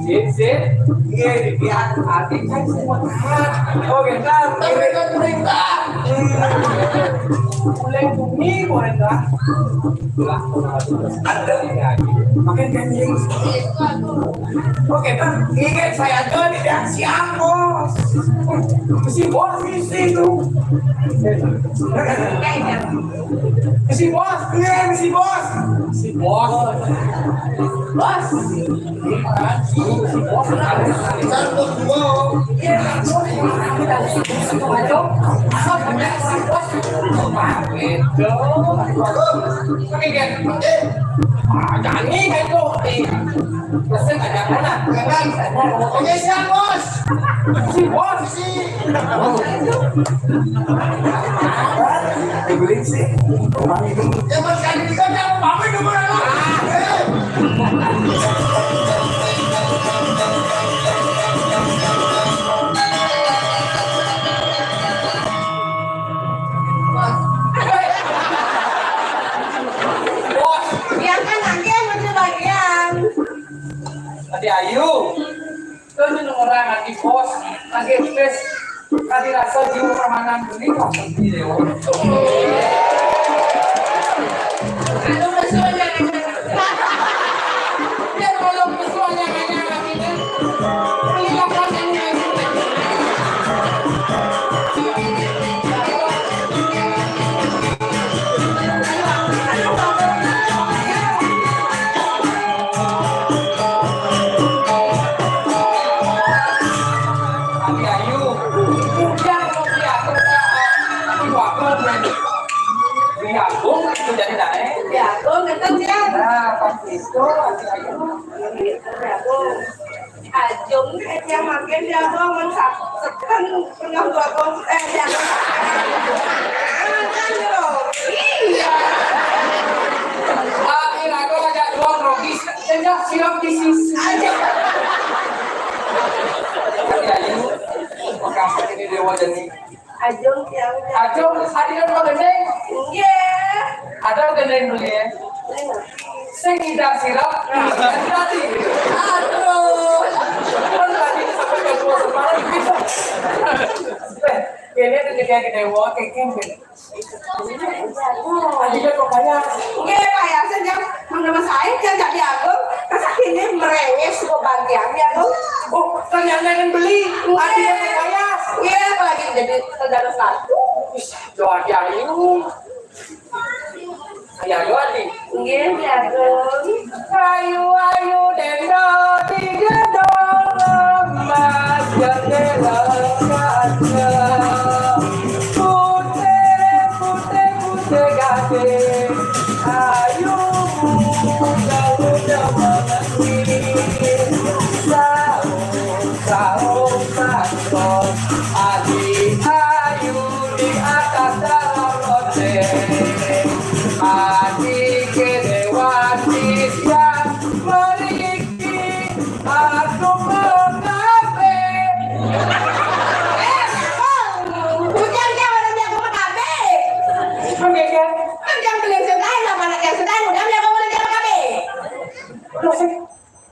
Sip, sip. Iya, iya, hati saya semua tahan. Oh, bentar. Tapi kan perintah. Hmm. Mulai bumi, boleh, Kak? Ada. Makin kencing. Oke, Bang. Ingat saya tuh tidak siap, Bos. Si Bos di situ. Si Bos, iya, si Bos. Si Bos. Bos. Si Bos. Iya, Bos. Aduh, apa si bos? Pamit dong. Oke, kan? Ah, jangan nih, kan, tuh. Pesen ada apa, nah? Oke, siap, bos. Si bos, si. Dibeliin sih. Rumah itu. Ya, bos, kan, kita jangan pamit dulu, ya, bos. Bos. Ya kan, nanti yang bagian. Tadi Ayu. Terus orang lagi bos, lagi pes, lagi rasa jiwa permanen ini kok sepi deh. Aduh, udah suruh jangan. Biar kalau suruh jangan, jangan, ini. Beli makan yang ini. Ayu, udah kalau diatur, diatur, diatur itu jadi naik. Diatur, ngerti, ya? Nah, pas itu, Ayu. Ajung, eh, yang makin diatur, men, sa-, seken, pernah gua kong-, eh, yang makan, loh. Iya. Ah, ini aku ajak dua grogi, sejak siram di sisi. Aja. Makasih ini Dewa Deni. Ajung, ya, ya. Ajung, adina Dewa Deni. Iya. Ada gendeng beli ya. Sing tidak siram, tadi. Aduh. Kan tadi sampai ke dua semalam gitu. Eh, ini ada kayak gede wong, kayak camping. Tadi dia kok kayak, oke, Pak Yasin, yang menurut saya, yang jadi agung, masa kini merengek, suka bantian, ya, tuh. Oh, kan yang lain beli. Tadi dia kok kayak. Iya, apalagi jadi saudara satu. Doa dia ini. Ayo, ayo, Adi. Nggih, Agung. Ayu-ayu dendo di gedong emas jendela kaca. Putih, putih, putih gading. Ayu muda, muda mengerti. Saung, saung, saung. Adi ayu di atas dalam loteng. Adi kedewati yang meriki aku mengape. Eh, Bang, bukan dia orang yang mengape. Oke, oke. Kan yang beli sedang, apa yang sedang, udah dia orang yang mengape. Udah sih.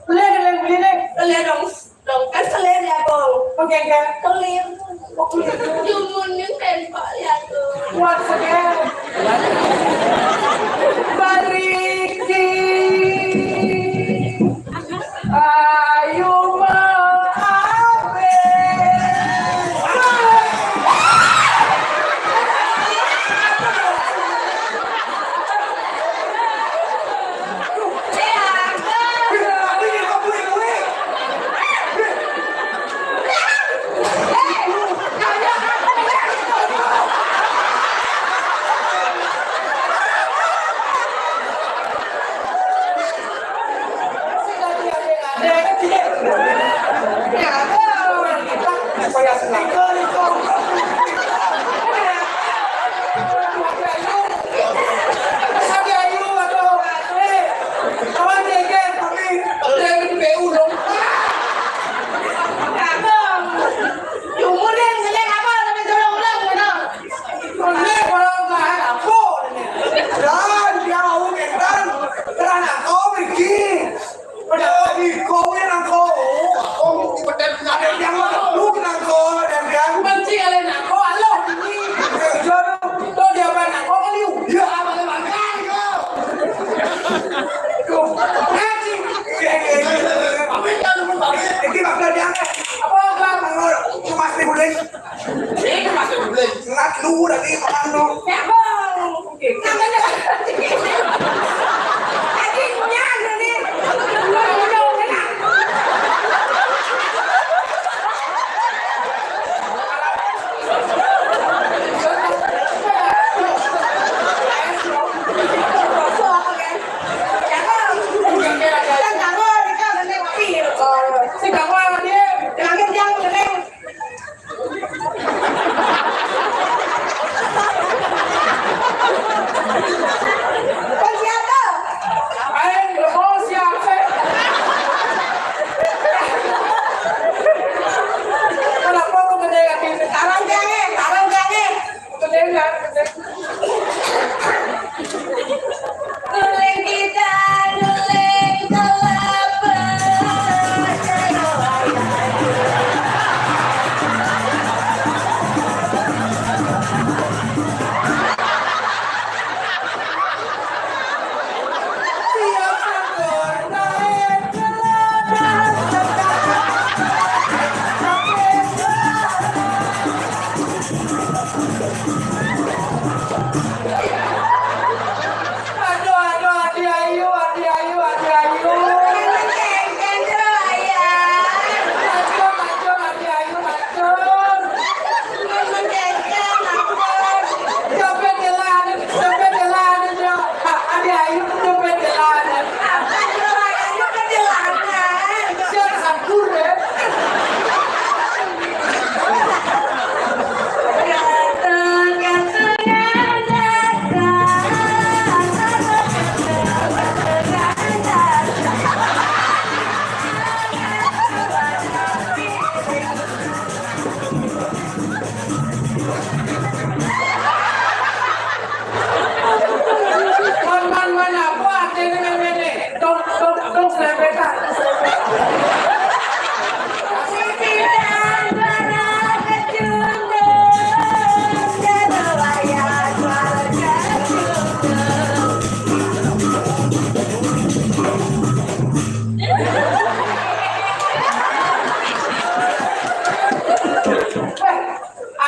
Beli, beli, beli, beli. Beli dong. Dong, kan selir ya, Bang? Oke, oke. Selir. Jumun yang tembak ya, tuh. Once again. Bariki. Ayu, maaf.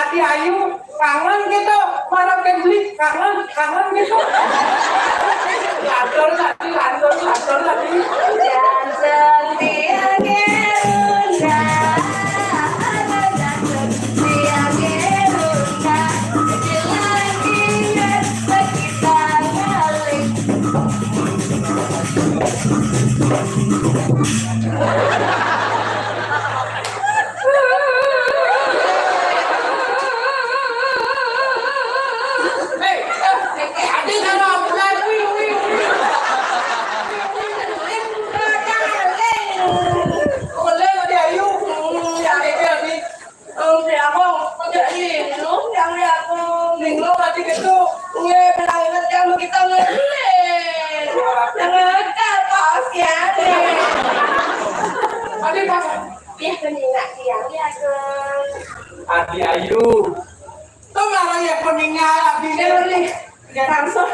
Adi Ayu, kangen gitu. Mana Febri, kangen, kangen gitu. Lantur lagi, lantur, lantur lagi. Jangan setia gerunda, jangan setia gerunda. Bilang ingat sekitar kali. Om, ya, Bang, jadi lu yang lihat, Bang. Bingung lagi gitu. Gue bilang inget yang kita ngelih. Yang ngekar, pas ya. Tadi pas. Iya, bener, nggak siang ya, Bang. Adi Ayu. Tuh, malah ya, peninggal, Abi. Iya, nih. Langsung.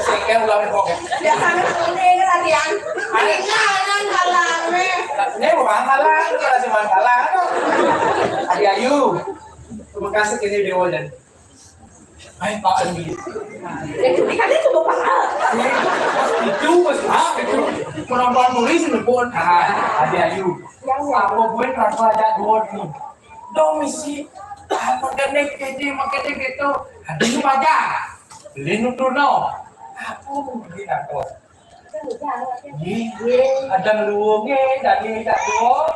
Sehingga ulang kok. Biasanya seperti ini latihan. Ini kan kalah, nih. Ini bukan kalah, ini pada cuma kalah. Adi Ayu. Terima kasih, ini Dewa dan. Hai, Pak Andi. Itu kan itu bukan hal. Itu, Mas, ah, itu. Penonton tulis, Mas, pun. Ah, Adi Ayu. Yang apa gue terasa ada dua nih. Dong misi, ah, makanya gitu, makanya gitu. Ada lu aja. Beli nutur no. Aku beli apa? Iya. Ada luwungnya, dari tak dua.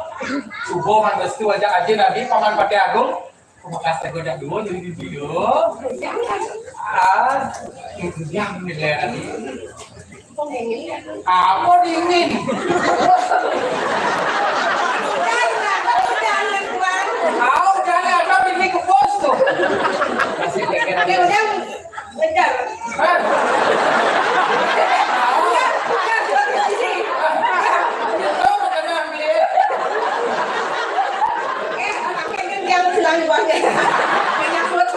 Subuh mantas tu aja aja nanti paman pakai agung. Aku makas teh gojak dua jadi di video. Ah, yang nilai tadi. Apa dingin? Tahu jangan apa ini ke bos tuh. Masih kira-kira. Ngejar. Hah? Enggak, enggak, enggak, sini. Tahu kena ambil. Eh, pakai yang silang banyak. Menyangkut.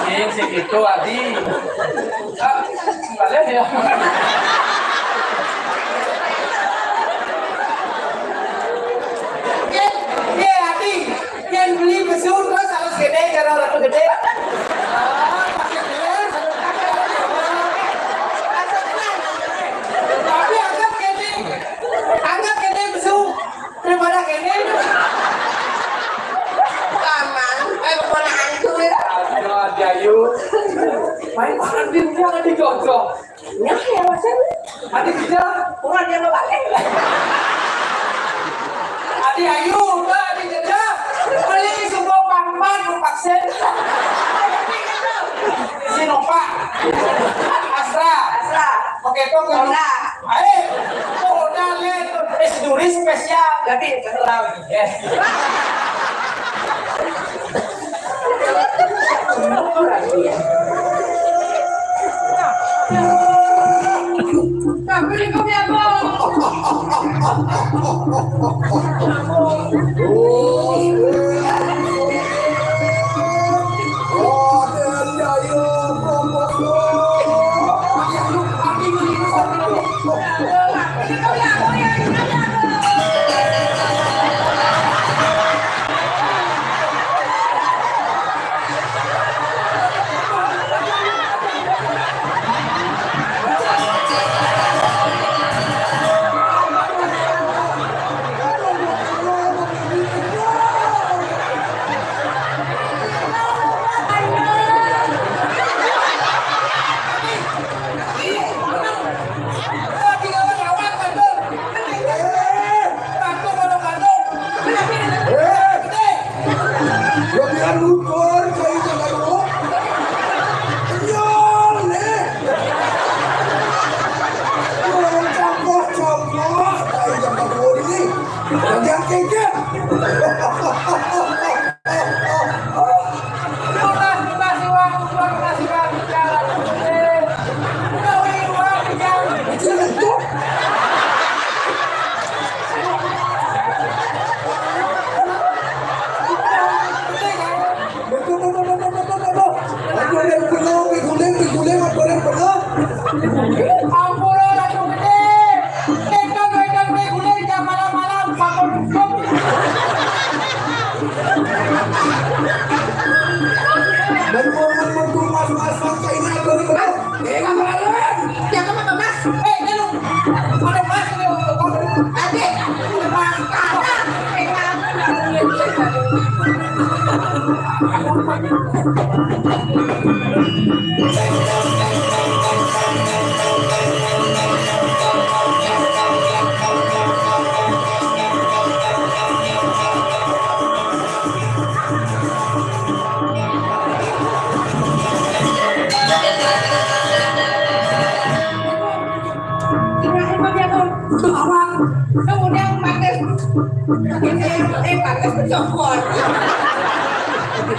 Sing, sing itu, Adi. Ah, balik ya. Oke, oke, Adi. Yang beli besu terus harus gede, cara orang gede. Tapi anggap gede. Anggap gede besu. Daripada gede. Paman, eh, keponakan tuh ya. Aduh, Adi Ayu. Main makan di rumah, Adi Jojo. Nyah ya, Mas. Adi kerja. Kurang dia mau balik. Adi Ayu, udah, Adi kerja. Beli semua pampan, vaksin. Sinovac. Astra. Astra. Oke, kok nggak? Corona. Ayo. Corona, lihat. Eh, duri spesial. Tapi, Yes. Yo biar lukur, kayu jangan lu. Kenyal, nih. Orang campur-campur, kayu jangan lu ini. Jangan kengkeng. Aku yang pernah diguling, diguling, aku yang pernah. Ampun, Ratu Gede. Tekan, tekan, tekan, guling jam malam-malam, bangun hukum. Ibrahim Fabiano. Apa? Kemudian Bagas. Ini, eh, Bagas itu cokot.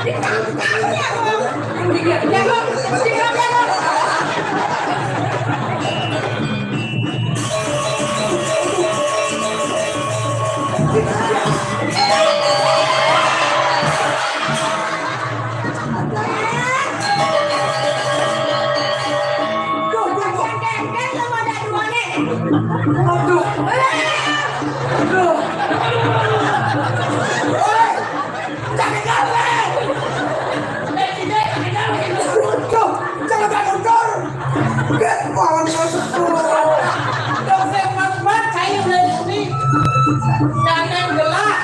Ya, Bang. Ya, Bang. Aduh. Aduh. Woi, jangan gawe. Aduh, jangan gawe, Dor. Get malam masuk. Dong saya mat-mat, saya udah ini. Jangan gelak.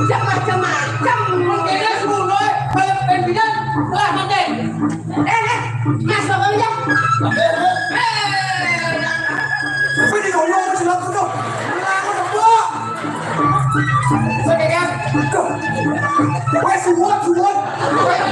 Macam-macam. Mungkin semua, kalau pimpinan, lah, makan. Eh, eh, Mas, apa aja? Eh, eh. Apa di dulu, aku sudah tutup. Aku sudah. Sudah, ya? Tuh. Wes, suwon, suwon. Wes,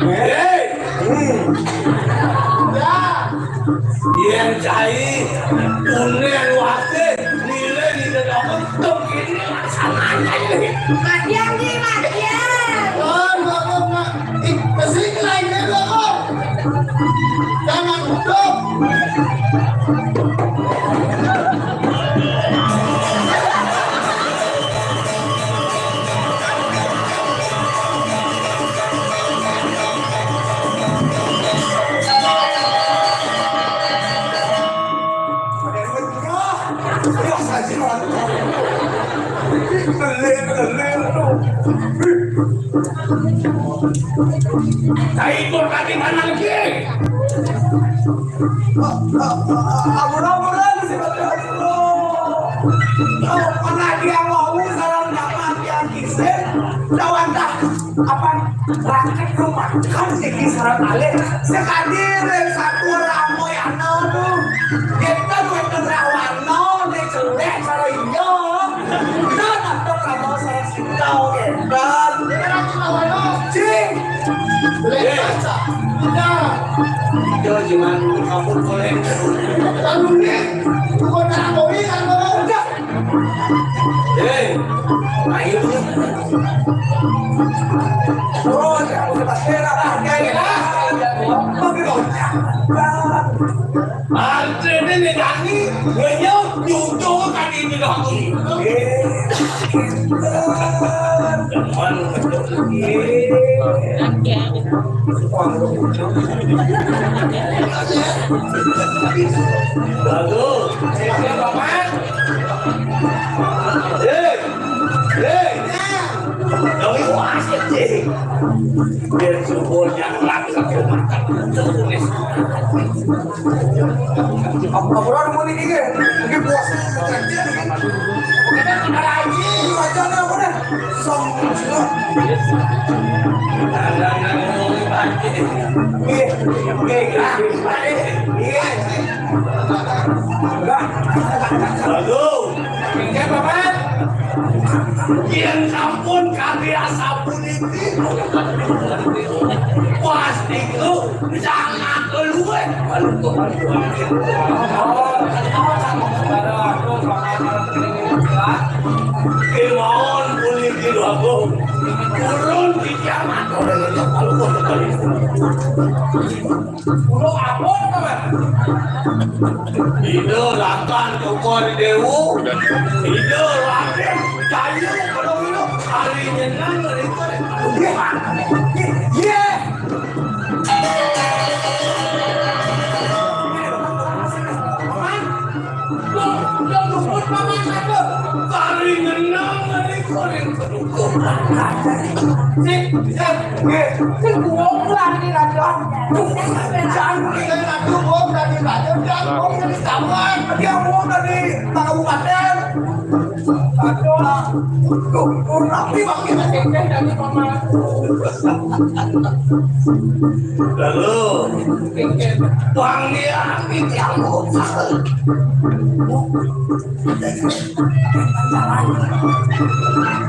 Hei! Hmm. Ya. Yen cai, unen wate, nilai di dedakan, tem ini laksananya ini. Matian, Ji, matian. Oh, enggak, enggak, enggak. Ih, kesini lagi, enggak, kok. Jangan, enggak. Saya ikut lagi mana lagi? Ampun, ampun, ampun, Gusti Patih, ampun. Kalau pernah dia mau sareng dapat yang isin, lawan dah apa rakyat rumah kan iki sareng alih. Sekali rek satu ramo ya no tuh. Kita tuh rawana, dia celek sareng iya. Kita nonton ramo sareng Tau hebat. Cing. Boleh baca. Udah. Itu cuman kabur boleh. Lalu nih, bukan tak boleh, kan, Bang? Udah. Eh, ayo. Oh, ya, udah pasti lah, Bang. Ya, ya. Tapi kok. Artine nek tangi, ngenyot nyucul kan ini lagi. Bagus. Siap, Bapak. Hei, hei. Doi wasit, Ji. Biar subur yang langsung ke mata. Apa, apa orang mau ini, Ji? Ini puas, kerja, Ji. Kita ada lagi. Ini wajahnya apa, deh? Song, song. Iya, iya, iya. Iya. Aduh. Pinggir, Bapak. Yen sampun kangge asapuniki, pasti ku sangat luwih. Kemawon puniki, Bapak. Purun Titiang matur ring Ida Palungguh Tegal. Kula ampun, Paman. Ida Raden Cokor Dewa, Ida Raden Jaya Palungguh, kari nyeneng rika ring padukuhan. Nggih. Paman, Lho, lho, nuhun, Paman, matur. Kari ngenang ring koring padukuhan. Sik, sik, nggih. Sing kuwung lagi, Raden. Jangan kita ngaku wong dari Raden, dan wong dari Sawan. Dia wong dari Kabupaten. Aduh, aduh, aduh, tapi wakil dari Paman. Lalu, Bang Lian, titiang buka.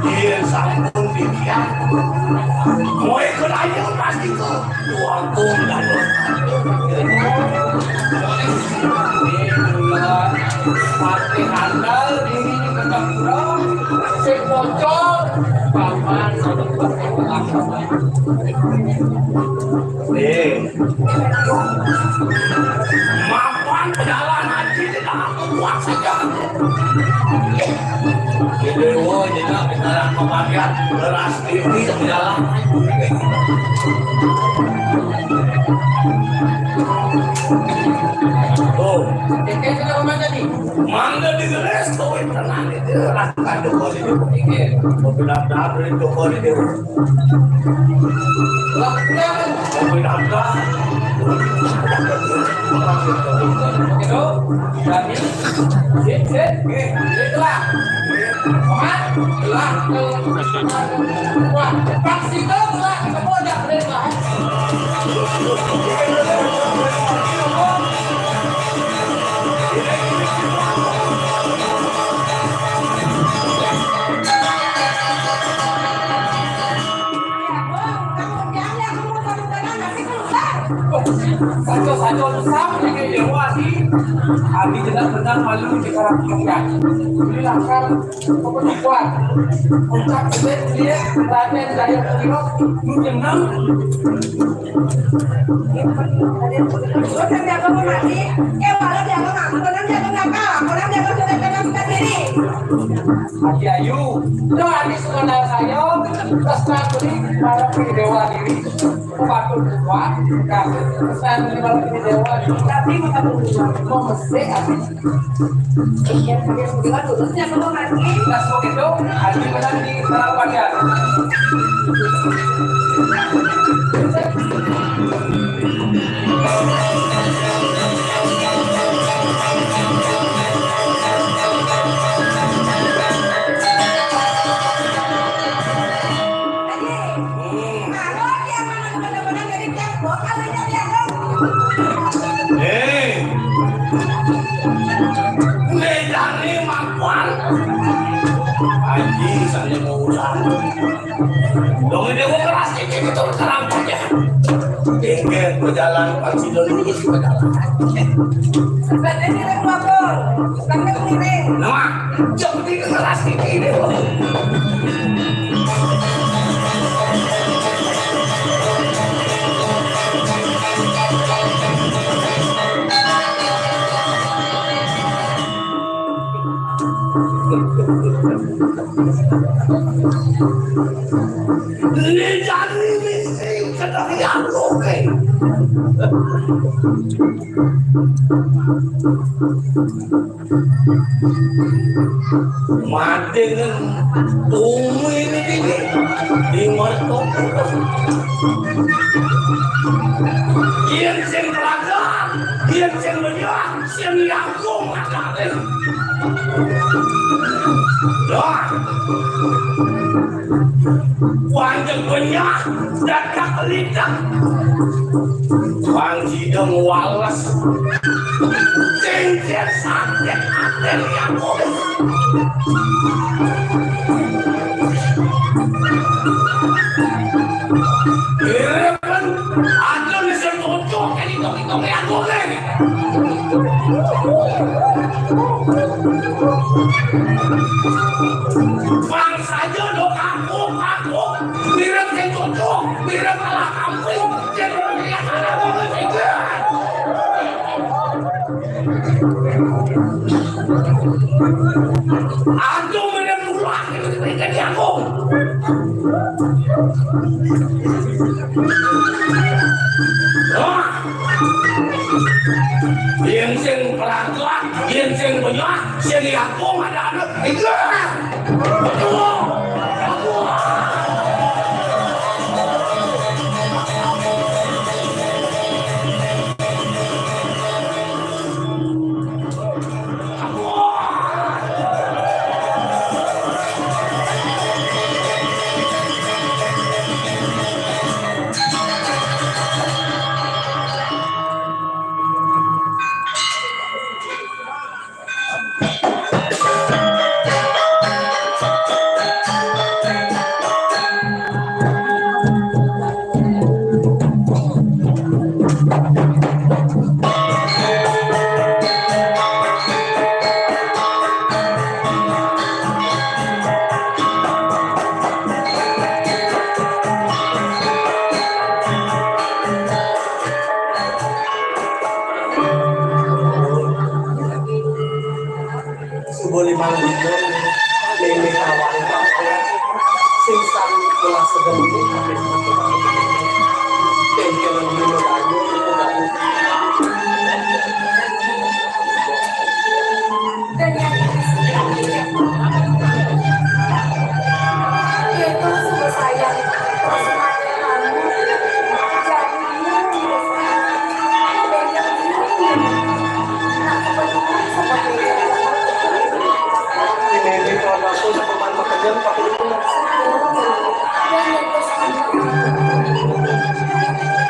Iya, sampun titiang. Mau ikut aja pasti tuh. Waktu dapat. Patih handal diri di Kota Pura, sing bocor, paman. Eh, mapan pejalan haji di dalam kuat saja. Ini, oh, ini nak bicara kematian, beras ini pejalan. Oh. Ini kenapa tadi? Mangga digelis kowe tenan iki, ora kandha kowe iki. Kowe daftar ning toko iki. Lah, kenapa? Kowe daftar. Gitu. Berarti, sip, sip. Nggih, itulah. Wah, lah, wah, pas itu lah, ketemu aja, Bren, lah. Saja-saja usap, ini dewa di. Abi benar-benar malu di karang kerja. Ini lakar Kepenuhan. Ucap sulit dia, Raden Jaya Putiro, lu jeneng. Lu jangan jago mati, ya, walau jago ngaku, orang jago nakal, orang jago sudah kena buka diri. Adi Ayu, lo adi sekolah saya, terus nakuli, para dewa diri. Patut kuat, kasih pesan di balik ini dewa. Tapi mau sih, habis. Iya, pakai sembilan, lurusnya kalau lagi. Nah, seperti itu, hari ini menang di Karawajan. Lagi. Hmm. Kalau dia mana benar-benar jadi tembok, kalau jadi apa? Eh. Ngedani mapan. Haji, saya mau usaha. Dong, ini mau keras, ini betul, sekarang aja. Tinggal berjalan, pasti dulu, terus berjalan. Berarti ini waktu, sampai ini. Nah, jam ini keras, ini. Ini jadi misi kedai aku, eh. Madeng tumi niki di mertu. Yen sing kelagak, yen sing benyah, sing nyangkung akale. Dah. Wanjeng benyah, dadak lidak. Wang Jidong wales. Cincin sakit hati aku. Iriman, aja nih sing cocok, ini dong, ini dong, ini aku nih. Bang saja dong, aku, aku. Mirip Cocok, mirip ala kampung, jadi orang yang salah ngomong juga. Aduh, mirip ulah, ini jadi aku. Wah. Yén sing pelagak, yén sing penyah, sing diampung ada anak. Iya. Aduh. Aduh. Subuh limang dina, Néné Tawang Kampung, sing sami ulah sedeng. Kéngkélan dina banyu, iku banyu. Ini, ini, kalau aku sama pekerjaan, tapi itu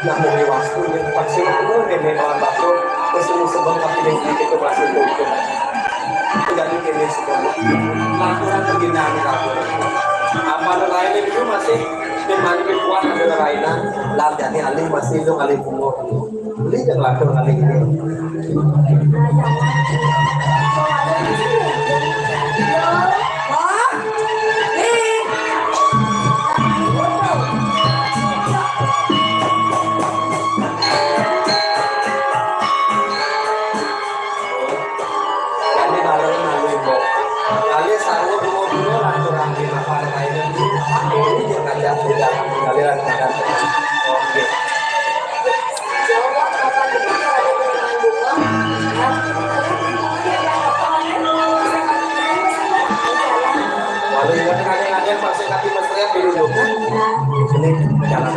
Nah, mungkin waktu ini pasti aku ini malam waktu terus sebelum tapi ini sedikit masih itu. Tidak mungkin ini semua. Laporan pembinaan laporan. Apa ada lain itu masih di mana kuat ada lainnya. Lah jadi alih masih itu alih bunga. Beli yang laporan alih ini. Kami bareng nang Limbok. Kali sarwa bunga-bunga lanturang di makanan lainnya. Ini dia ngajak beda. Kali lanturang. Oke. Walau juga kadang-kadang pasti kaki mesra dulu. Ini jalan.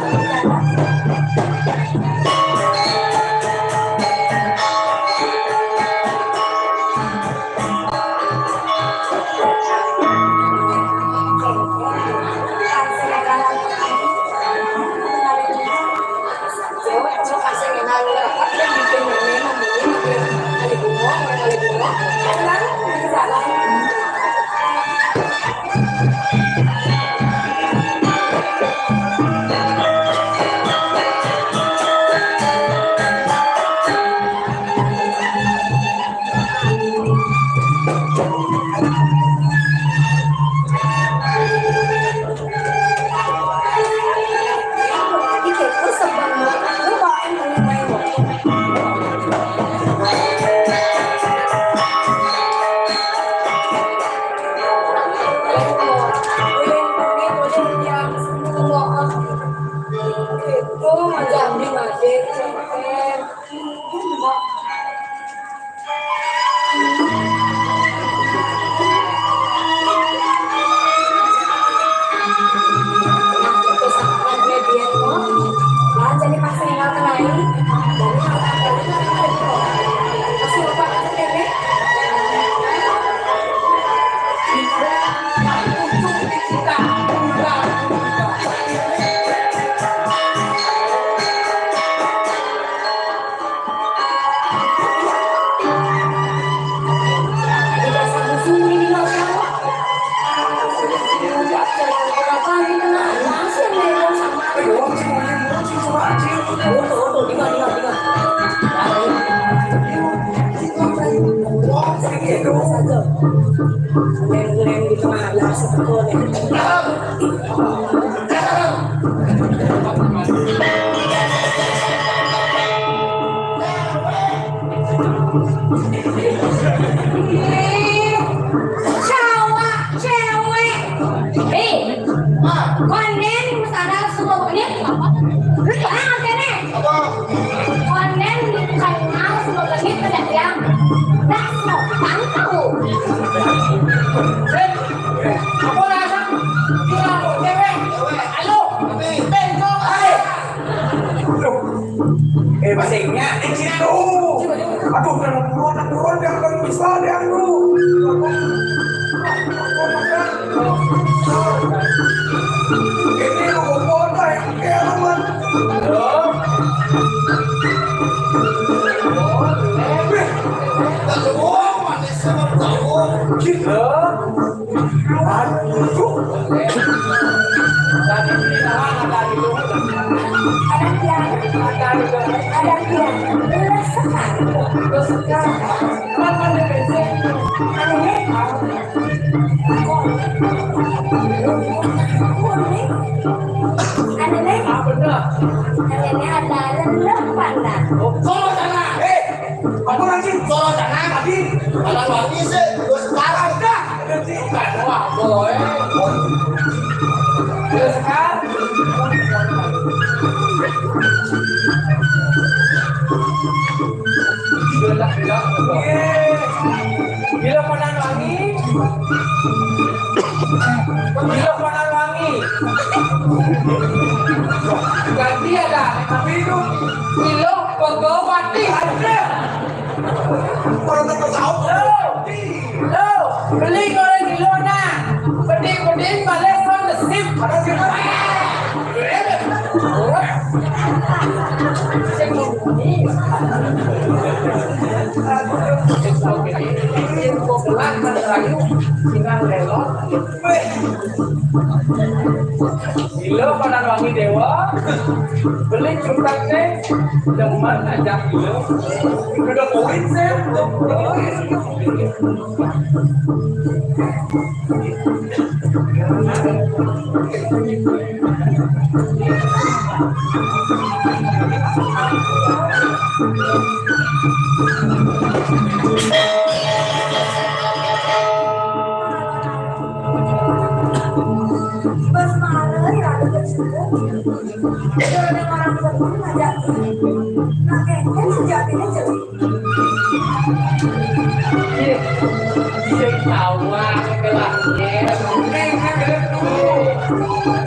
Ih, cowok, cewek. Eh, konden sadar semua ini. Lu jangan kene. Konden kenal semua ini pada dia. Dah, no, tahu. Apa rasa? Cowok, cewek. Ayo, bengkok. Ayo. Aduh. Eh, basengnya di situ. Aduh, udah turun, udah turun, dia belum bisa, dia, aduh. Ini lu kumpul, Bang. Ya, aman. Halo? Halo? Halo? Aduh. Ada dia, ada dia, lelah sekali. Anu nih, anu nih, anu nih ada lelah pada. Kok sana? Eh, apa lagi? Kalau sana tadi ada wangi sih, terus sekarang dah. Wah, boy. Terus sekarang. Gila, gila, gila. Gila, panan wangi. Gila, panan wangi. Ganti ada. Tapi itu gila, pegawati. Ada. Orang tak tahu. Lo, lo, beli goreng di lona. Pedih-pedih balik from the ship. Ada siapa? Gila panan wangi dewa. Beli cukup teh. Demen aja gila. Udah poin sih. Bos marah ya, ada bersyukur. Ada orang bersyukur aja. Nah, kayaknya sejatinya jadi Ih, sing awak kelasnya. Ih, ih, ih, ih.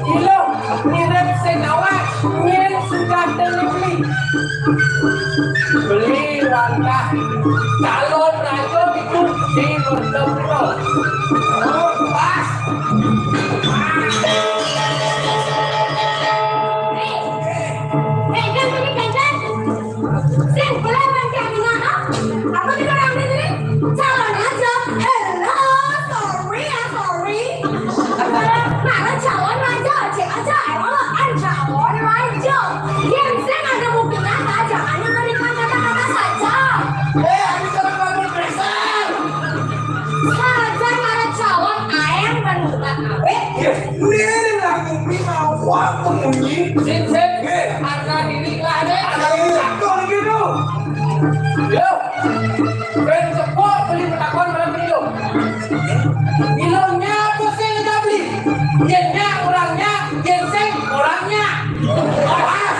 Ih, lo, mirip sing awak. Yen sudah beli. Beli langkah calon raja itu di Purwokerto. Oh, pas. Eh, eh, kan ini kan, kan? Sing, boleh main piano, ha? Apa kita orang ini? Calon aja. Hello, sorry ya, sorry. Mana, mana calon aja, cek aja. Emang lo kan calon aja. Yang saya ada mungkin apa aja, hanya memberikan kata-kata saja. Eh, ada calon kamu dasar. Saja mana calon air menurut apa? Iya, ini lah bumi mau aku munyi. Sip, sip. Eh, harga diri lah deh. Ada yang jatuh gitu. Yo, ben cepok beli petakon malam ini lo. Milonya apa sih yang udah beli? Yennya orangnya, yen sing orangnya. Pas.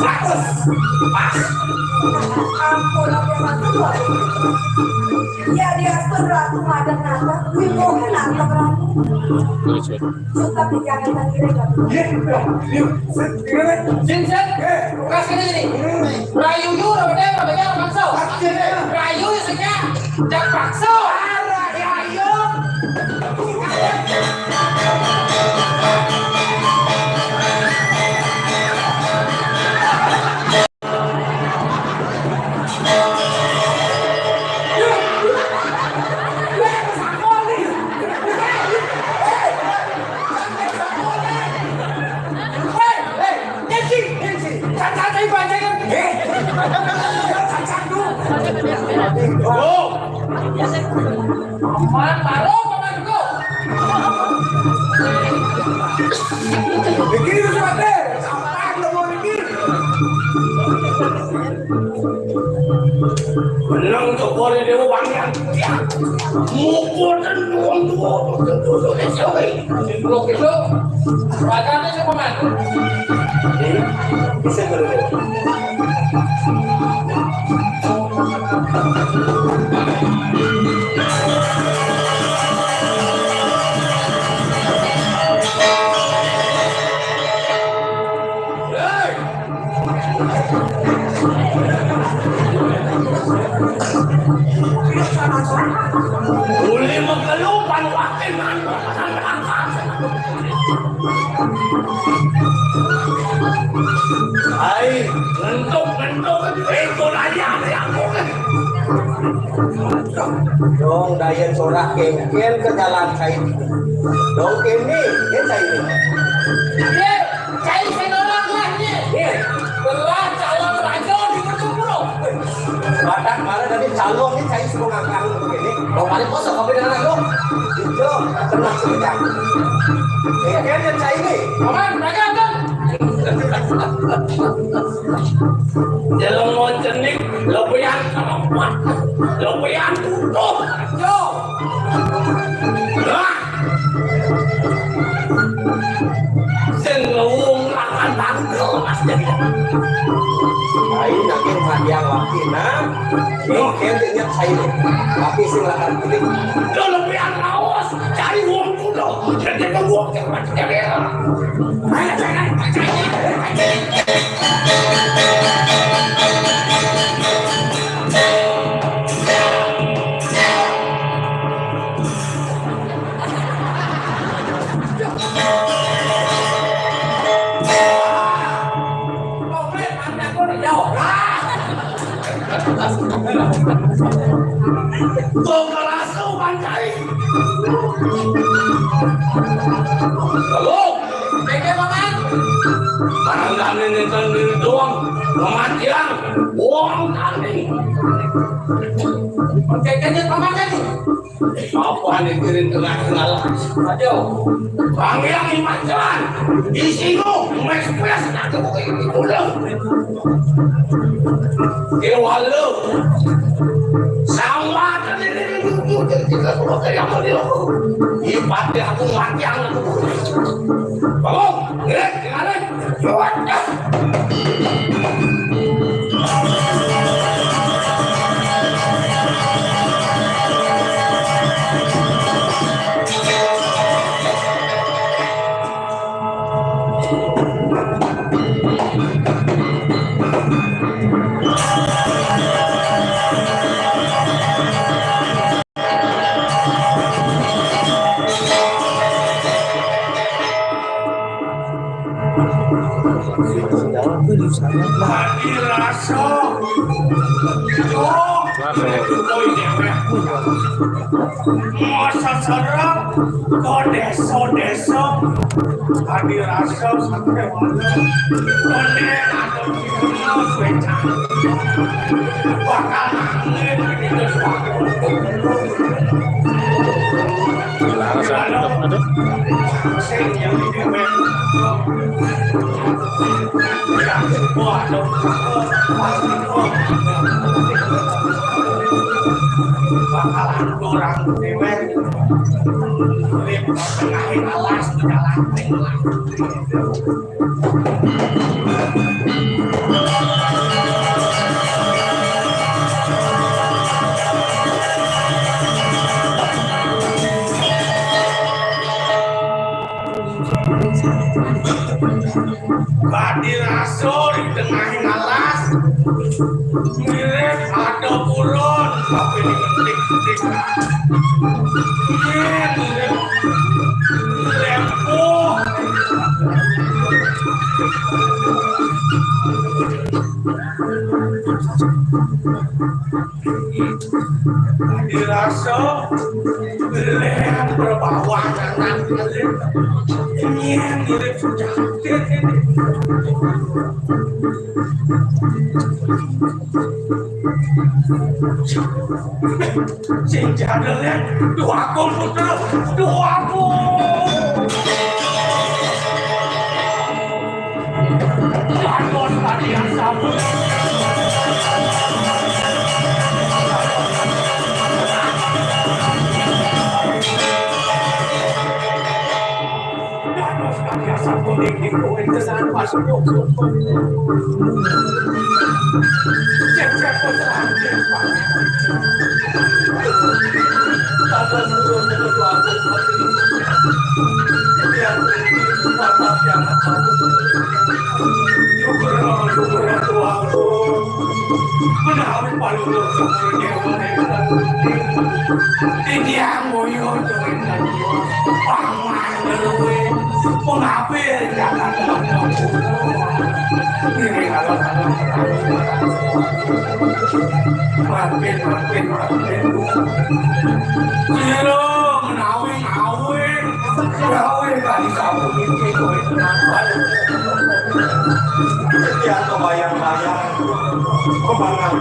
Seratus. Pas. Ampun, ampun, ampun. Ya, dia tuh ratu madam nata. Wih, mau kenapa kamu? Suka pikiran sendiri, nggak bisa. Iya, iya. Iya. Gimana? Jin, Jin. Eh. Kasih ini. Hmm. Rayu yu, udah gede, udah banyak, udah paksa. Kasih ini. Rayu isinya, udah paksa. Arah, ya, ayo. Menang to kore dewa bangian. Mukul dan tuang tuang. Kilo-kilo. Bagane sing paman. Bisa dulu. Uli mekelupan wakil mantu. Ai, ngentuk-ngentuk, itu aja yang aku. Dong, daya corak kengken ke jalan saya. Dong, kene, ini saya ini. Ye, cai sing ora gelah, ye. Ye. Gelah calon raja di Kertopuro. Badak malah tadi calon ini cai semua ngangkang begini. Lo paling kosong kopi dengan aku. Ijo, tenang sebentar. Ini kan yang cai ini. Paman, raga, Kang. Jelema cenik, lebihan keempat, lebihan tutup. Yo. Lah. Sing ngewung lawan tangga, Mas, jadi. Lain lagi mandiang laki, nah. Ini dia nyet saya. Tapi sing lakan pilih. Kalau pian lawas, cari wong kuno. Jadi ke wong yang macam dia. Ayo, jangan, jangan, jangan. Kok kerasa pancai? Lalu, beke paman. Barang kami nenten diri doang, kematian, buang kami. Kekenya paman tadi. Apa ane kiring tengah-tengah lah? Aduh. Bang yang iman jalan. Di sini, mespes nak kebukit di pulau. Kewala. Sama tadi di kita semua kayak apa dia? Ipati aku mati anak. Bangun, gerak, gerak. Hadi rasa. Masa serem ke desa-desa. Hadi rasa sampai mana? Kone atau kiri, bakal nangis. Bakalan orang dewek, urip tengahe alas, jalan. Badi rasul di tengah alas, mirip ada burun, tapi dipetik-petik. Mirip, mirip lempuh. Dirasa belian berbawa anak ini yang mirip sudah. Sing jadel ya, dua aku putra, dua aku. Bagus tadi yang sabun. Ning kowe kesan pas. Cek-cek kok sakit, Pak. Tambah suruh ke ketua aku, Pak. Yang patah yang aku. Syukur, syukur, ya Tuhan. Menawi panuwun syukur, ya Tuhan. Ini yang moyo, Tuhan. Paman, Tuhan. Pengapir, jangan. Ini kalau Mampir, mampir, mampir. Sira menawi ngawin, ngawin kali sampun iki kowe kenapa? Setiap kebayang-bayang, kebayang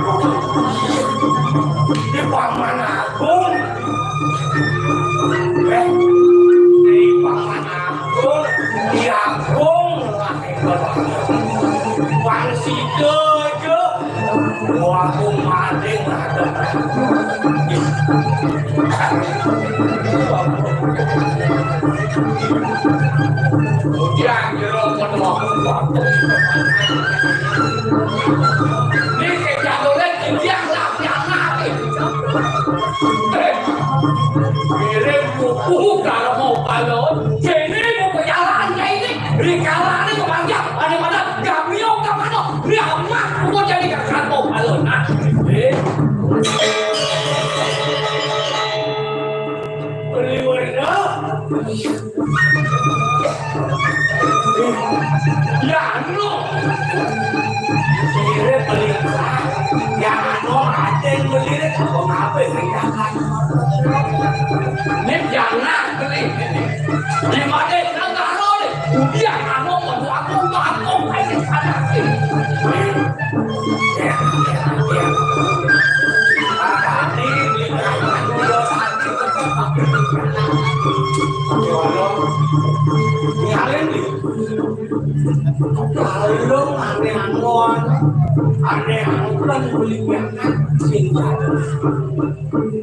di Paman Agung. Eh, di Paman Agung, di Agung, Wong sida aja. Wong aku mati ngadep. Udah, jero, penuh. Ini kejatuhan, dia nggak nyangka. Mirip kuku kalau mau balon, sini mau pejalan kayak ini, dikalani kemanjang, ada mana, gak biong ke mana, dia amat, mau jadi kakak mau balon, nah. Eh. Beli warna. Ya, no. Sire beli. Ya, no, ada yang beli, kok apa yang jangan? Ini jangan beli. Di mana yang taruh nih? Udah, kamu mau aku, aku, aku, aja sana sih. Kalau aneh angon, aneh angon, beli piangan, sing jadi.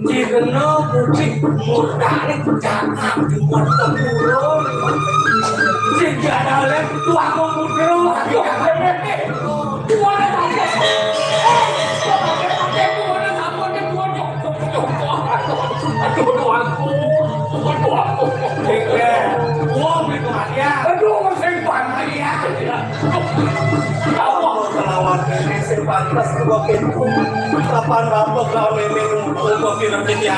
Digena putih murdané cakap di muat tempurung. Sing dianalé tuaku mudro. Aduh, tuané sampe. Eh, tuané sampe, tuané sampe, tuané. Aduh, tuaku. Tuaku. Wong iku mati ya. Aduh, sing panas ya. Selawat ini sing pantes kok itu. Kapan bapak kau ini ngumpul kok kira-kira.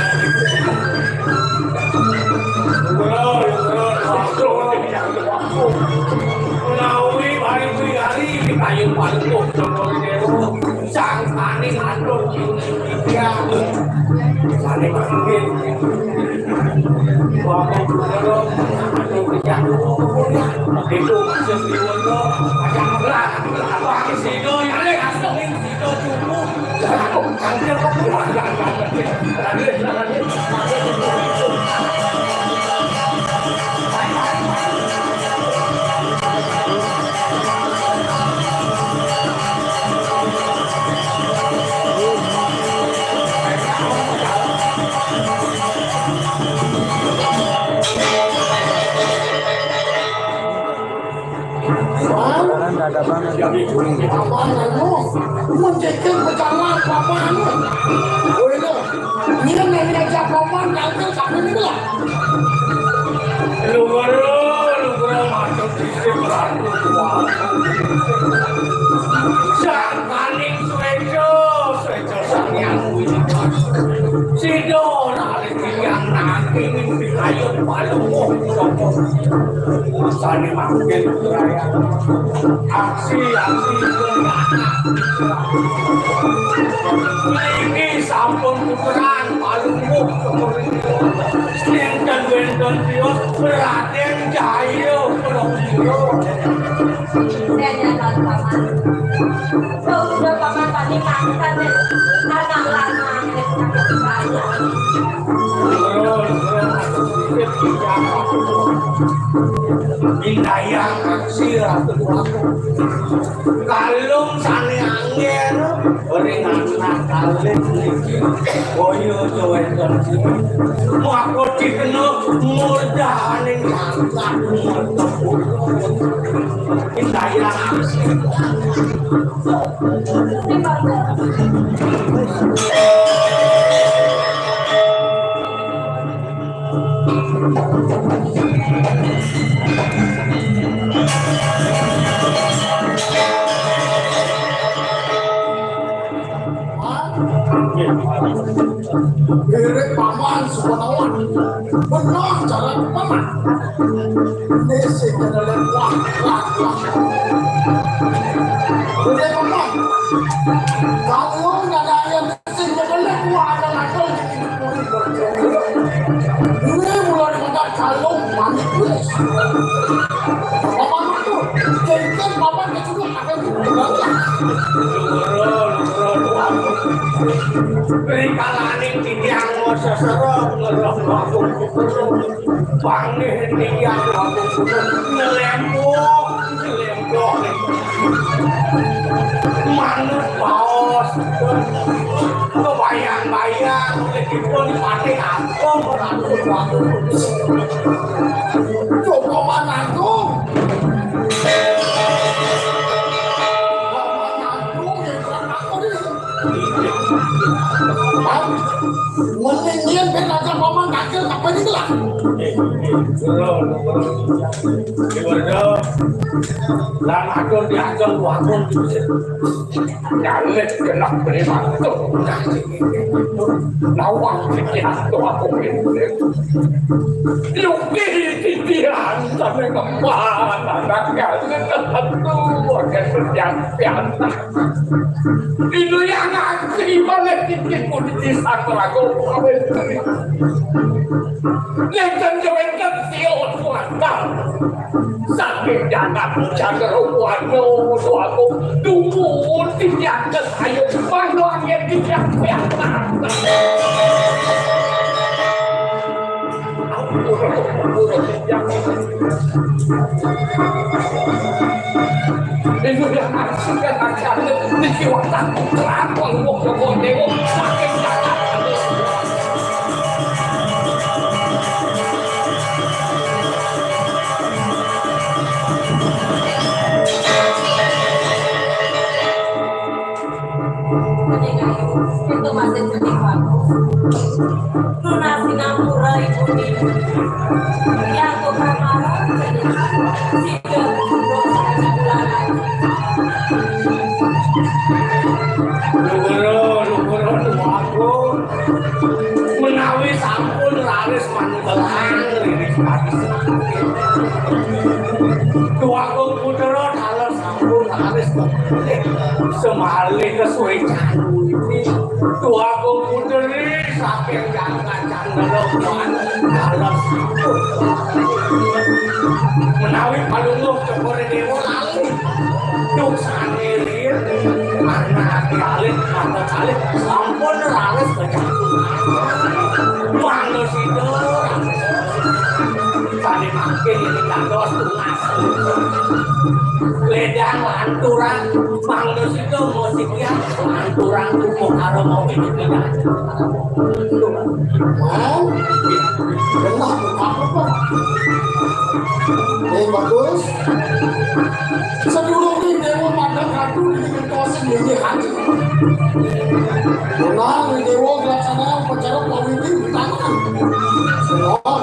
Menawi paling priyari di kayu pantuk, sangkane ngatur. Iya. Sane mangkin. Itu masih diwono. Ada belah. Apa sih itu? Yang lain asli. Sekarang nggak ada banget. Apaan lu? Mencekik pecalang apaan lu? Woi lu, ini kan dari Jakoban, kantor sampai ini lah. Lu baru, lu kurang masuk sistem satu. Jangan panik, Sueco, Sueco. Sida nalika yang nanging pitayon paluh sapa. Sane mangkin raya. Aksi, aksi, niki sampun tukeran paluh. Sinten wenten tios Raden Jaya Pradana. Kaya nyaman, Paman. Kau sudah, Paman, tadi makan, ya. Anak lama, ya, sakit kepala. Indayang aksi ratu aku. Kalung sane angger. Ring anak kalih niki boya jawétan. Maka dikena murdaning langkah murda. Indayang. Mirip paman semenawan. Benar cara paman. Ini sing kena lihat. Wah, wah, wah. Udah, paman. Kalau nggak ada yang sing kena lihat, wah, ada nakal. Ini mulai dekat kalau manis. Paman tuh, jadi paman kecil. Rikalaning titiang sesera ngeroh wakung pangih titiang wakung nyelempoh, nyelempoh. Manut baos kebayang-bayang, dipun patih agung, ratu wakung. Coba mananggung. Mending yen ben aja paman kagel apa iki lah. Lan atur diatur waktu. Kalih genah beri waktu. Nawang iki aku aku ini. Lukih titian sampai kemana anak yang tentu akan berjampian. Itu yang ngaji balik titik kunci satu lagu. Ngenten ngenten sio kuatan. Saking jagat jagat ruwano suatu dumun tindakan ayo panggo angin tindak pianak. Ampun, ampun, tindak. Itu yang maksudkan aja niki watak kelakon wong Joko Dewa saking jagat. Menika itu masih cening bagus. Lunasi ngampura ibu ini. Yang tukang marah jadi sida duduk saking bulan aja. Lugura, lugura, lugura. Menawi sampun raris mantelang riris kados. Dwagung Putra taler sampun raris semalih kesuécan. Dwagung Putri saking jangkacan lelengkuhan taler sampun. Menawi palungguh Cokor Dewa lali. Duk sami riyin, anak alit, mata alit, sampun raris kejatuhan. Mangda sida, sané mangkin ini dados tunas. Ledang lanturang, mangda sida musikian, lanturang kukuh karo mau ini tidak. Mau? Genah buka apa? Eh, bagus. Sedurunge Dewa Madang Ratu niki ngentosi nggih hati. Genah Dewa nglaksana upacara pawiti tangan. Genah.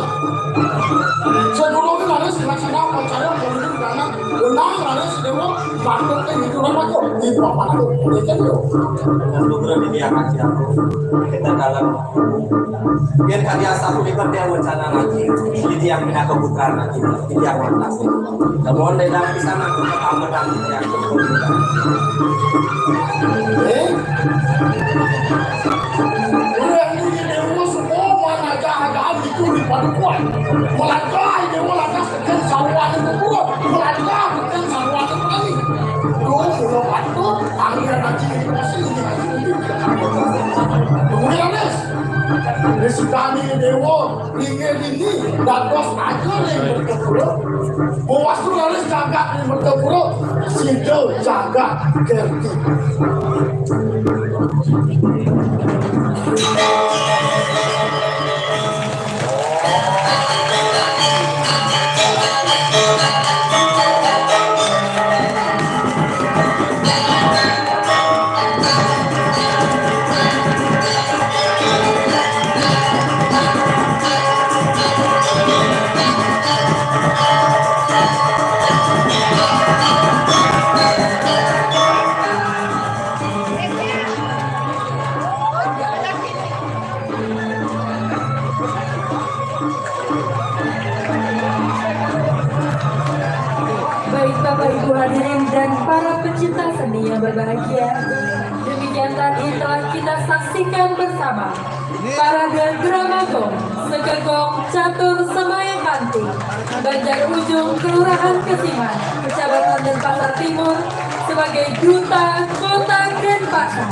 Sedurunge raris nglaksana upacara pawiti tangan. Genah raris Dewa Madang ing hitungan aku. Di papan aku. Boleh kan, yo? Nugra di dia ngaji aku. Kita dalam Yen kadi asapunika tiyang wacana ngaji, titiang pinaka putra ngaji, titiang wantasi. Lamun dendam pisan aku ketambetan titiang. Eh? Ora niki dewa semua mana jahat-jahat itu di padukuhan. Melangkah dewa lantas kecil saruan itu turun. Melangkah kecil saruan itu lagi. Tuh, udah patut, panggil ngaji itu pasti ini ngaji. Kemudian, Wis dadi dewa, linggih-linggih, dados raja ning Mertapura. Bawastu raris jagat ning Mertapura. Sido jagat Gerti. Baik Bapak Ibu hadirin dan para pecinta seni yang berbahagia, demikian tadi telah kita saksikan bersama Parade Drama Gong, Segegong Catur Semai Hanti, Banjar Ujung, Kelurahan Kesiman, Kecamatan Denpasar Timur, sebagai Duta Kota Denpasar.